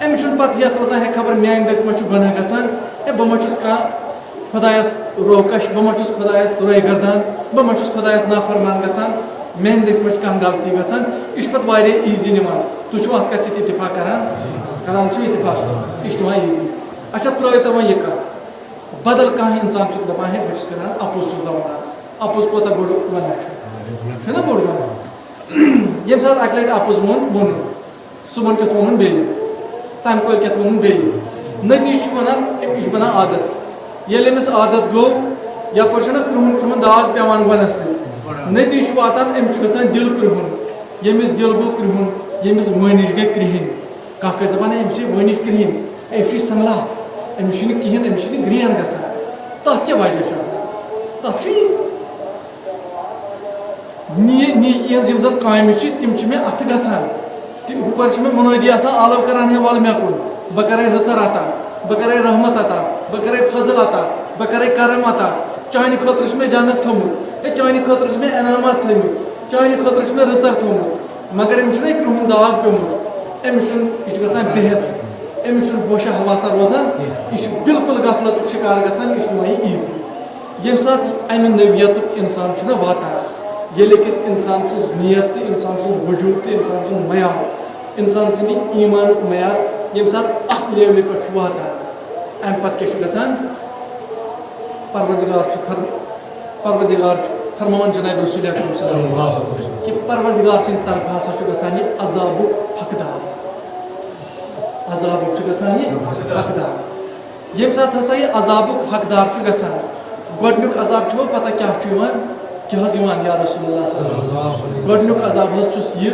أمِس چھُنہٕ پتہٕ ہٮ۪س روزان، ہے خبر میانہِ دٔسۍ ما چھُ گۄناہ گژھان، ہے بہٕ ما چھُس کانٛہہ خۄدایس روکش، بہٕ ما چھُس خۄدایس روے گردان، بہٕ ما چھُس خۄدایس نافرمان گژھان، میانہِ دٔسۍ ما چھِ کانٛہہ غلطی گژھان۔ یہِ چھُ پتہٕ واریاہ ایزی نِوان۔ تُہۍ چھِو اتھ کتھ سۭتۍ اتفاق کران؟ کران چھِو اتفاق، یہِ چھُ نِوان ایزی۔ اچھا، ترٲیِو تُہۍ وۄنۍ یہِ کتھ، بدل کانٛہہ انسان چھُ دپان، ہے بہٕ چھُس کران اپُز، چھُس بہٕ ونان، اپُز کوٗتاہ بوٚڑ گۄناہ چھُ؟ چھُنہ بوٚڑ گۄناہ؟ ییٚمہِ ساتہٕ اکہِ لٹہِ اپُز ووٚن، ووٚنُن، صُبحن کیُتھ ووٚنُن بیٚیہِ، تَمہِ کٲلۍ کیُتھ ووٚنُن بیٚیہِ۔ نٔتیٖجہٕ چھُ وَنان، أمِس چھُ بَنان عادت۔ ییٚلہِ أمِس عادت گوٚو، یَپٲرۍ چھُنہ کرٛہُن کرٛہُن داغ پٮ۪وان گۄنَس سۭتۍ۔ نٔتیٖجہٕ چھُ واتان، أمِس چھُ گژھان دِل کرٛہُن۔ ییٚمِس دِل گوٚو کرٛہُن، ییٚمِس وٲنِج گٔے کرٛہِنۍ، کانٛہہ کٲنٛسہِ دَپان، "ہے، أمِس چھے وٲنِج کرٛہِنۍ، ہے، أمِس چھُے سنگلاہ، أمِس چھُنہٕ کِہیٖنۍ، أمِس چھُنہٕ گرٛین گژھان۔" تَتھ کیٛاہ وجہ چھُ آسان؟ تَتھ چھُ یہِ نی-، نیکی ہٕنٛز یِم زَن کامہِ چھِ، تِم چھِ مےٚ اَتھٕ گژھان۔ تِم ہُپٲرۍ چھِ مےٚ مُنٲدی آسان آلو کران، "ہے، وَل مےٚ کُن، بہٕ کَرَے رٕژَر عطا، بہٕ کَرَے رحمت عطا، بہٕ کَرَے فضل عطا، بہٕ کَرَے کرم عطا۔ چانہِ خٲطرٕ چھُ مےٚ جنت تھوٚمُت، ہے، چانہِ خٲطرٕ چھِ مےٚ انعامات تھٲومٕتۍ، چانہِ خٲطرٕ چھُ مےٚ رٕژَر تھوٚمُت۔" مگر أمِس چھُنہ یہِ کرٛہُن داغ پیوٚمُت، أمِس چھُنہٕ، یہِ چھُ گژھان بے حس، أمِس چھُنہٕ ہوشہ حواسہ روزان، یہِ چھُ بالکل غفلتُک شکار گژھان، یہِ چھُ نِوان یہِ ایٖزی۔ ییٚمہِ ساتہٕ اَمہِ نوعیتُک اِنسان چھُنہ واتان، ییٚلہِ أکِس اِنسان سٕنٛز نیت تہٕ اِنسان سُنٛد وجوٗد تہٕ اِنسان سُنٛد معیار، اِنسان سٕنٛدِ ایٖمانُک معیار ییٚمہِ ساتہٕ اَتھ لیولہِ پٮ۪ٹھ چھُ واتان، اَمہِ پَتہٕ کیٛاہ چھُ گژھان؟ پروردگار چھُ فرم-، پروردگار چھُ فرماوان جناب رسول اکرم صلی اللہ علیہ وسلم کہ پروردگار سٕنٛدِ طرفہٕ ہسا چھُ گژھان یہِ عذابُک حقدار۔ عذابُک چھُ گژھان یہِ حقدار۔ ییٚمہِ ساتہٕ ہسا یہِ عذابُک حقدار چھُ گژھان، گۄڈٕنیُک عذاب چھُ وۄنۍ پتہ کیٛاہ چھُ یِوان، کیٛاہ حظ یِوان یا رسول اللہ صلی اللہ علیہ وسلم؟ گۄڈٕنیُک عذاب حظ چھُس یہِ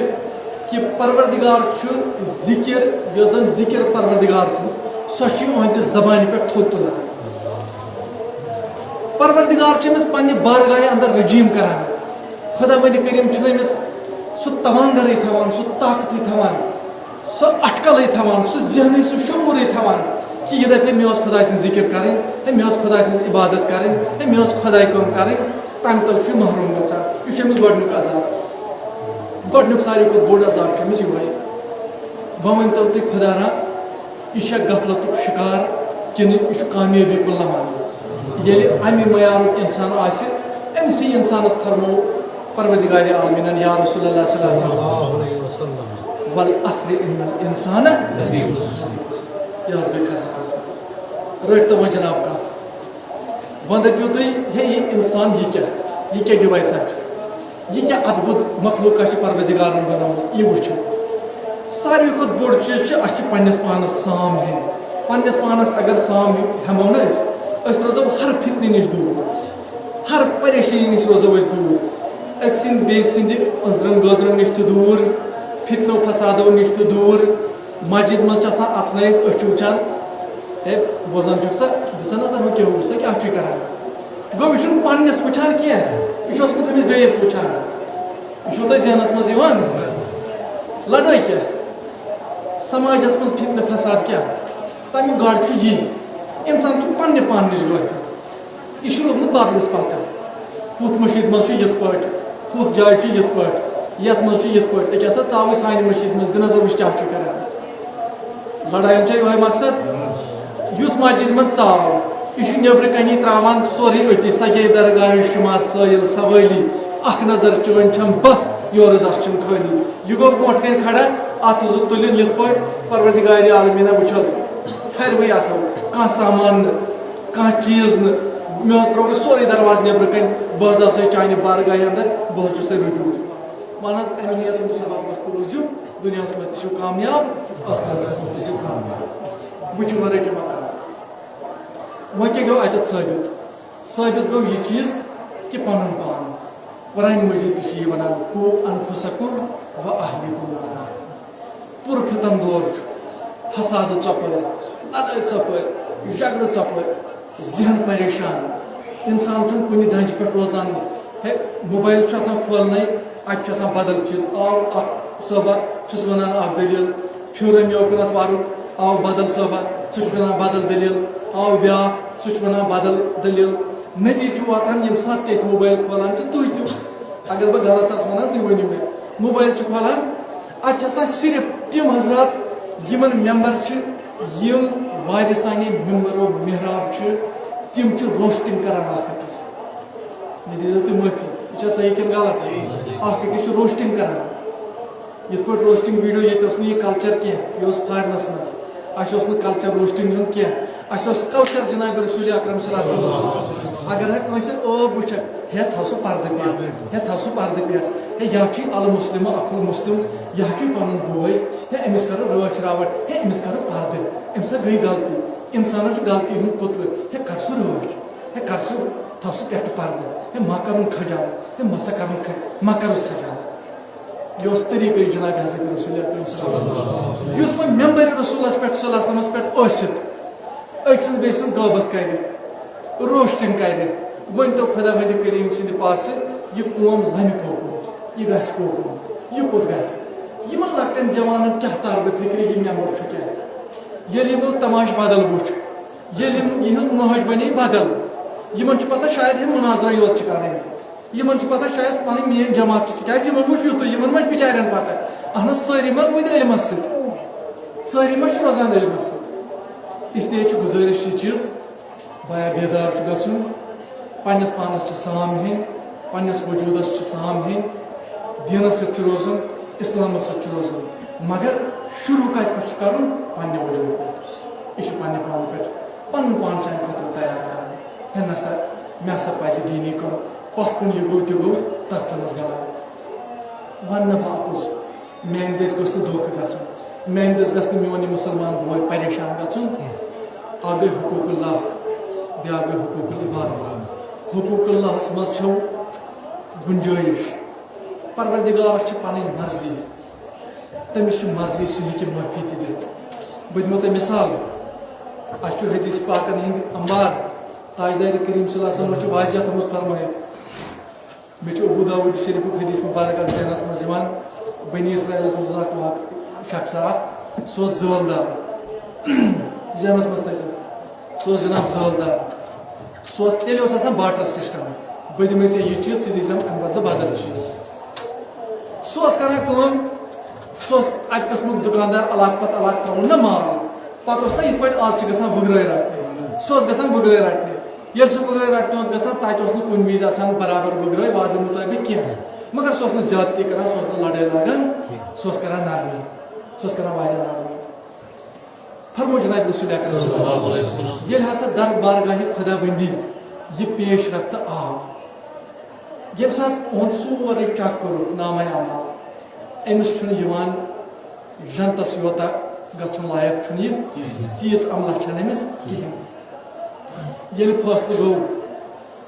کہ پروردگار چھُ ذکر، یۄس زن ذکر پروردگار سٕنٛز، سۄ چھِ یِہنٛدِ زبانہِ پٮ۪ٹھ تھوٚد تُلان۔ پروردگار چھُ أمِس پننہِ بارگاہہِ اندر رجیٖم کران۔ خۄداوندِ کریٖم چھُنہٕ أمِس سُہ توانگرٕے تھاوان، سُہ طاقتٕے تھاوان، سُہ اٹکلٕے تھاوان، سُہ ذہنٕے، سُہ شعوٗرٕے تھاوان کہ یہِ دپہِ ہے، مےٚ ٲس خۄداے سٕنٛز ذِکِر کرٕنۍ، ہے، مےٚ ٲس خۄداے سٕنٛز عبادت کرٕنۍ، ہے، مےٚ ٲس خۄداے کٲم کرٕنۍ۔ تمہِ تل چھُ یہِ محروٗم گژھان۔ یہِ چھُ أمِس گۄڈٕنیُک عذاب۔ گۄڈٕنیُک ساروی کھۄتہٕ بوٚڑ عذاب چھُ أمِس یِہوٚے۔ وۄنۍ ؤنۍ تو تُہۍ، خۄدا را، یہِ چھا غفلتُک شکار کِنہٕ یہِ چھُ کامیٲبی کُن لمان؟ ییٚلہِ اَمہِ معیارُک اِنسان آسہِ، أمسٕے اِنسانَس فرموو پروردگار عالمیٖنَن، یا رسول اللہ صلی اللہ علیہ وسلم، "والعصر ان الانسان لفی خسر۔" یہِ حظ گٔے کھسا کھسا۔ رٔٹۍ تو وۄنۍ جناب کَتھ۔ وۄنۍ دٔپِو تُہۍ، ہے، یہِ اِنسان، یہِ کیٛاہ، یہِ کیٛاہ ڈِوایسا چھُ؟ یہِ کیٛاہ اَدبُد مخلوقہ چھِ پروردگارن بنومُت، یہِ وٕچھِو۔ ساروی کھۄتہٕ بوٚڑ چیٖز چھُ، اَسہِ چھُ پننِس پانس سام ہیٚنۍ۔ پننِس پانس اگر سام ہیٚمو نہ أسۍ، أسۍ روزو ہر فتنہٕ نِش دوٗر، ہر پریشٲنی نِش روزو أسۍ دوٗر، أکۍ سٕنٛدِ بیٚیہِ سٕنٛدِ أنٛزرن گٲنٛزرن نِش تہِ دوٗر، فتنو فسادو نِش تہِ دوٗر۔ مسجد منٛز چھِ آسان اژنَے أسۍ، أسۍ چھِ وٕچھان، ہے، بوزان چھُکھ سا، دِسا نظر، ہُہ کیٛاہ، ہُہ سا کیٛاہ چھُے کران؟ گوٚو، یہِ چھُنہٕ پننِس وٕچھان کینٛہہ، یہِ چھُ اوسمُت أمِس بیٚیِس وٕچھان۔ یہِ چھُو تۄہہِ ذہنس منٛز یِوان؟ لڑٲے کیٛاہ؟ سماجس منٛز فتنہٕ فساد کیٛاہ؟ تمیُک گڑھ چھُ یی، انسان چھُ پننہِ پانہٕ نِش گۄپھِ۔ یہِ چھُ لوٚگمُت بدلس پتہٕ۔ ہُتھ مٔشیٖد منٛز چھُ یِتھ پٲٹھۍ، ہُتھ جایہِ چھُ یِتھ پٲٹھۍ، یتھ منٛز چھُ یِتھ پٲٹھۍ۔ أکیٛاہ سا ژاوٕے سانہِ مٔشیٖد منٛز، دِ نظر وٕچھ کیٛاہ چھُ کران۔ لڑاین چھا یِہوٚے مقصد؟ یُس مسجد منٛز ژاو، یہِ چھُ نیٚبرٕ کنی تراوان سورُے أتی، سجے درگاہ شما سٲیِل سوٲلی، اکھ نظر چٲنۍ چھم بس، یورٕ دس چھُم خٲلی۔ یہِ گوٚو برونٛٹھ کنہِ کھڑا، اتھٕ زٕ تُلِن یِتھ پٲٹھۍ، پروردگار عالمیٖنہ وٕچھ حظ، ژھرِ وٕے اتھو، کانٛہہ سامان نہٕ، کانٛہہ چیٖز نہٕ۔ مےٚ حظ ترٛوو سورُے دروازٕ نیٚبرٕ کنہِ، بہٕ حظ آو سا چانہِ بارگاہہِ اندر، بہٕ حظ چھُس تۄہہِ رجوٗع۔ وَن حظ، اَمہِ نیتہٕ سۭتۍ چھُ وقت روٗزِو، دُنیاہَس منٛز تہِ چھِو کامیاب، ٲخرتَس منٛز تہِ چھِو کامیاب۔ وٕچھِو وۄنۍ رٔٹِو مقام۔ وۄنۍ کیٛاہ گوٚو اَتٮ۪تھ ثٲبِت؟ ثٲبِت گوٚو یہِ چیٖز کہِ پَنُن پان۔ قرآنِ مجیٖد تہِ چھُ یہِ وَنان، "قُوا أَنفُسَكُمْ وَأَهْلِيكُمْ نَارًا۔" پُر فتن دور چھُ، فسادٕ ژۄپٲرۍ، لڑٲے ژۄپٲرۍ، جھگڑٕ ژۄپٲرۍ، ذہن پریشان، انسان چھُنہٕ کُنہِ دنجہِ پٮ۪ٹھ روزان۔ ہے، موبایل چھُ آسان کھولنَے، اَتہِ چھُ آسان بدل چیٖز۔ آو اکھ صٲبہ، چھُس وَنان اکھ دٔلیٖل، پھیوٗرن مےٚ اوکُن اَتھ وَرُق، آو بدل صٲبہ، سُہ چھُ وَنان بدل دٔلیٖل، آو بیٛاکھ، سُہ چھُ وَنان بدل دٔلیٖل۔ نتیٖجہٕ چھُ واتان، ییٚمہِ ساتہٕ تہِ أسۍ موبایل کھولان چھِ، تُہۍ تہِ، اگر بہٕ غلط آسہٕ وَنان، تُہۍ ؤنِو مےٚ، موبایل چھِ کھولان، اَتہِ چھِ آسان صرف تِم حضرات، یِمن ممبر چھِ، یِم وارثانِ ممبر و محراب چھِ، تِم چھِ روسٹنگ کران اکھ أکِس۔ مےٚ دیٖزیو تُہۍ معٲفی، یہِ چھا صحیح کِنہٕ غلط؟ اکھ أکِس چھِ روسٹنگ کران۔ یِتھ پٲٹھۍ روسٹنگ ویڈیو، ییٚتہِ اوس نہٕ یہِ کلچر کینٛہہ، یہِ اوس فارنس منٛز۔ اَسہِ اوس نہٕ کلچر روسٹنگ ہُنٛد کینٛہہ، اَسہِ اوس کلچر جناب رسول اکرم صلی اللہ علیہ وسلم۔ اگر ہا کٲنٛسہِ ٲب وٕچھکھ، ہے تھاو سُہ پردٕ پٮ۪ٹھ، ہے تھاو سُہ پردٕ پٮ۪ٹھ، ہے یہِ ہا چھُے المسلم اخو المسلم، یہِ ہا چھُے پنُن بوے، ہے أمِس کرو رٲچھ راوٹھ، ہے أمِس کرو پردٕ، أمِس ہا گٔے غلطی۔ انسانس چھُ غلطی ہُنٛد پُتلہٕ، ہے کر سُہ رٲچھ، ہے کر سُہ، تھاو سُہ پٮ۪ٹھٕ پردٕ، ہے ما کرُن خجالت، ہے ما سا کرُن خ-، ما کرُس خجالت۔ یہِ اوس طریٖقَے جناب حضرت رسول اکرم صلی اللہ علیہ وسلم۔ یُس وۄنۍ ممبر رسولس پٮ۪ٹھ صلی اللہ علیہ وسلمس پٮ۪ٹھ ٲسِتھ أکۍ سٕنٛز بیٚیہِ سٕنٛز غٲبت کرِ، روسٹنگ کرِ، ؤنۍ تو خۄدا وندِ کریم سٕنٛدِ پاسہٕ، یہِ قوم لمہِ کوکُن، یہِ گژھِ کوکُن، یہِ کوٚت گژھِ؟ یِمن لۄکٹٮ۪ن جوانن کیٛاہ ترِ فکرِ، یہِ ممبر چھُ کیٛاہ؟ ییٚلہِ یِمو تماشہٕ بدل وُچھ، ییٚلہِ یِم، یِہٕنٛز نہج بنے بدل، یِمن چھُ پتہ شاید یِم مناظرہ یوت چھِ کرٕنۍ۔ یِمن چھِ پتہ شاید پنٕنۍ مین جماعت چھِ، تِکیازِ یِمن وٕچھ یُتُے، یِمن ما چھِ بِچارٮ۪ن پتہ؟ اہن حظ، سٲری ما روٗدۍ علمس سۭتۍ؟ سٲری ما چھِ روزان علمس سۭتۍ؟ اس لیے چھِ گُزٲرِش یہِ چیٖز، بایا بیدار چھُ گژھُن، پننِس پانس چھِ سام ہیٚنۍ، پننِس وجوٗدس چھِ سام ہیٚنۍ، دیٖنس سۭتۍ چھُ روزُن، اسلامس سۭتۍ چھُ روزُن، مگر شروع کتہِ پٮ۪ٹھ چھُ کرُن؟ پننہِ وجوٗدٕ پٮ۪ٹھ۔ یہِ چھُ پننہِ پانہٕ پٮ۪ٹھ پنُن پان چانہِ خٲطرٕ تیار کرُن۔ ہے نسا، مےٚ ہسا پزِ دیٖنی کٲم، پتھ کُن یہِ گوٚو تہِ گوٚو، تتھ ژھٕنس گنڈان۔ وننہٕ بہٕ اپُز، میانہِ دٔسۍ گوٚژھ نہٕ دھوکہٕ گژھُن، میانہِ دٔسۍ گژھِ نہٕ میون یہِ مُسلمان بوے پریشان گژھُن۔ اکھ گٔے حقوق اللہ، بیاکھ گٔے حقوق العباد۔ حقوق اللہس منٛز چھو گنجٲیش، پروردگارس چھِ پنٕنۍ مرضی، تٔمِس چھِ مرضی، سُہ ہیٚکہِ معٲفی تہِ دِتھ۔ بہٕ دِمو تۄہہِ مثال، اَسہِ چھُ حدیث پاکن ہٕنٛدۍ انبار، تاجدار کریم صلی اللہ علیہ وسلم چھُ واضح تھوٚمُت فرمٲیِتھ۔ مےٚ چھُ ابو داؤد شریفُک حدیث مبارک اکھ ذہنس منٛز یِوان، بنی اسرائیلس منٛز اوس اکھ واقعہٕ، شخص اکھ، سُہ اوس زٲلدار، ذہنس منٛز تھٲیزیو، سُہ اوس جناب زٲلدار، سُہ اوس، تیٚلہِ اوس آسان بارٹر سسٹم، بہٕ دِمے ژےٚ یہِ چیٖز، ژٕ دِیٖزٮ۪م امہِ بدلہٕ بدل چیٖز۔ سُہ اوس کران کٲم، سُہ اوس اکہِ قٕسمُک دُکاندار، علاقہٕ پتہٕ علاقہٕ ترٛاوُن نہ مال، پتہٕ اوس نہ یِتھ پٲٹھۍ آز چھِ گژھان وٕگرٲے رٹنہِ، سُہ اوس گژھان وٕگرٲے رٹنہِ۔ ییٚلہِ سُہ وٕگرٲے رٹنہِ اوس گژھان، تتہِ اوس نہٕ کُنہِ وِزِ آسان برابر وٕگرٲے وعدٕ مُطٲبق کینٛہہ، مگر سُہ اوس نہٕ زیادتی کران، سُہ اوس نہٕ لڑٲے لاگان، سُہ اوس کران نرمی، سُہ اوس کران واریاہ نرمی۔ فرمو جناب رسول اکرم صلی اللہ علیہ وسلم، ییٚلہِ ہسا دربارگاہِ خداوندی یہِ پیش رفت آو، ییٚمہِ ساتہٕ اُہُنٛد سورُے چیک کوٚرُکھ نامہ اعمال، أمِس چھُنہٕ یِوان جنتس یوتاہ گژھُن لایق چھُنہٕ یہِ کِہیٖنۍ۔ تیٖژ عملہ چھنہٕ أمِس کِہیٖنۍ۔ ییٚلہِ فٲصلہٕ گوٚو،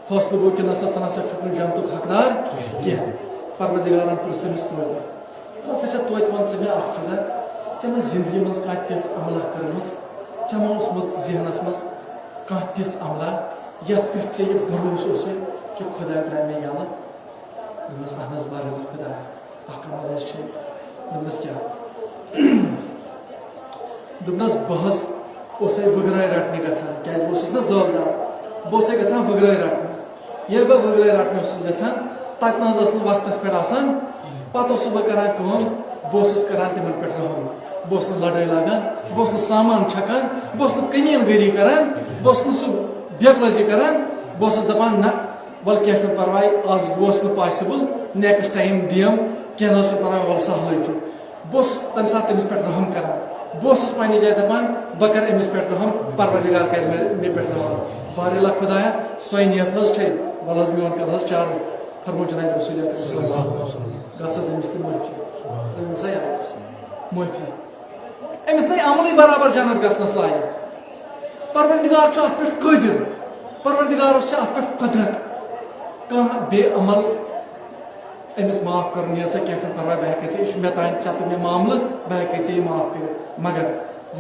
فٲصلہٕ گوٚو کہِ نسا ژٕ نسا چھُکھ نہٕ جنتُک حقدار کینٛہہ۔ پروردگارن پرٛژھ أمِس توتہِ، دوٚپُن، "ژٕ چھا توتہِ وَن ژٕ مےٚ اکھ چیٖزا، ژےٚ ما زندگی منٛز کانٛہہ تِژھ عملہ کٔرمٕژ، ژےٚ ما اوسمُت ذہنس منٛز کانٛہہ تِژھ عملہ یتھ پٮ۪ٹھ ژےٚ یہِ بھروسہٕ اوسُے کہِ خۄداے ترٛاوِ مےٚ یَلہٕ؟" دوٚپنَس، "اہن حظ، بارے خۄداے، اکھ عمل حظ چھے۔" دوٚپنَس، "کیٛاہ؟" دوٚپنَس، "بہٕ حظ اوسَے وٕگرٲے رَٹنہِ گژھان، کیٛازِ بہٕ اوسُس نہ زٲلدار، بہٕ اوسَے گژھان وٕگرٲے رَٹنہِ۔ ییٚلہِ بہٕ وٕگرٲے رَٹنہِ اوسُس گژھان، تَتہِ نہ حظ ٲس نہٕ وقتَس پٮ۪ٹھ آسان۔ پَتہٕ اوسُس بہٕ کَران کٲم، بہٕ اوسُس کَران تِمَن پٮ۪ٹھ رحم۔ بہٕ اوسُس نہٕ لَڑٲے لاگان، بہٕ اوسُس نہٕ سامان چھَکان، بہٕ اوسُس نہٕ کٔمیٖن گٔری کَران، بہٕ اوسُس نہٕ سُہ بے عقلٲزی کَران۔ بہٕ اوسُس دَپان، نہ، وَلہٕ کینٛہہ چھُنہٕ پَرواے، آز گوس نہٕ پاسِبٕل، نیکسٹ ٹایم دِیم، کینٛہہ نہ حظ چھُنہٕ پَرواے، وَلہٕ سہلٕے چھُ۔" بہٕ اوسُس تَمہِ ساتہٕ تٔمِس پٮ۪ٹھ رحم کران۔ بہٕ اوسُس پننہِ جایہِ دَپان، بہٕ کرٕ أمِس پٮ۪ٹھ رحم، پروردگار کرِ مےٚ، مےٚ پٮ۪ٹھ رحم۔ بارے اللہ خۄدایا، سۄے نیت حظ چھے، وَلہٕ حظ میون کر حظ چارٕ۔ فرمو جناب رسول اکرم صلی اللہ علیہ وسلم، گژھ حظ أمِس تہِ معٲفی۔ أمِس آے معٲفی۔ أمِس نَے عملٕے برابر جنت گژھنَس لایق۔ پروردگار چھُ اَتھ پٮ۪ٹھ قٲدِر۔ پروردگارَس چھِ اَتھ پٮ۪ٹھ قۄدرت۔ کانٛہہ بے عمل أمِس معاف کَرُن، یہِ ہسا کینٛہہ چھُنہٕ پَرواے، بہٕ ہٮ۪کَے ژےٚ، یہِ چھُ مےٚ تام، ژےٚ تہٕ مےٚ معاملہٕ، بہٕ ہٮ۪کَے ژےٚ یہِ معاف کٔرِتھ۔ مگر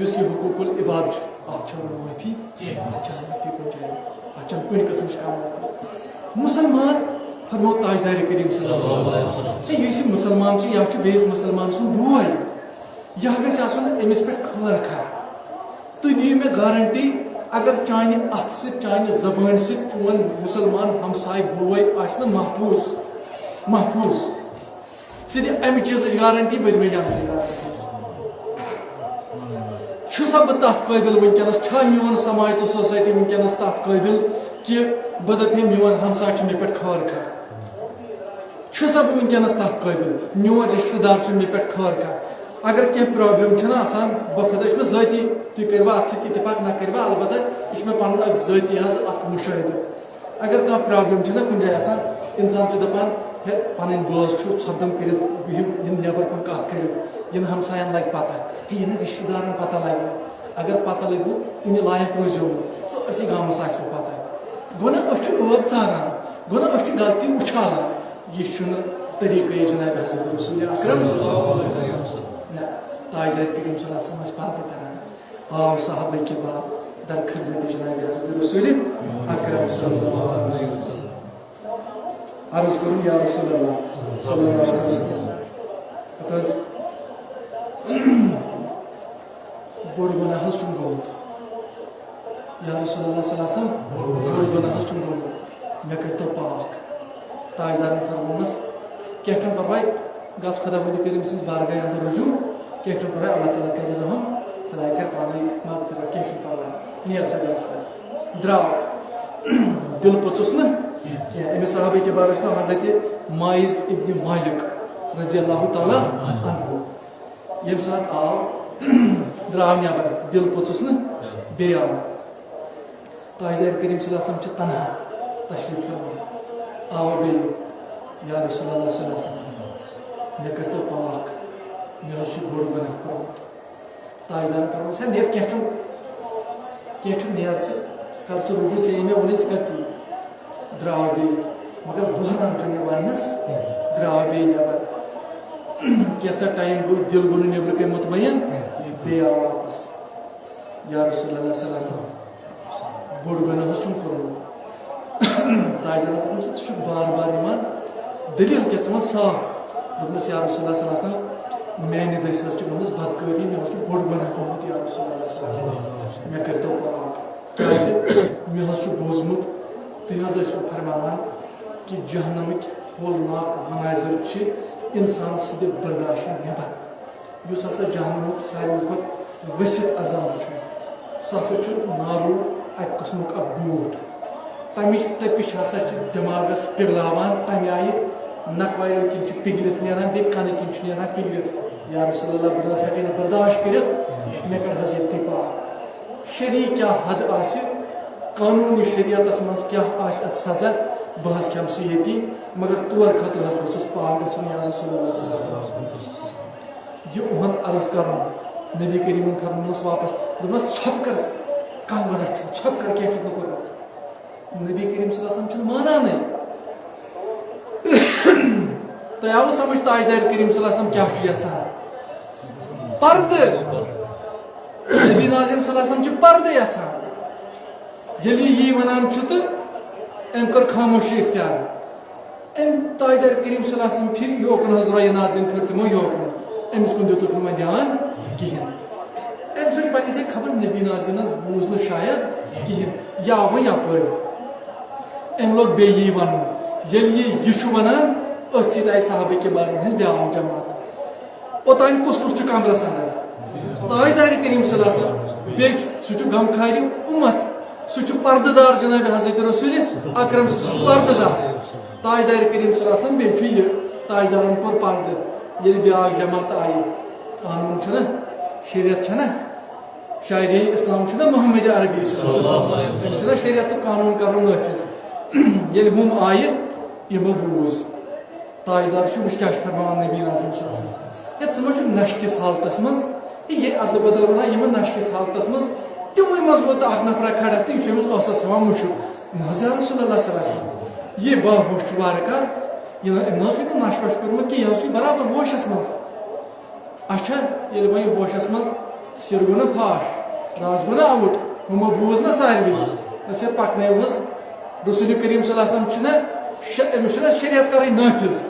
یُس یہِ حقوق العباد چھُ، اَتھ چھَنہٕ معٲفی کینٛہہ، اَتھ چھَنہٕ معٲفی کُنہِ جایہِ، اَتھ چھَنہٕ کُنہِ قٕسمٕچ کانٛہہ معٲفی۔ مُسلمان، فرمو تاجدارِ کریم صلی اللہ علیہ وسلم، ہے، یُس یہِ مُسلمان چھُ، یہِ ہا چھُ بیٚیِس مُسلمان سُنٛد بوے۔ یہِ ہا گژھِ آسُن أمِس پٮ۪ٹھ خٲر خواہ۔ تُہۍ دِیِو مےٚ گارنٹی، اگر چانہِ اَتھٕ سۭتۍ، چانہِ زبٲنۍ سۭتۍ چون مُسلمان ہمساے بوے آسہِ نہٕ محفوٗظ، محفوٗظ، ژٕ دِ اَمہِ چیٖزٕچ گارنٹی، بہٕ دِمے جنتٕچ گارنٹی۔ چھُسا بہٕ تَتھ قٲبِل وٕنکیٚنَس؟ چھا میون سماج تہٕ سوسایٹی وٕنکیٚنَس تَتھ قٲبِل کہِ بہٕ دَپہٕ ہے میون ہمساے چھُ مےٚ پٮ۪ٹھ خٲر خواہ؟ چھُسا بہٕ وٕنکیٚنَس تَتھ قٲبِل؟ میون رِشتہٕ دار چھُ مےٚ پٮ۪ٹھ خٲر خواہ۔ اگر کینٛہہ پرابلم چھَنہ آسان، بخۄدا، یہِ چھُ مےٚ ذٲتی، تُہۍ کٔرِوا اَتھ سۭتۍ اتفاق نہ کٔرِوا، البتہ یہِ چھُ مےٚ پَنُن اَکھ ذٲتی حظ اَکھ مُشٲہدٕ۔ اگر کانٛہہ پرابلم چھَنہ کُنہِ جایہِ آسان، اِنسان چھُ دَپان، ہے، پَنٕنۍ بٲژ چھُ، ژھۄپہٕ دم کٔرِتھ بِہِو، یِم نٮ۪بر کُن کَتھ کٔرِو، یِنہٕ ہمساین لَگہِ پَتہ، ہے، یِنہٕ رِشتہٕ دارَن پَتہ لَگہِ۔ اگر پَتہ لَگہِ، کُنہِ لایق روزیو نہٕ، سٲرسٕے گامَس آسہِ وۄنۍ پَتہ۔ گوٚو نہ، أسۍ چھِ عٲب ژاران، گوٚو نہ، أسۍ چھِ غلطی اُچھالان۔ یہِ چھُنہٕ طریقہ جناب حضرت رسول اکرم۔ نہ، تاجدار کریم صلی اللہ علیہ وسلم ٲسۍ پردٕ کران۔ آو صحابہ کبار در خدمت جناب حضرت رسول اکرم صلی اللہ علیہ وسلم۔ عرض کرُن، یا رسول اللہ صلی اللہ علیہ وسلم، پتہٕ حظ بوٚڑ گۄناہ حظ چھُم گوٚمُت۔ یا رسول اللہ صلی اللہ علیہ وسلم، بوٚڑ گۄناہ حظ چھُم گوٚمُت، مےٚ کٔرۍتو پاک۔ تاجدارن فرموونس، کینٛہہ چھُنہٕ پرواے، گژھ خۄدا بندی کٔرِتھ أمۍ سٕنٛز بارگاہ اندر رجوع، کینٛہہ چھُنہٕ پرواے، اللہ تعالیٰ کرِ رحم، خداے کرِ پانے مغفرت، کینٛہہ چھُنہٕ پرواے، نیر سا گژھ سا۔ درٛاو، دِل پوٚژُس نہٕ کینٛہہ۔ أمِس صحابہ کبارس چھُ ناو حضرت ماعز ابن مالک رضی اللہ تعالیٰ عنہ۔ ییٚمہِ ساتہٕ آو، درٛاو نٮ۪بر، دِل پوٚژُس نہٕ بیٚیہِ آو۔ تاجدار کریم صلی اللہ علیہ وسلم چھِ تنہا تشریف فرما۔ آو بیٚیہِ، یا رسول اللہ صلی اللہ علیہ وسلم، مےٚ کٔرۍتو پاک، مےٚ حظ چھُ بوٚڑ گۄناہ کوٚرمُت۔ تاجدارن فرموو، ہے نیر، کینٛہہ چھُنہٕ، کینٛہہ چھُنہٕ، نیر ژٕ، کر ژٕ رجوع، ژےٚ یہِ مےٚ ووٚنُے ژٕ کر تی۔ درٛاو بیٚیہِ، مگر بہران چھُنہٕ یہِ وننس، درٛاو بیٚیہِ نٮ۪بر۔ کینٛژھا ٹایم گوٚو، دِل گوٚو نہٕ نیٚبرٕ کنہِ مطمئن، بیٚیہِ آو واپس۔ یا رسول اللہ صلی اللہ علیہ وسلم، بوٚڑ گۄناہ حظ چھُم کوٚرمُت۔ تاجدارن دوٚپمَس، ژٕ چھُکھ بار بار یِوان، دٔلیٖل کیٛاہ؟ ژٕ وَن صاف۔ دوٚپمَس، یا رسول اللہ صلی اللہ علیہ وسلم، میٛانہِ دٔسۍ حظ چھِ گٔمٕژ بدکٲری، مےٚ حظ چھُ بوٚڑ گۄناہ کوٚرمُت، یا رسول اللہ صلی اللہ علیہ وسلم، مےٚ کٔرۍتو پاک۔ کیٛازِ؟ مےٚ حظ چھُ بوٗزمُت، تُہۍ حظ ٲسِو فرماوان کہِ جہنمٕکۍ ہولناک مناظر چھِ اِنسان سٕنٛدِ برداشہٕ نٮ۪بر۔ یُس ہسا جہنمُک ساروی کھۄتہٕ ؤسِتھ عذاب چھُ، سُہ ہسا چھُ نارو اَکہِ قٕسمُک اکھ بوٗٹھ۔ تَمِچ تٔپِش ہسا چھِ دٮ۪ماغس پِگلاوان، تَمہِ آیہِ نَکوَیو کِنۍ چھُ پِگلِتھ نیران، بیٚیہِ کَنہٕ کِنۍ چھُ نیران پِگلِتھ۔ یا رسول اللہ، بہٕ نہ حظ ہٮ۪کَے نہٕ برداشت کٔرِتھ، مےٚ کَر حظ ییٚتھی پاک۔ شریٖک کیٛاہ حد آسہِ، قانوٗنی شریعتس منٛز کیٛاہ آسہِ اَتھ سزا، بہٕ حظ کھٮ۪مہٕ سُہ ییٚتی، مگر تور خٲطرٕ حظ گوٚژھُس پاک گژھُن، یا رسول اللہ صلی اللہ علیہ وسلم۔ یہِ اُہُنٛد عرض کرُن نبی کریٖمن فرموونس واپس، دوٚپنس، "ژھۄپہٕ کر، کانٛہہ گۄناہ چھُ، ژھۄپہٕ کر، کینٛہہ چھُکھ نہٕ کوٚرمُت۔" نبی کریم صلی اللہ علیہ وسلم چھُنہٕ مانانٕے۔ تۄہہِ آوٕ سمجھ تاجدار کریم صلی اللہ علیہ وسلم کیٛاہ چھُ یژھان؟ پردٕ۔ نبی نازنین صلی اللہ علیہ وسلم چھُ پردٕ یژھان۔ ییٚلہِ یہِ یی ونان چھُ تہٕ أمۍ کٔر خاموشی اختیار۔ أمۍ تاجدار کریم صلی اللہ علیہ وسلم پھِرۍ یوکُن حضرت نازنین پھِر تِمو یوکُن۔ أمِس کُن دیُتُکھ نہٕ وۄنۍ دیان کِہیٖنۍ۔ أمۍ سُنٛد پننہِ جایہِ خبر نبی نازنینن بوٗز نہٕ شاید کِہیٖنۍ۔ یا وۄنۍ یپٲرۍ۔ أمۍ لوگ بیٚیہِ یی ونُن۔ ییٚلہِ یہِ یہِ چھُ ونان، أتھۍ سۭتۍ آیہِ صحابہ کِبارن ہٕنٛز بیٛاکھ جماعت۔ اوٚتانۍ کُس کُس چھُ کمرس اندر؟ تاجدار کریم صلی اللہ علیہ وسلم۔ بیٚیہِ چھُ، سُہ چھُ غمخارِ اُمت، سُہ چھُ پردٕ دار جناب حضرت رسول اکرم، سُہ چھُ پردٕ دار۔ تاجدار کریم صلی اللہ علیہ وسلم، بیٚیہِ چھُ یہِ، تاجدارن کوٚر پردٕ۔ ییٚلہِ بیٛاکھ جماعت آیہِ، قانوٗن چھُنہ، شریعت چھنہ، شاعرِ اسلام چھُنہ محمد عربی صلی اللہ علیہ وسلم، أمِس چھُنہ شریعت تہٕ قانوٗن کرُن نٲفِذ۔ ییٚلہِ ہُم آیہِ، یِمو بوٗز۔ تاجدار چھُ، وٕچھ کیٛاہ چھُ فرماوان نبی نازنین صلی اللہ علیہ وسلم۔ ہے، ژٕ ما چھُکھ نشہِ کِس حالتس منٛز؟ یہِ گٔے ادلہٕ بدل ونان، یِمن نشہِ کِس حالتس منٛز تِموٕے منٛز ووت اکھ نفرا کھڑا تہٕ یہِ چھُ أمِس ٲسس ہٮ۪وان مُشُک۔ نہ حظ یا رسول اللہ صلی اللہ علیہ وسلم، یہِ باہوش چھُ وارٕ کار، یہِ نہ، أمۍ نہ حظ چھُ نہٕ نشہٕ وشہٕ کوٚرمُت کینٛہہ، یہِ حظ چھُ برابر ہوشس منٛز۔ اچھا، ییٚلہِ وۄنۍ ہوشس منٛز سِر گوٚو نہ فاش، راز گوٚو نہ آوُٹ، ہُمو بوٗز نہ ساروٕے، أسۍ ہے پکنٲیِو حظ۔ رسول کریم صلی اللہ علیہ وسلم چھُنہ شے-، أمِس چھُنہ شریعت کرٕنۍ نٲفِذ۔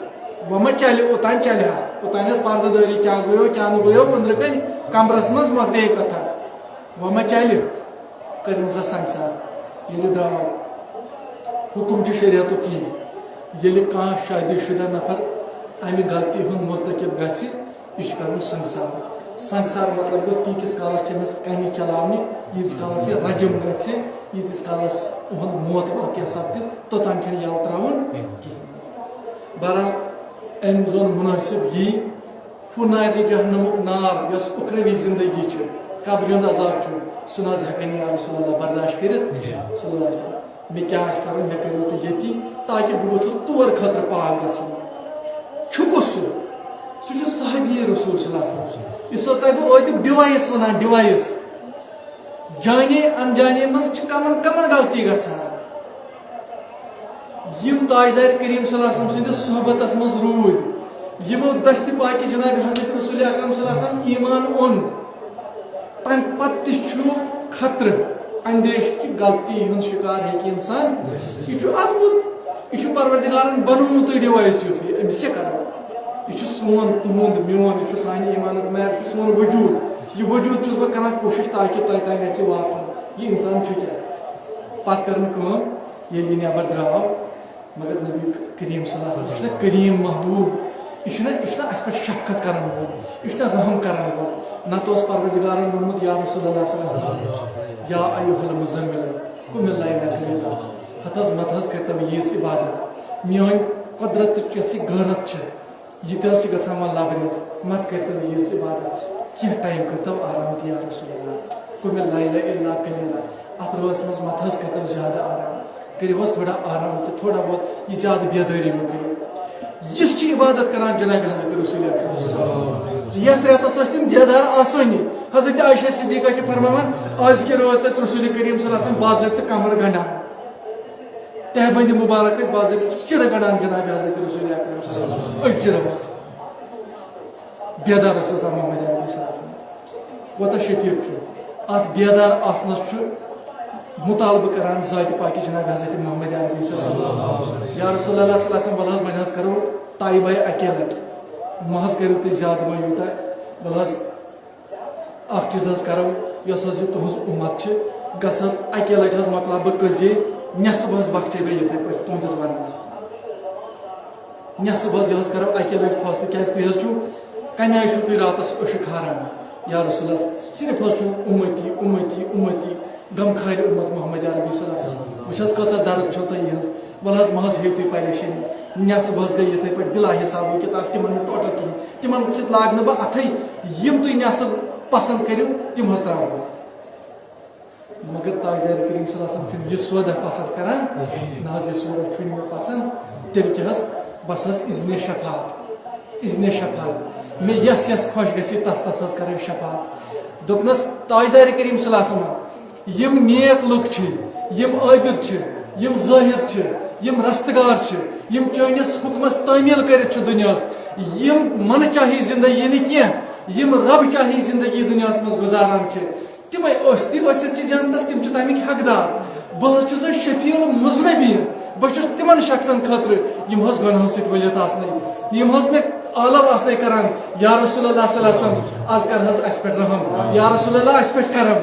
وۄنۍ ما چلہِ، اوٚتام چلہِ ہا، اوٚتام ٲس پردٕ دٲری، کیٛاہ گوٚیو کیٛاہ نہٕ گوٚیو، أنٛدرٕ کنہِ کمرس منٛز مۄکلیے کتھا۔ وۄنۍ ما چلہِ، کٔرِن سا سنگسار۔ ییٚلہِ درٛاو، حُکُم چھُ شریعتُک یی، ییٚلہِ کانٛہہ شادی شُدہ نفر امہِ غلطی ہُنٛد مرتکب گژھِ، یہِ چھُ کرُن سنگسار۔ سنگسار مطلب گوٚو، تیٖتِس کالس چھِ أمِس کَنہِ چلاونہِ، ییٖتِس کالس یہِ رجم گژھِ، ییٖتِس کالس اُہُنٛد موت واقع سپدِ، توٚتام چھُنہٕ یَلہٕ ترٛاوُن کِہیٖنۍ۔ بہرحال، أمۍ زون مُنٲسِب یی، ہُہ نارِ جہنمُک نار، یۄس اُخروی زندگی چھِ، قبرِ ہُنٛد عذاب چھُ، سُہ نہ حظ ہٮ۪کَن یا رسول اللہ برداشت کٔرِتھ، صلی اللہ علیہ وسلم۔ مےٚ کیٛاہ آسہِ کَرُن، مےٚ کٔرِو تُہۍ ییٚتی، تاکہِ بہٕ گوٚژھُس تور خٲطرٕ پاک گژھُن۔ چھُ کُس سُہ؟ سُہ چھُ صحابی رسول صلی اللہ علیہ وسلم۔ یُس سا تۄہہِ بہٕ ٲدیُک ڈِوایِس وَنان، ڈِوایِس۔ جانے انجانے منٛز چھِ کَمَن کَمَن غلطی گژھان۔ یِم تاجدار کریم صلی اللہ علیہ وسلم سٕنٛدِس صحبتس منٛز روٗدۍ، یِمو دستِ پاکہِ جناب حضرت رسول اکرم صلی اللہ علیہ وسلم ایمان اوٚن، تمہِ پتہٕ تہِ چھُ خطرٕ، اندیشہٕ کہِ غلطی ہُنٛد شکار ہیٚکہِ انسان۔ یہِ چھُ ادبُت، یہِ چھُ پروردگارن بنومُتٕے ڈیوائس یُتھُے، أمِس کیٛاہ کرو؟ یہِ چھُ سون، تُہُنٛد، میون، یہِ چھُ سانہِ ایمانُک معیار، یہِ چھُ سون وجوٗد۔ یہِ وجوٗد چھُس بہٕ کران کوٗشش تاکہِ تۄہہِ تام گژھِ واتُن۔ یہِ انسان چھُ کیٛاہ؟ پتہٕ کٔر نہٕ کٲم، ییٚلہِ یہِ نٮ۪بر درٛاو، مگر نبی کریم صلی اللہ علیہ وسلم، یہِ چھُنہ کریم محبوب، یہِ چھُنہ، یہِ چھُنہ اَسہِ پٮ۪ٹھ شفقت کرن وول، یہِ چھُنہ رحم کرن وول۔ نتہٕ اوس پروردگارن ووٚنمُت، یا رسول اللہ صلی اللہ علیہ وسلم، یا ایھا المزمل، قم اللیل قلیلا۔ ہتہٕ حظ، متہٕ حظ کٔرتو ییٖژ عبادت۔ میٲنۍ قدرتٕچ یۄس یہِ غٲرت چھِ، یہِ تہِ حظ چھِ گژھان وۄنۍ لبریز، متہٕ کٔرتو ییٖژ عبادت، کینٛہہ ٹایم کٔرتو آرام تہِ یا رسول اللہ۔ قم اللیل الا قلیلا، اتھ رٲژ منٛز متہٕ حظ کٔرتو زیادٕ آرام، کٔرِو حظ تھوڑا آرام تہِ، تھوڑا بہت یہِ زیادٕ بیدٲری مہٕ کٔرِو۔ یِژھ چھِ عبادت کران جناب حضرت رسول اکرم۔ یتھ رٮ۪تس ٲسۍ تِم بیدار آسٲنی۔ حضرت عائشہ صدیقہ چھِ فرماوان، از کہِ رٲژ ٲسۍ رسول کریم صلی اللہ علیہ وسلم باضٲبطہٕ کمر گنڈان۔ تہبندِ مبارک ٲسۍ باضٲبطہٕ چِرٕ گنڈان جناب حضرت رسول اکرم صلی اللہ علیہ وسلم۔ أڑۍ چِرٕ وژھ۔ بیدار ٲسۍ آسان محمد عربی صلی اللہ علیہ وسلم۔ کوتاہ شفیق چھُ۔ اتھ بیدار آسنس چھُ مطالبہٕ کران ذاتِ پاکہِ جناب حضرت محمد عربی صلی اللہ علیہ وسلم۔ یا رسول اللہ صلی اللہ علیہ وسلم، ولہٕ حظ وۄنۍ حظ کرو طیبہ اکے لٹہِ۔ مہ حظ کٔرِو تُہۍ زیادٕ وۄنۍ یوٗتاہ۔ ولہٕ حظ اکھ چیٖز حظ کرو، یۄس حظ یہِ تُہنٛز اُمت چھِ، گژھ حظ اکے لٹہِ حظ مۄکلاو بہٕ قضیے، نٮ۪صٕب حظ بخچے بہٕ یِتھے پٲٹھۍ تُہنٛدِس وننس۔ نٮ۪صٕب حظ یہِ حظ کرو اکے لٹہِ فٲصلہٕ، کیازِ تُہۍ حظ چھِو کمہِ آیہِ چھِو تُہۍ راتس عشق ہاران؟ یا رسول اللہ، صرف حظ چھُو اُمتی، اُمتی، اُمتی، غمخارِ اُمت محمد عربی صلی اللہ علیہ وسلم۔ وٕچھ حظ کۭژاہ درد چھو تۄہہِ یِہٕنٛز۔ ولہٕ حظ مہ حظ ہیٚیِو تُہۍ پریشٲنی، نٮ۪صٕب حظ گٔے یِتھے پٲٹھۍ بِلا حساب، وۄنۍ کِتاب تِمن نہٕ ٹوٹل کِہیٖنۍ، تِمن سۭتۍ لاگہٕ نہٕ بہٕ اتھے، یِم تُہۍ نٮ۪صٕب پسند کٔرِو تِم حظ تراوٕ بہٕ۔ مگر تاجدار کریم صلی اللہ علیہ وسلم چھُنہٕ یہِ سودا پسند کران۔ نہ حظ، یہِ سودا چھُنہٕ مےٚ پسند۔ تیٚلہِ کیٛاہ حظ؟ بس حظ اذنِ شفاعت، اذنِ شفاعت۔ مےٚ یس یس خۄش گژھِ، تس تس حظ کرے شفاعت۔ دوٚپنس، تاجدار کریم صلی اللہ علیہ وسلم، یِم نیک لُکھ چھِ، یِم عٲبِد چھِ، یِم زٲہِد چھِ، یِم رستگار چھِ، یِم چٲنِس حُکمَس تعمیٖل کٔرِتھ چھِ دُنیاہَس، یِم من چاہی زندگی نہٕ کینٛہہ، یِم رب چاہی زندگی دُنیاہَس منٛز گُزاران چھِ، تِمَے ٲسۍ تہِ ٲسِتھ چھِ جنتَس، تِم چھِ تَمِکۍ حقدار۔ بہٕ حظ چھُس شفیع المذنبین، بہٕ چھُس تِمَن شخصن خٲطرٕ یِم حظ گۄناہو سۭتۍ ؤلِتھ آسنٕے، یِم حظ مےٚ آلو آسنے کران، یا رسول اللہ صلی اللہ علیہ وسلم، از کر حظ اسہِ پٮ۪ٹھ رحم، یا رسول اللہ اسہِ پٮ۪ٹھ کرم،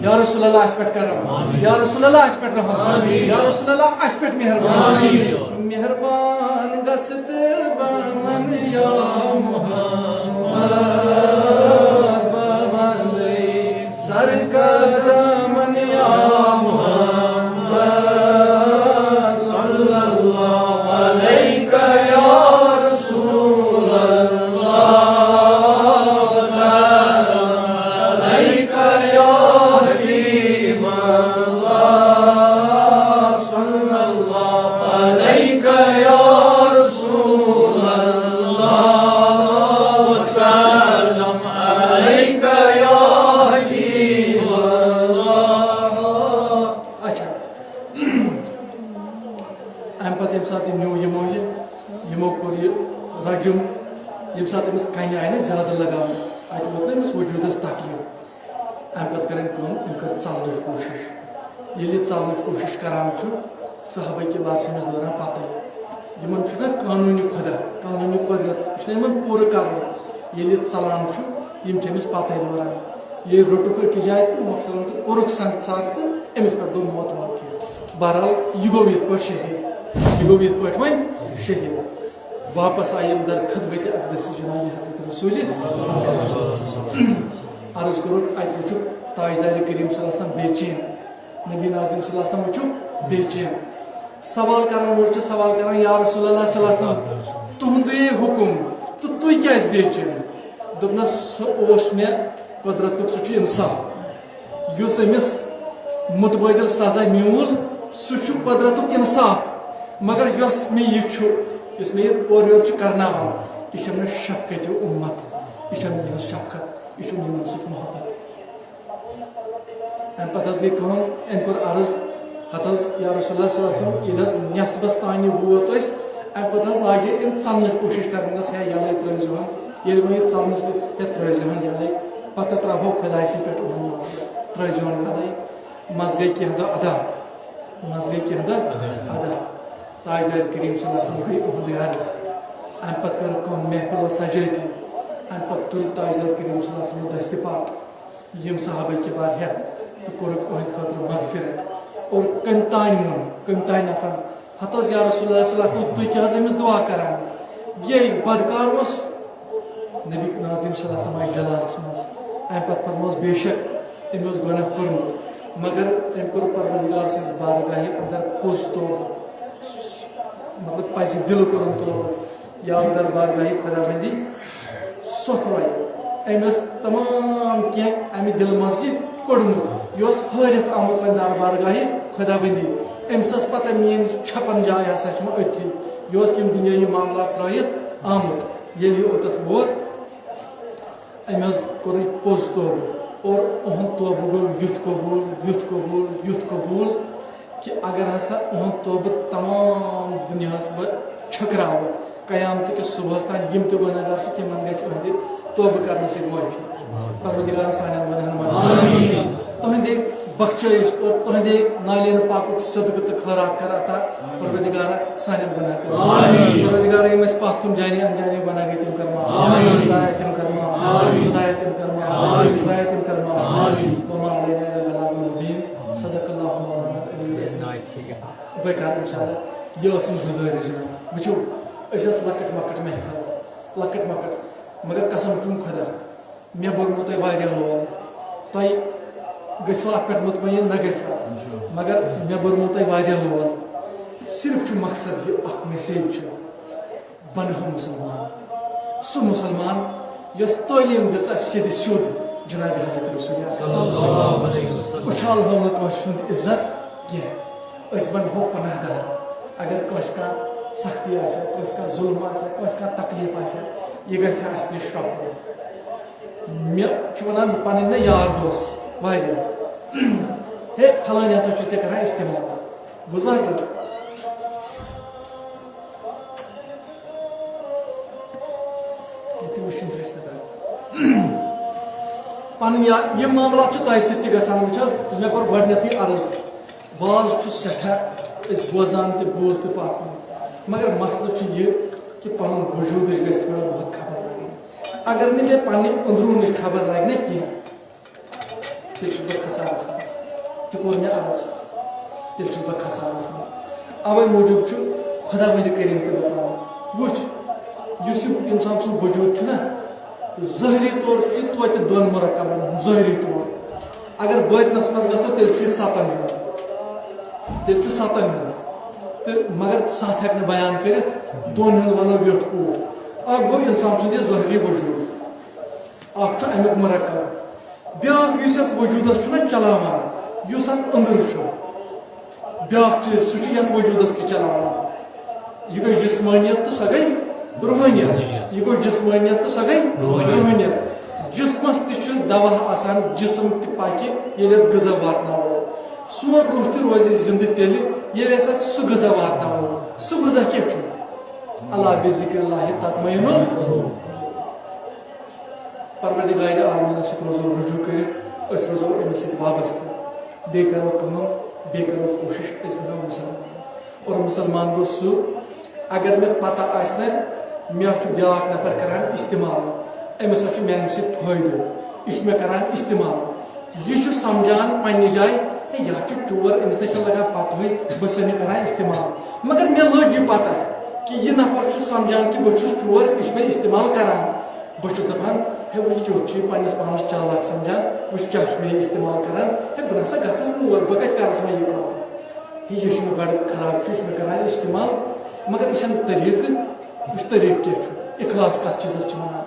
یا رسول اللہ اسہِ پٮ۪ٹھ کرم، یا رسول اللہ اسہِ پٮ۪ٹھ رحم، یا رسول اللہ اسہِ پٮ۪ٹھ مہربان۔ مہربان گژھ تہٕ بہٕ وَنہٕ یا محمد، بہٕ وَنَے سرقدمن یا محمد، صلی اللہ علیک یا رسول اللہ، سلام علیک یا حبیب اللہ، صلی اللہ علیک یا رسول اللہ، سلام علیک یا حبیب اللہ۔ اچھا، اَمہِ پَتہٕ ییٚمہِ ساتہٕ یِم نیوٗ یِمو یہِ، یِمو کوٚر یہِ رجم، ییٚمہِ ساتہٕ أمِس کَنہِ آیہِ نہ زیادٕ لگاونہٕ، اَتہِ ووت نہ أمِس وجوٗدَس تکلیٖف۔ اَمہِ پَتہٕ کٔر أمۍ کٲم، أمۍ کٔر ژَلنٕچ کوٗشِش۔ ییٚلہِ یہِ ژَلنٕچ کوٗشِش کران چھُ، صحابہ کِبار چھِ أمِس دوران پَتَے۔ یِمَن چھُنہ قانوٗنِ خۄدا، قانوٗنِ قۄدرت، یہِ چھُنہ یِمَن پوٗرٕ کَرُن۔ ییٚلہِ یہِ ژَلان چھُ، یِم چھِ أمِس پَتَے دوران۔ ییٚلہِ روٚٹُکھ أکِس جایہِ تہٕ مۄخصرن تہٕ کوٚرُکھ سنگسار تہٕ أمِس پٮ۪ٹھ گوٚو موت واقع۔ بہرحال، یہِ گوٚو یِتھ پٲٹھۍ شہیٖد، یہِ گوٚو یِتھ پٲٹھۍ وۄنۍ شہیٖد۔ واپس آیہِ یِم در خدمت اقدس جناب حضرت رسول۔ عرض کوٚرُکھ، اَتہِ وٕچھُکھ تاجدار کریم صلی اللہ علیہ وسلم بے چین، نبی نازنین صلی اللہ علیہ وسلم وٕچھُکھ بے چین۔ سوال کرن وول چھُ سوال کران، یا رسول اللہ صلی اللہ علیہ وسلم، تُہُنٛدُے حُکُم تہٕ تُہۍ کیازِ بے چین؟ دوٚپنَس، سُہ اوس مےٚ قۄدرتُک، سُہ چھُ انصاف۔ یُس أمِس متبٲدِل سزا میوٗل، سُہ چھُ قۄدرتُک انصاف۔ مگر یۄس مےٚ یہِ چھُ، یُس مےٚ یہِ اورٕ یورٕ چھُ کرناوان، یہِ چھےٚ مےٚ شفقتِ اُمت، یہِ چھےٚ مےٚ یِہٕنٛز شفقت، یہِ چھُم یِمن سۭتۍ محبت۔ اَمہِ پتہٕ حظ گٔے کٲم، أمۍ کوٚر عرض، ہتہٕ حظ یا رسول اللہ صلی اللہ علیہ وسلم، ییٚلہِ حظ نٮ۪صبس تام یہِ ووت أسۍ، اَمہِ پتہٕ حظ لاجے أمۍ ژلنٕچ کوٗشش کرٕنۍ، دوٚپنس، ہے یَلَے ترٲیزِہون، ییٚلہِ وۄنۍ یہِ ژلنٕچ کوٗ-، ہے ترٲیزِہون یَلَے، پتہٕ ترٛاوہو خۄداے سٕنٛدِ پٮ۪ٹھ اُہُنٛد معاملہٕ، ترٲیزِہون یَلَے۔ منٛزٕ گٔے کینٛہہ دۄہ ادا، منٛزٕ گٔے کینٛہہ دۄہ ادا۔ تاجدار کریم صلی اللہ علیہ وسلم گٔے اُہُنٛدُے عرض۔ اَمہِ پتہٕ کٔر کٲم، محفل ٲس سجٲیتھٕے۔ اَمہِ پتہٕ تُلۍ تاجدار کریم صلی اللہ علیہ وسلم دستِ پاک یِم صحابہ کبار ہٮ۪تھ تہٕ کوٚرُکھ أہنٛدِ خٲطرٕ مغفرت۔ اور کٔمۍ تانۍ ووٚن، کٔمۍ تانۍ نفرن، ہتہٕ حظ یا رسول اللہ صلی اللہ علیہ وسلم، تُہۍ کیٛاہ حظ أمِس دُعا کران؟ یے بدکار اوس۔ نبی نازنین صلی اللہ علیہ وسلم آیہِ جلالس منٛز۔ اَمہِ پتہٕ فرموس، بے شک أمۍ اوس گۄناہ کوٚرمُت، مگر أمۍ کوٚر پروردگار سٕنٛزِ بارگاہہِ اندر پوٚز توبہٕ۔ مطلب، پزِ دِلہٕ کوٚرُن توبہٕ۔ یا دربارگاہہِ خداوندی سۄکھرٲے۔ أمۍ اوس تمام کینٛہہ امہِ دِلہٕ منٛز یہِ کوٚڑمُت۔ یہِ اوس ہٲرِتھ آمُت وۄنۍ دربارگاہہِ خداوندی۔ أمِس ٲس پتہ، میٲنۍ چھپن جاے ہسا چھِ وۄنۍ أتھی۔ یہِ اوس یِم دُنیٲیی معاملات ترٲیِتھ آمُت۔ ییٚلہِ یہِ اوٚتتھ ووت، أمۍ حظ کوٚر یہِ پوٚز توبہٕ، اور اُہُنٛد توبہٕ گوٚو یُتھ قبوٗل، یُتھ قبوٗل، یُتھ قبوٗل، کہِ اگر ہسا اُہُنٛد توبہٕ تمام دُنیاہَس بہٕ چھٔکراوٕ، قیامتہٕ کِس صُبحَس تام یِم تہِ گۄناہ گار چھِ، تِمن گژھِ اُہٕنٛدِ توبہٕ کرنہٕ سۭتۍ معٲفی۔ پروردگار سانٮ۪ن گۄناہَن منٛز تُہٕنٛدِ بخشٲیِش اور تُہٕنٛدِ نالین پاکُک صدقہٕ تہٕ خٲرات کر عطا۔ پروردگارا، سانٮ۪ن گۄناہ کر۔ پروردگارا، یِم اَسہِ پتھ کُن جانے انجانے گۄناہ گٔے، تِم کر معاف۔ خدایا، تِم کر معاف۔ خدایا، تِم کر معاف۔ خدایا، تِم کر معاف۔ وما علینا الا البلاغ المبین۔ صدق اللہ مولانا العلی العظیم۔ بہٕ کرٕ انشاءاللہ، یہِ ٲسٕم گُزٲرِش جناب۔ وٕچھِو، أسۍ ٲسۍ لۄکٕٹۍ مۄکٕٹۍ محفل، لۄکٕٹۍ مۄکٕٹۍ، مگر قسم چھُم خدا، مےٚ بوٚرمُت تۄہہِ واریاہ لول۔ تۄہہِ گٔژھِوٕ اَتھ پٮ۪ٹھ مطمئن، نہ گٔژھِوٕ، مگر مےٚ بوٚرمُت تۄہہِ واریاہ لول۔ صرف چھُ مقصد یہِ، اَکھ message چھِ، بَنہٕ ہو مُسلمان۔ سُہ مُسلمان یۄس تعلیٖم دِژ اَسہِ سیٚدِ سیوٚد جناب حضرت رسول اکرم۔ اُچھال ہو نہٕ کٲنٛسہِ ہُنٛد عزت کینٛہہ۔ أسۍ بَنہٕ ہو پناہ دار۔ اگر کٲنٛسہِ کانٛہہ سختی آسہِ، کٲنٛسہِ کانٛہہ ظُلم آسہِ، کٲنٛسہِ کانٛہہ تکلیٖف آسہِ، یہِ گژھِ اَسہِ نِش شرٛۄپُن۔ مےٚ چھُ وَنان پَنٕنۍ نہ یار دوس واریاہ، ہے، پھلٲنۍ ہسا چھُ ژےٚ کران استعمال۔ بوٗزوٕ حظ؟ یہِ تہِ وٕچھِنۍ چھِ أسۍ کران۔ پَنٕنۍ یار، یِم معاملات چھِ تۄہہِ سۭتۍ تہِ گژھان۔ وٕچھ حظ، مےٚ کوٚر گۄڈٕنٮ۪تھٕے عرض، واز چھُ سٮ۪ٹھاہ أسۍ بوزان تہِ، بوٗز تہِ پَتھ کُن۔ مگر مسلہٕ چھُ یہِ کہِ پَنُن وجوٗدٕچ گژھِ تھوڑا بہت خبر لَگٕنۍ۔ اگر نہٕ مےٚ پننہِ أنٛدروٗنٕچ خبر لگہِ نہ کینٛہہ، تیٚلہِ چھُس بہٕ خسارس منٛز۔ تہِ کوٚر مےٚ عرض، تیٚلہِ چھُس بہٕ خسارس منٛز۔ اوے موٗجوٗب چھُ خداوندِ کریم تہِ دپان، وٕچھ، یُس یہِ انسان سُنٛد وجوٗد چھُ نہ، ظٲہری طور چھُ یہِ توتہِ دۄن مرکبن ہُنٛد، ظٲہری طور۔ اگر باطنس منٛز گژھو، تیٚلہِ چھُ یہِ ستن ہُنٛد، تیٚلہِ چھُ ستن ہُنٛد۔ تہٕ مگر ستھ ہٮ۪کہٕ نہٕ بیان کٔرِتھ، دۄن ہُنٛد ونو ویوٚٹھ پوٗر۔ اکھ گوٚو انسان سُنٛد یہِ ظٲہری وجوٗد۔ اکھ چھُ امیُک مرکب۔ بیٛاکھ یُس یتھ وجوٗدس چھُنہ چلاوان، یُس اتھ أنٛدٕر چھُ، بیٛاکھ چیٖز، سُہ چھُ یتھ وجوٗدس تہِ چلاوان۔ یہِ گٔے جسمٲنیت تہٕ سۄ گٔے روحٲنیت۔ یہِ گوٚو جسمٲنیت تہٕ سۄ گٔے روحٲنیت۔ جسمس تہِ چھُ دوا آسان، جسم تہِ پکہِ، ییٚلہِ اتھ غذا واتناوو۔ سون روح تہِ روزِ زندٕ تیٚلہِ، ییٚلہِ أسۍ اتھ سُہ غذا واتناوو۔ سُہ غذا کیٛاہ چھُ؟ الا بذکر اللہ تطمئن القلوب۔ پروردگار عالمینس سۭتۍ روزو رجوع کٔرِتھ، أسۍ روزو أمِس سۭتۍ وابستہٕ۔ بیٚیہِ کرو کٲم، بیٚیہِ کرو کوٗشش، أسۍ بنو مُسلمان۔ اور مُسلمان گوٚو سُہ، اگر مےٚ پتہ آسہِ نہ، مےٚ چھُ بیٛاکھ نفر کران استعمال، أمِس ہا چھُ میانہِ سۭتۍ فٲیدٕ، یہِ چھُ مےٚ کران استعمال۔ یہِ چھُ سمجھان پننہِ جایہِ، ہے، یہِ ہا چھُ چور، أمِس نہ چھےٚ لگان پتہٕے، بہٕ چھُسَن یہِ کران استعمال۔ مگر مےٚ لٔج یہِ پتہ کہِ یہِ نفر چھُ سمجھان کہِ بہٕ چھُس چور، یہِ چھُ مےٚ استعمال کران۔ بہٕ چھُس دپان، ہے، وٕچھ کیُتھ چھُ یہِ پننِس پانس چالاک سمجھان، وٕچھ کیٛاہ چھُ مےٚ یہِ استعمال کران، ہے، بہٕ نسا گژھس نہٕ اور، بہٕ کتہِ کرس وۄنۍ یہِ کٲم؟ ہے، یہِ چھُ مےٚ بڑٕ خراب، چھُ، یہِ چھُ مےٚ کران استعمال، مگر یہِ چھُنہٕ طریٖقہٕ۔ وٕچھ، طریٖقہٕ کیٛاہ چھُ؟ اخلاص کتھ چیٖزس چھِ ونان؟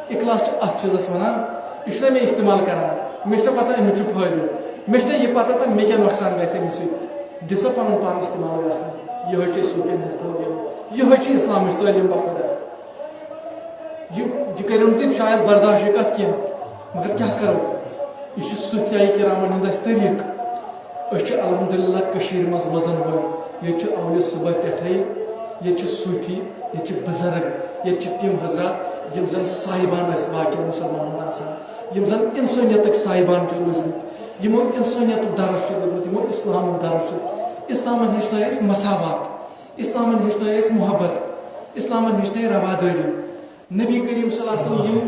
اخلاص چھُ اتھ چیٖزس ونان، یہِ چھُنہ مےٚ استعمال کران، مےٚ چھُنہ پتہ امیُک چھُ فٲیدٕ، مےٚ چھُنہ یہِ پتہ تہٕ مےٚ کیٛاہ نۄقصان گژھِ اَمہِ سۭتۍ۔ دِ سا پنُن پان استعمال گژھنہٕ۔ یِہوٚے چھِ صوٗفیَن ہٕنٛز تعلیٖم، یِہوٚے چھِ اسلامٕچ تعلیٖم باخدا۔ یہِ، یہِ کٔرِو نہٕ تُہۍ شاید برداشت یہِ کتھ کینٛہہ، مگر کیٛاہ کرو؟ یہِ چھُ صوٗفیایہِ کرامن ہُنٛد اَسہِ طریٖقہٕ۔ أسۍ چھِ الحمدللہ کٔشیٖرِ منٛز روزن وٲلۍ۔ ییٚتہِ چھِ اولِ صبح پٮ۪ٹھَے، ییٚتہِ چھِ صوٗفی، ییٚتہِ چھِ بُزرگ، ییٚتہِ چھِ تِم حضرات یِم زَن صاحبان ٲسۍ باقین مُسلمانن آسان، یِم زَن اِنسٲنیتٕکۍ صاحبان چھِ روٗزمٕتۍ، یِمو اِنسٲنیتُک درس چھُ دیُتمُت، یِمو اِسلامُک درس چھُ۔ اِسلامن ہیٚچھنٲے اَسہِ مساوات، اِسلامن ہیٚچھنٲے اَسہِ محبت، اِسلامن ہیٚچھنٲے روادٲری۔ نبی کریم صلی اللہ علیہ وسلم یِم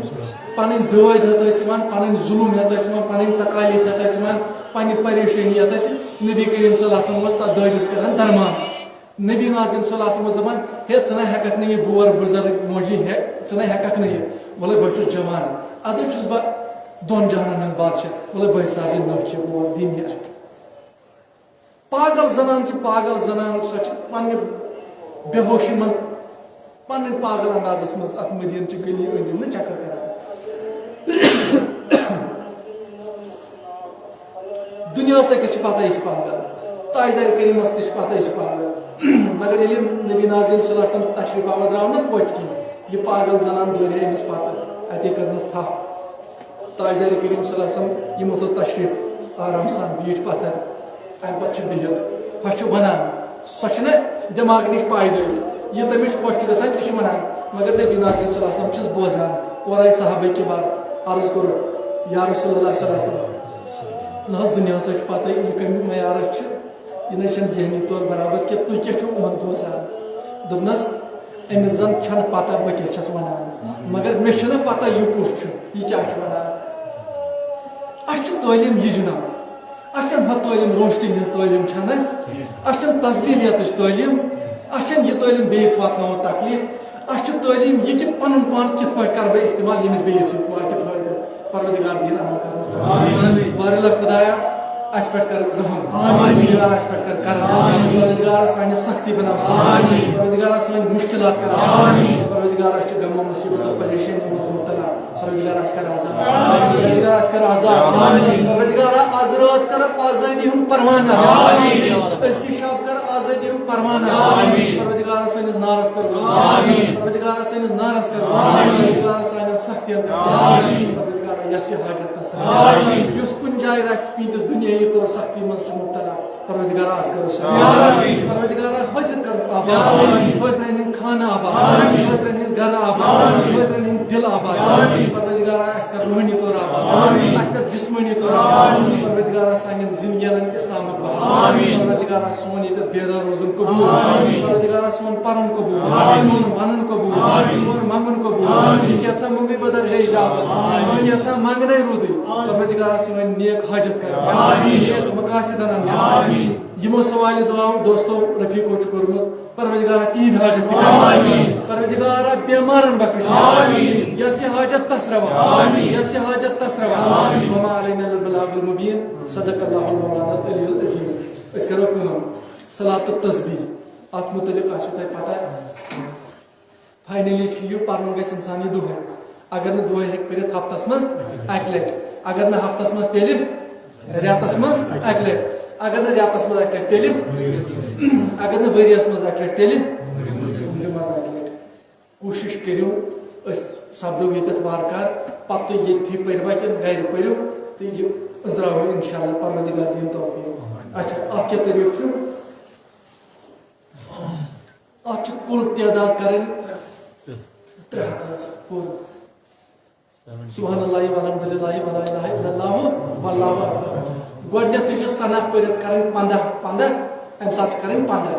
پنٕنۍ دٲدۍ ہٮ۪تھ ٲسۍ یِوان، پنٕنۍ ظلم ہٮ۪تھ ٲسۍ یِوان، پنٕنۍ تکالیف ہٮ۪تھ ٲسۍ یِوان، پننہِ پریشٲنی ہٮ۪تھ ٲسۍ، نبی کریم صلی اللہ علیہ وسلم اوس تتھ دٲدِس کران درمان۔ نبی ناز کریم صلی اللہ علیہ وسلم اوس دپان، "ہے، ژٕ نہ ہٮ۪ککھ نہٕ یہِ بور بُزرگ موجی، ہے، ژٕ نہ ہٮ۪ککھ نہٕ یہِ، وَلے بہٕ چھُس جوان، ادٕ چھُس بہٕ دۄن جہانن ہُنٛد بادشاہ، وَلے بہٕ ساز یہِ نٔو چھِ بور دِنہِ اَتھِ۔" پاگل زنان چھِ پاگل زنان، سۄ چھِ پننہِ بے ہوشی منٛز، پننہِ پاگل اندازس منٛز اتھ مدیٖنہٕ چہِ گلی أنٛدۍ أنٛدۍ نہٕ چکر کران۔ دُنیاہس أکِس چھِ پتہ، یہِ چھِ پاگل۔ تاجدار کریٖمس تہِ چھِ پتہ، یہِ چھِ پاگل۔ مگر ییٚلہِ نبی نازیٖن صلی اللہ علیہ وسلم تشریف آور درٛاو نہٕ کوچہِ کِنۍ، یہِ پاگل زنان دورے أمِس پتہٕ، اتے کٔرنس تھپھ۔ تاجدار کریم صلی اللہ علیہ وسلم یِمو تھوٚو تشریف آرام سان بیٖٹھۍ پتھر۔ امہِ پتہٕ چھِ بِہِتھ، ہۄ چھِ ونان، سۄ چھِنہٕ دٮ۪ماغ نِش پایدٔلۍ۔ یہِ تٔمِس خۄش چھُ گژھان، تہِ چھُ ونان۔ مگر نبی نازیٖن صلی اللہ علیہ وسلم چھِس بوزان۔ اورٕ آیہِ صحابہ کبار، عرض کوٚرُکھ، یا رسول اللہ صلی اللہ علیہ وسلم، نہ حظ دُنیاہس چھِ پتہ، یہِ کمہِ معیارٕچ چھِ، یہِ نہ چھَنہٕ ذہنی طور برابر کینٛہہ، تُہۍ کیٛاہ چھِو اُہُنٛد بوزان؟ دوٚپنَس، أمِس زَن چھَنہٕ پتہ بہٕ کیٛاہ چھَس وَنان، مگر مےٚ چھَنہٕ پتہ یہِ کُس چھُ، یہِ کیٛاہ چھُ وَنان۔ اَسہِ چھِ تعلیٖم یہِ جِناب، اَسہِ چھَنہٕ ہۄ تعلیٖم روشنی ہٕنٛز تعلیٖم چھَنہٕ اَسہِ، اَسہِ چھَنہٕ تسلیٖلیتٕچ تعلیٖم، اَسہِ چھَنہٕ یہِ تعلیٖم بیٚیِس واتناوُن تکلیٖف، اَسہِ چھِ تعلیٖم یہِ کہِ پَنُن پان کِتھ پٲٹھۍ کَرٕ بہٕ استعمال ییٚمِس بیٚیِس سۭتۍ واتہِ فٲیدٕ۔ پروردگار دِیِن عمل کرنُک۔ آمین۔ بارِاللہ خدایا، اَسہِ پٮ۪ٹھ کر رحم۔ آمین۔ پروردگار اَسہِ پٮ۪ٹھ کر کرم۔ آمین۔ پروردگار سانہِ سختی بناو سہل۔ آمین۔ پروردگار سٲنۍ مشکلات کر آسان۔ آمین۔ پروردگار أسۍ چھِ غم و مصیبت و پریشٲنی منٛز مبتلا۔ پروردگار اَسہِ کر آزاد۔ آمین۔ پروردگار اَسہِ کر آزاد۔ آمین۔ پروردگار از رٲژ کر آزٲدی ہُنٛد پروانہٕ۔ آمین۔ أزکہِ شب کر آزٲدی ہُنٛد پروانہٕ۔ آمین۔ پروردگار سٲنِس نارس کر گُلزار۔ آمین۔ پروردگار سٲنِس نارس کر گُلزار۔ آمین۔ پروردگار سانٮ۪ن سختین کر آمین۔ پروردگار یس یہِ حاجت تس۔ آمین۔ یُس کُنہِ جایہِ رژھِ پینتِس دُنیٲیی طور سختی منٛز چھُ مبتلا، پروردگار از کرو سُہ۔ آمین۔ پروردگار حٲضِر کرو آباد۔ آمین۔ حٲضرن ہٕنٛدۍ خانہٕ آباد۔ آمین۔ حٲضرن ہٕنٛدۍ گرٕ آباد۔ آمین۔ حٲضرن ہٕنٛدۍ دِل آباد۔ آمین۔ پروردگار اَسہِ کر روحٲنی طور آباد۔ آمین۔ اَسہِ کر جسمٲنی طور آباد۔ آمین۔ پروردگار سانٮ۪ن زندگین اسلامک بہار۔ آمین۔ پروردگار سون ییٚتٮ۪تھ بیدار روزُن قبول۔ آمین۔ پروردگار سون پرُن قبول۔ آمین۔ سون ونُن قبول۔ آمین۔ سون منگُن قبول۔ آمین۔ یہِ کینٛژھا منگُے بدل ہے اجابت۔ آمین۔ یہِ کینٛژھا منگنے رودٕے۔ پروردگار سٲنۍ نیک حاجت کر۔ آمین۔ نیک مقاصدن انجام۔ آمین۔ یِمو سوالہِ دعاو دوستو رفیقو چھُ کوٚرمُت، پروردگارا تِہِنٛدۍ حاجت تہِ کر۔ آمین۔ پروردگارا بیمارن بخش۔ آمین۔ یس یہِ حاجت تس روا۔ آمین۔ یس یہِ حاجت تس روا۔ آمین۔ وما علینا الا البلاغ المبین۔ صدق اللہ مولانا العلی العظیم۔ أسۍ کرو کٲم، صلات التسبیح، اتھ متعلق آسوٕ تۄہہِ پتہ۔ فاینلی چھُ یہِ پرُن گژھِ انسان یہِ دۄہے۔ اگر نہٕ دۄہے ہیٚکہِ پٔرِتھ ہفتس منٛز اکہِ لٹہِ، اگر نہٕ ہفتس منٛز تیٚلہِ رٮ۪تس منٛز اکہِ لٹہِ، اگر نہٕ رٮ۪تس منٛز اکہِ لٹہِ تیٚلہِ، اگر نہٕ ؤریس منٛز اکہِ لٹہِ تیٚلہِ، ؤریس منٛز اکہِ لٹہِ۔ کوٗشِش کٔرِو، أسۍ سپدو ییٚتٮ۪تھ وارٕ کارٕ، پتہٕ تُہۍ ییٚتھی پٔرِوا کِنہٕ گرِ پٔرِو تہٕ یہِ أنٛزراوو انشاءاللہ، پروردگار دِیِن توفیق۔ اچھا، اکھ کیٛاہ طریٖقہٕ چھُ؟ اتھ چھُ کُل تعداد کرٕنۍ ترٛےٚ ہتھ حظ پوٗرٕ۔ سبحان اللہ والحمد للہ ولا الہ الا اللہ واللہ اکبر۔ گۄڈٕنیتھٕے چھِ ثنا پٔرِتھ کرٕنۍ پنٛداہ، پنٛداہ، امہِ ساتہٕ چھِ کرٕنۍ پنٛداہ۔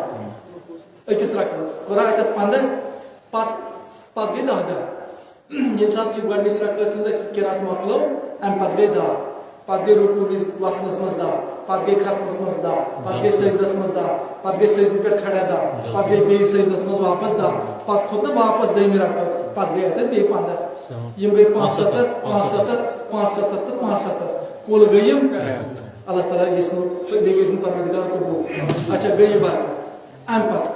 أکِس رکعتس کوٚرا اتٮ۪تھ پنٛداہ، پتہٕ، پتہٕ گٔے دَہ دَہ۔ ییٚمہِ ساتہٕ یہِ گۄڈٕنِچ رکعت چھِ أسۍ قرات مۄکلٲو، امہِ پتہٕ گٔے دَہ۔ پتہٕ گٔے رکوع وِزِ وسنس منٛز دَہ، پتہٕ گٔے کھسنس منٛز دَہ، پتہٕ گٔے سجدس منٛز دَہ، پتہٕ گٔے سجدٕ پٮ۪ٹھ کھڑا دَہ، پتہٕ گٔے بیٚیہِ سجدس منٛز واپس دَہ، پتہٕ کھوٚت نہٕ واپس دوٚیمہِ رکعژ، پتہٕ گٔے اتٮ۪تھ بیٚیہِ پنٛداہ۔ یِم گٔے پانٛژستتھ، پانٛژستتھ، پانٛژستتھ تہٕ پانٛژستتھ۔ کُل گٔے یِم۔ اللہ تعالیٰ یژھِ نہٕ تہٕ بیٚیہِ گژھِ نہٕ پروردگار قبول۔ اچھا، گٔے یہِ برکت۔ امہِ پتہٕ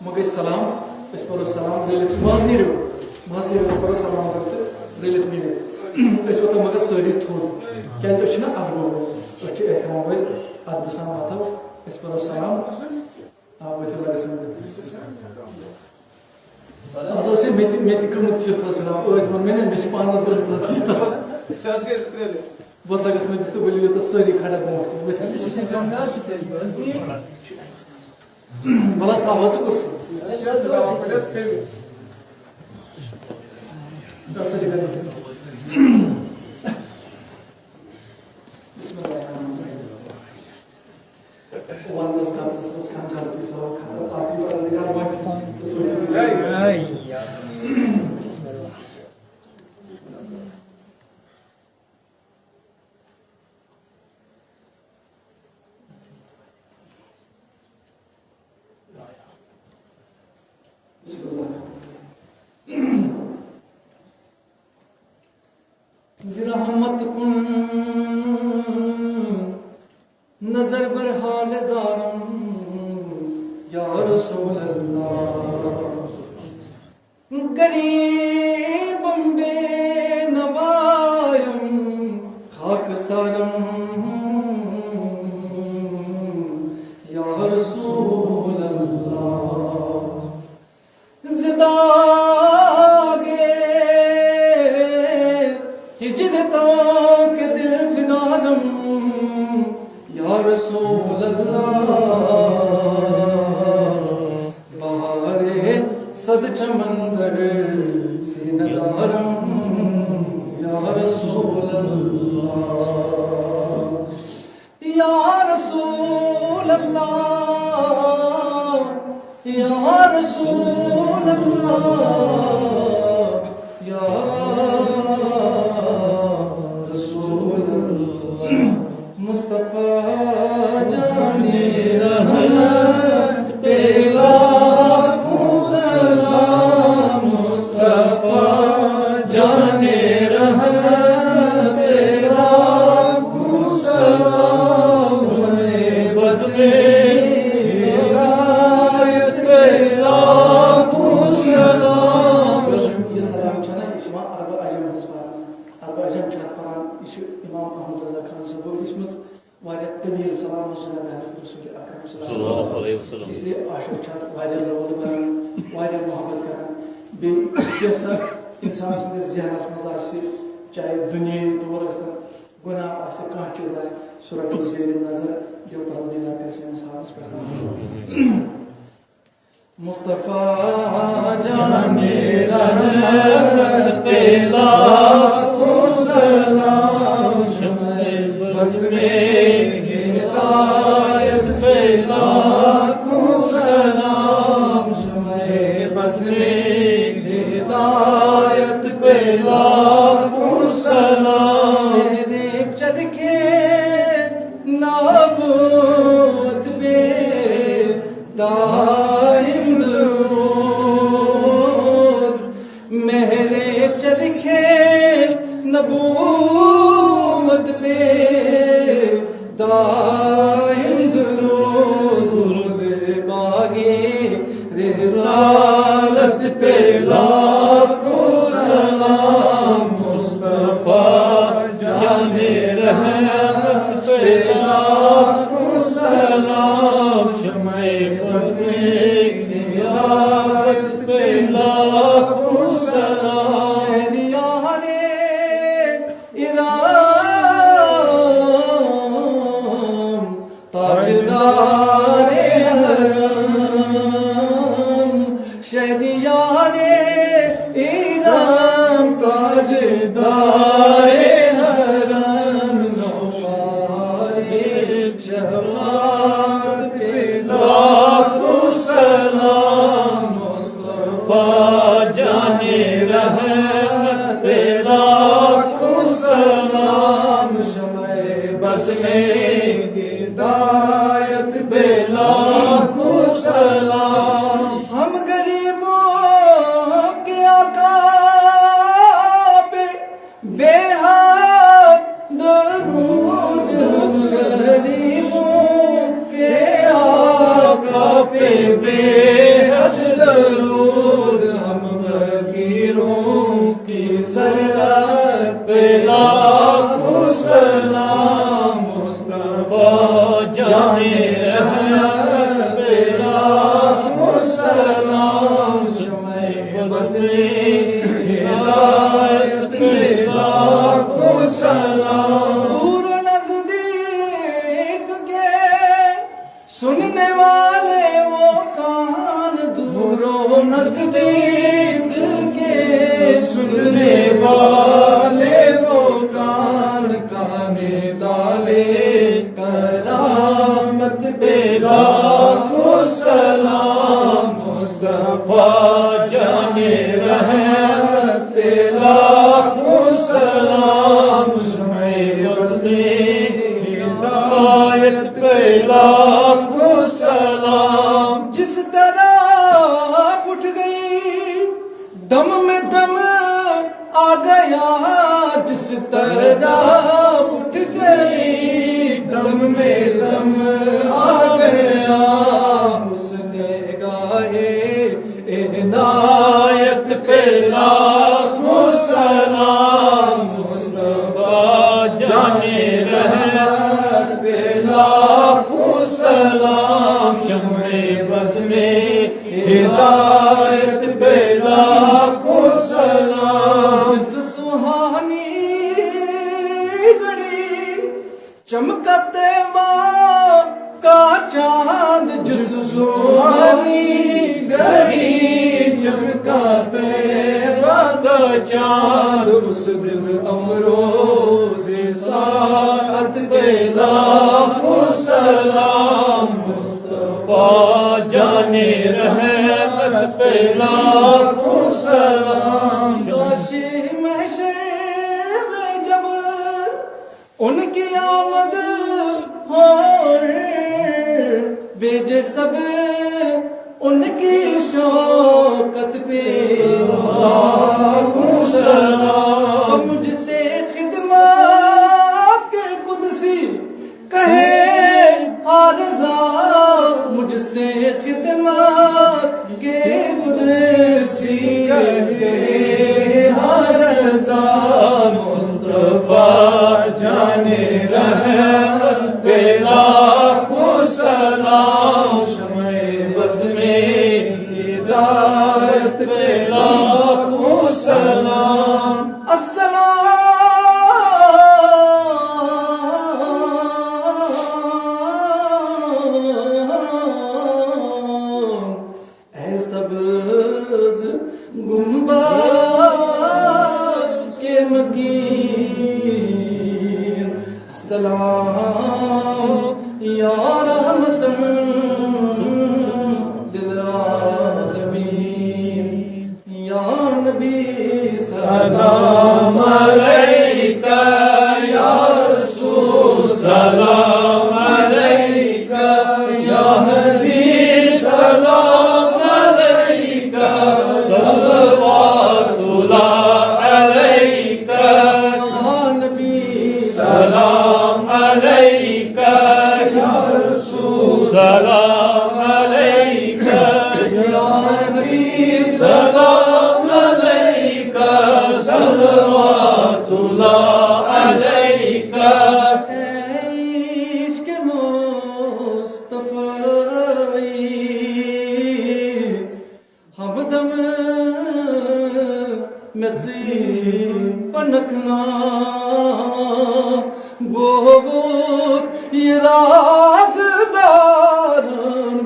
وۄنۍ گٔے سلام، أسۍ پرو سلام رٔلِتھ، منٛز نیٖرِو، منٛز نیٖرِو، أسۍ پرو سلام رٔلِتھ، رٔلِتھ نیٖرِو۔ أسۍ وۄتھو مگر سٲری تھوٚد، کیٛازِ أسۍ چھِنہ ادبہٕ وٲلۍ، أسۍ چھِ احترام وٲلۍ، ادبہٕ سان وۄتھو، أسۍ پرو سلام۔ آ، ؤتھِو لگس منٛز۔ آز حظ چھِ مےٚ تہِ، مےٚ تہِ گٔمٕژ چِتھ حظ جناب، أتھۍ ووٚن مےٚ نا، مےٚ چھِ پانس گٔمٕژ حظ چِتھ حظ۔ بہٕ لَگَس وۄنۍ تہٕ ؤلِو یوٚتَتھ سٲری کھڑا برونٛٹھ کُن۔ بَلہٕ حظ تھاو حظ ژٕ کُرسی۔ ڈاکٹر صٲب چھِ گَرِ۔ بسم اللہ الرحمن الرحیم۔ وَنٛدَس درسَس منٛز کانٛہہ غلطی سبق خطا، تَتھ دی پروردگار معٲفی۔ بسم اللہ۔ بسم اللہ۔ زِ رحمت کن نظر بر حال زارم یا رسول اللہ۔ غریبم بے نوایم خاک سارم یا رسول اللہ۔ زدہ گے ہجرتوں کے دل فگارم یا رسول اللہ۔ بہار صد چمن در سینہ دارم یا رسول اللہ۔ یا رسول اللہ، یا رسول اللہ، یا رسول اللہ۔ مصطفیٰ جان رحمت پہ لاکھوں سلام، مصطفیٰ جان رحمت پہ لاکھوں سلام، بزم ہدایت پہ لاکھوں سلام۔ یہِ سلام چھُنہ، یہِ چھُ یِوان عربہٕ عجم ہٕنٛز پَرنہٕ۔ عربہٕ عجم چھِ اَتھ پَران، یہِ چھُ اِمام احمد رضا خان صٲبُن لیٚچھمٕژ۔ واریاہ طویل سلام حضرت رسول اکرم صلی اللہ علیہ وسلم۔ اس لیے عاشق چھِ اتھ واریاہ لول بران، واریاہ محبت کران۔ بیٚیہِ کینٛژھا انسان سٕنٛدِس ذہنس منٛز آسہِ، چاہے دُنیٲوی طور ٲسۍ تن، گۄناہ آسہِ، کانٛہہ چیٖز آسہِ، سُہ رٹو زیر نظر، دِل پروردگار کرِ سٲنِس حالس پٮ۪ٹھ۔ مصطفیٰ جان رحمت پہ لاکھوں سلام، شمع بزم ہدایت پہ لاکھوں سلام، شمع بزم ہدایت پہ لاکھوں سلام۔ میرے چرخے نبوت پہ دائم درود، مہر چرخ نبوت پہ دائم درود، باغ رسالت پہ لاکھوں سلام، مصطفیٰ جان رحمت پہ لاکھوں سلام، شمع بزم ہدایت پہ لاکھوں سلام۔ شہریار ایران تاجدار حرم، شہریار ایران تاجدار حرم، نوشہر شفاعت پہ لاکھوں سلام، مصطفیٰ جان رحمت پہ لاکھوں سلام، شمع بزم ہدایت پہ لاکھوں سلام۔ ہم غریبوں کے آقا پہ بے حد درود، ہم غریبوں کے آقا پہ بے حد درود، ہم فقیروں کی سرحد پہ لاکھوں سلام، مصطفیٰ جان رحمت پہ لاکھوں سلام، شمع بزم ہدایت پہ لاکھوں سلام۔ جان رحمت پہ لاکھوں سلام، شمع بزم ہدایت پہ لاکھوں سلام۔ جس طرح اٹھ گئی دم میں دم آ گیا، جس طرح اٹھ گئی دم میں دم آ گیا، اس نے گاہے عنایت پہ لاکھوں سلام، مصطفیٰ جان رحمت پہ لاکھوں سلام، شمع بزم ہدایت پہ لاکھوں سلام۔ جس سہانی گھڑی چمکا تیبا کا چاند، جس سہانی گھڑی چمکا تیبا کا چاند، اس دل افروز ساعت پہ لاکھوں سلام، مصطفیٰ جان رحمت پہ لاکھوں سلام۔ کاش محشر میں جب ان کی آمد ہو، بھیجے سب ان کی شوکت پہ لاکھوں سلام۔ تو مجھ سے خدمات کے قدسی کہے ہر رضا، مجھ سے خدمت کے قدسی کہے ہر رضا، مصطفیٰ جان رحمت پہ لاکھوں سلام، شمع بزم ہدایت پہ لاکھوں سلام۔ السلام اے سبز گنبد کے مکین، سلام یا رحمت للعالمین۔ یا نبی سلام علیک، یا رسول سلام علیک، یا حبیب سلام علیک، صلوات اللہ علیک۔ یا نبی سلام علیک، یا رسول سلام علیک، یا حبیب سلام علیک، صلوات اللہ علیک۔ اے عشق مصطفیٰ، ہمدم مزید پنکنا، بہت یہ رازداران،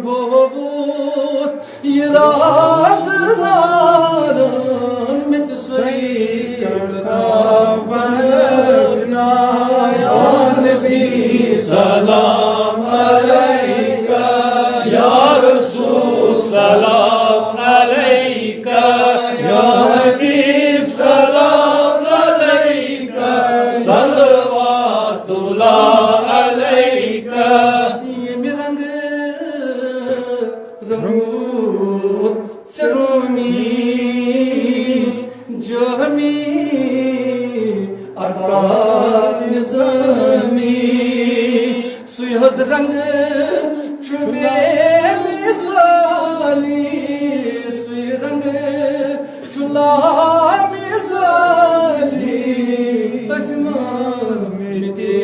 بہت یہ رازداران، مت سوئی کرتا بلکنا۔ یا نبی سلام علیک، یا رسول سلام علیک، یا حبیب سلام علیک، صلوات اللہ علیک۔ یہ رنگ روت چرومی، جو ہمی عطا نظامی، سوی حض رنگ چو بے مثالی، سوی رنگ چو لا مثالی، تجماز میٹے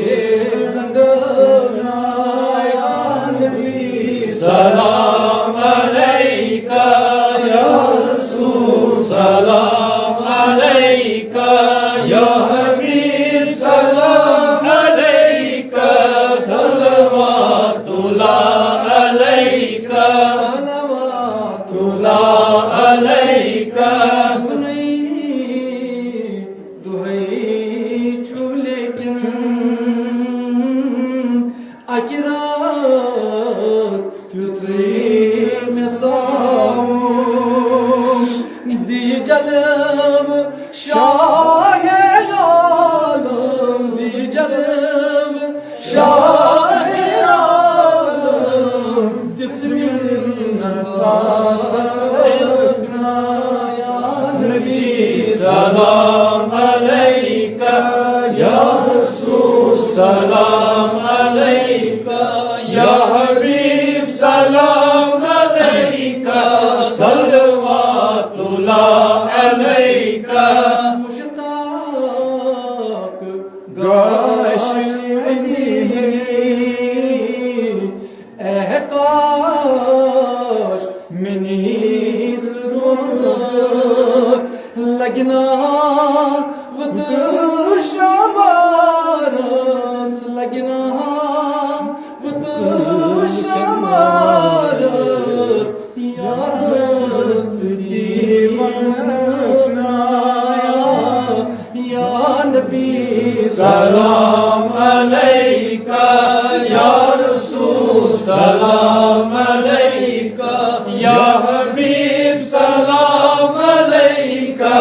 رنگ یا نبی سلام علیک، یا رسول سلام علیک، یا حبیب سلام علیک، صلوات اللہ علیک، صلوات اللہ علیک۔ دُہَے چھُ لیکن اَکہِ راتہٕ تیُتھُے مےٚ ساوُن۔ جلوٕ شاہِ عالم، دی جلوٕ شاہِ عالم، دِژ مِنت عطا یا نبی سلام علیکہ، یا رسول سلام علیکہ، یا حبیب سلام علیکہ، صلوات اللہ علیکہ۔ مشتاق گاش علی، اے کاش مےٚ نیٖز روزٕ لگہِ نا وُدٕ شمارس، لگہِ نا وُدٕ شمارس، یارس دی وننا۔ یا نبی سلام علیکہ، یا رسول سلام علیکہ، یا حبیب سلام علیکہ،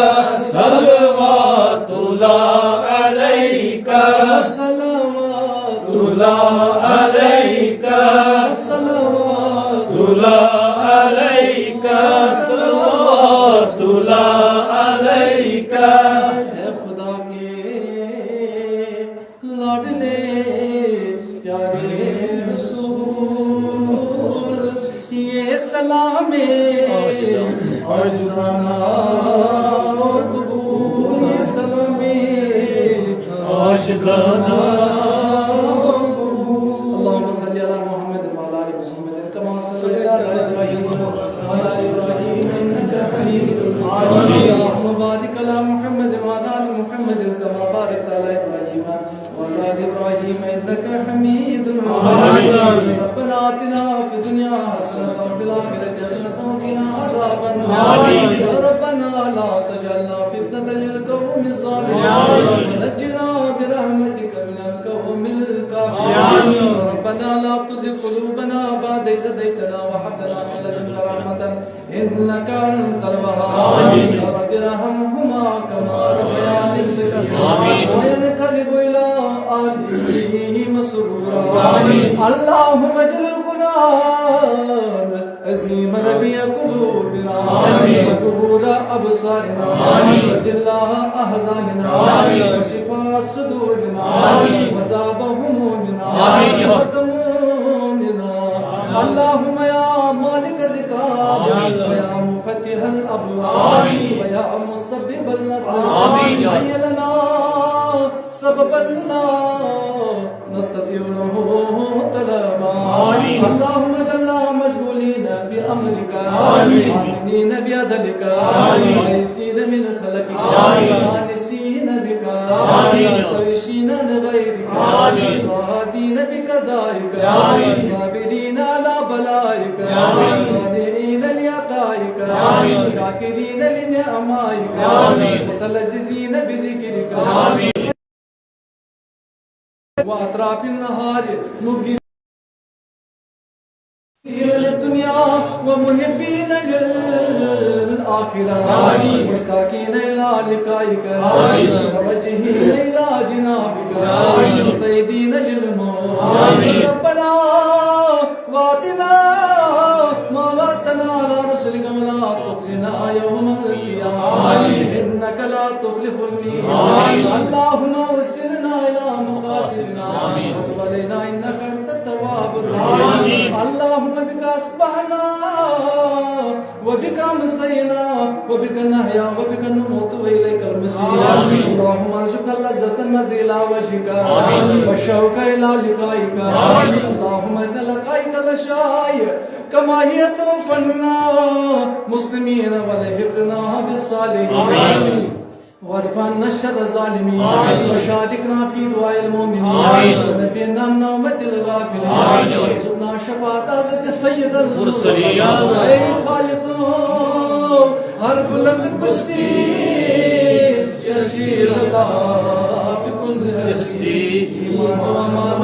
صلوات اللہ علیکہ، صلوات اللہ علیکہ، صلوات اللہ علیکہ، صلوات اللہ علیکہ۔ اے خدا کے لاڈلے پیارے رسول، یہ سلام عاجزانہ قبول، یہ سلام عاجزانہ قبول۔ اللهم صل على محمد وعلى آل محمد كما صليت على إبراهيم وعلى آل إبراهيم إنك حميد مجيد. اللهم بارك على محمد وعلى آل محمد كما باركت على إبراهيم وعلى آل إبراهيم إنك حميد مجيد. ربنا آتنا في الدنيا حسنة وفي الآخرة حسنة وقنا عذاب النار. ربنا لا تجعلنا فتنة للقوم الظالمين ونجنا برحمتك من القوم الكافرين. ربنا لا تزغ قلوبنا بعد إذ هديتنا وهب لنا من لدنك رحمة إنك أنت الوهاب. رب ارحمهما كما ربياني صغيرا. وينقلب إلى أهله مسرورا. اللهم اجعل القرآن العظيم ربيع قلوبنا ونور أبصارنا وجلاء أحزاننا وشفاء صدورنا وذهاب همومنا وغمومنا. اللهم يا مالك الرزق ويا مفتح الأبواب ويا مسبب الأسباب، هيئ لنا سببا لا نستطيع له طلبا. اللهم اجعلنا مشغولين بأمرك، آمنين بعدلك، آيسين من خلقك، آنسين بك، مستغيثين لغيرك، راضين بقضائك، صابرين على بلائك، قانعين لعطائك، شاكرين لنعمائك، متلذذين بذكرك. وأطراف النهار مبدلين للدنيا ومحبين للآخرة، مشتاقين إلى لقائك، متوجهين إلى جنابك، مستعدين للموت. ربنا وآتنا ما وعدتنا على رسلك ولا تخزنا يوم القيامة إنك لا تخلف الميعاد. اللهم وصلنا إلى مقاصدنا وتب علينا إنك أنت التواب الرحيم. اللهم بك أصبحنا وبك أمسينا وبك نحيا وبك نموت وإليك المصير. اللهم ارزقنا لذة النظر إلى وجهك والشوق إلى لقائك. اللهم إن لقائك لشائع كما هي توفنا مسلمين والحقنا بالصالحين. وارفع عنا شر الظالمين. وشاركنا في دعاء المؤمنين. ونبينا من نومة الغافلين. وارزقنا شفاعة حضرة سيد المرسلين. اے خالق، ہر بلند پستی، جسیر عطا بکن دستی، ایمان و امان و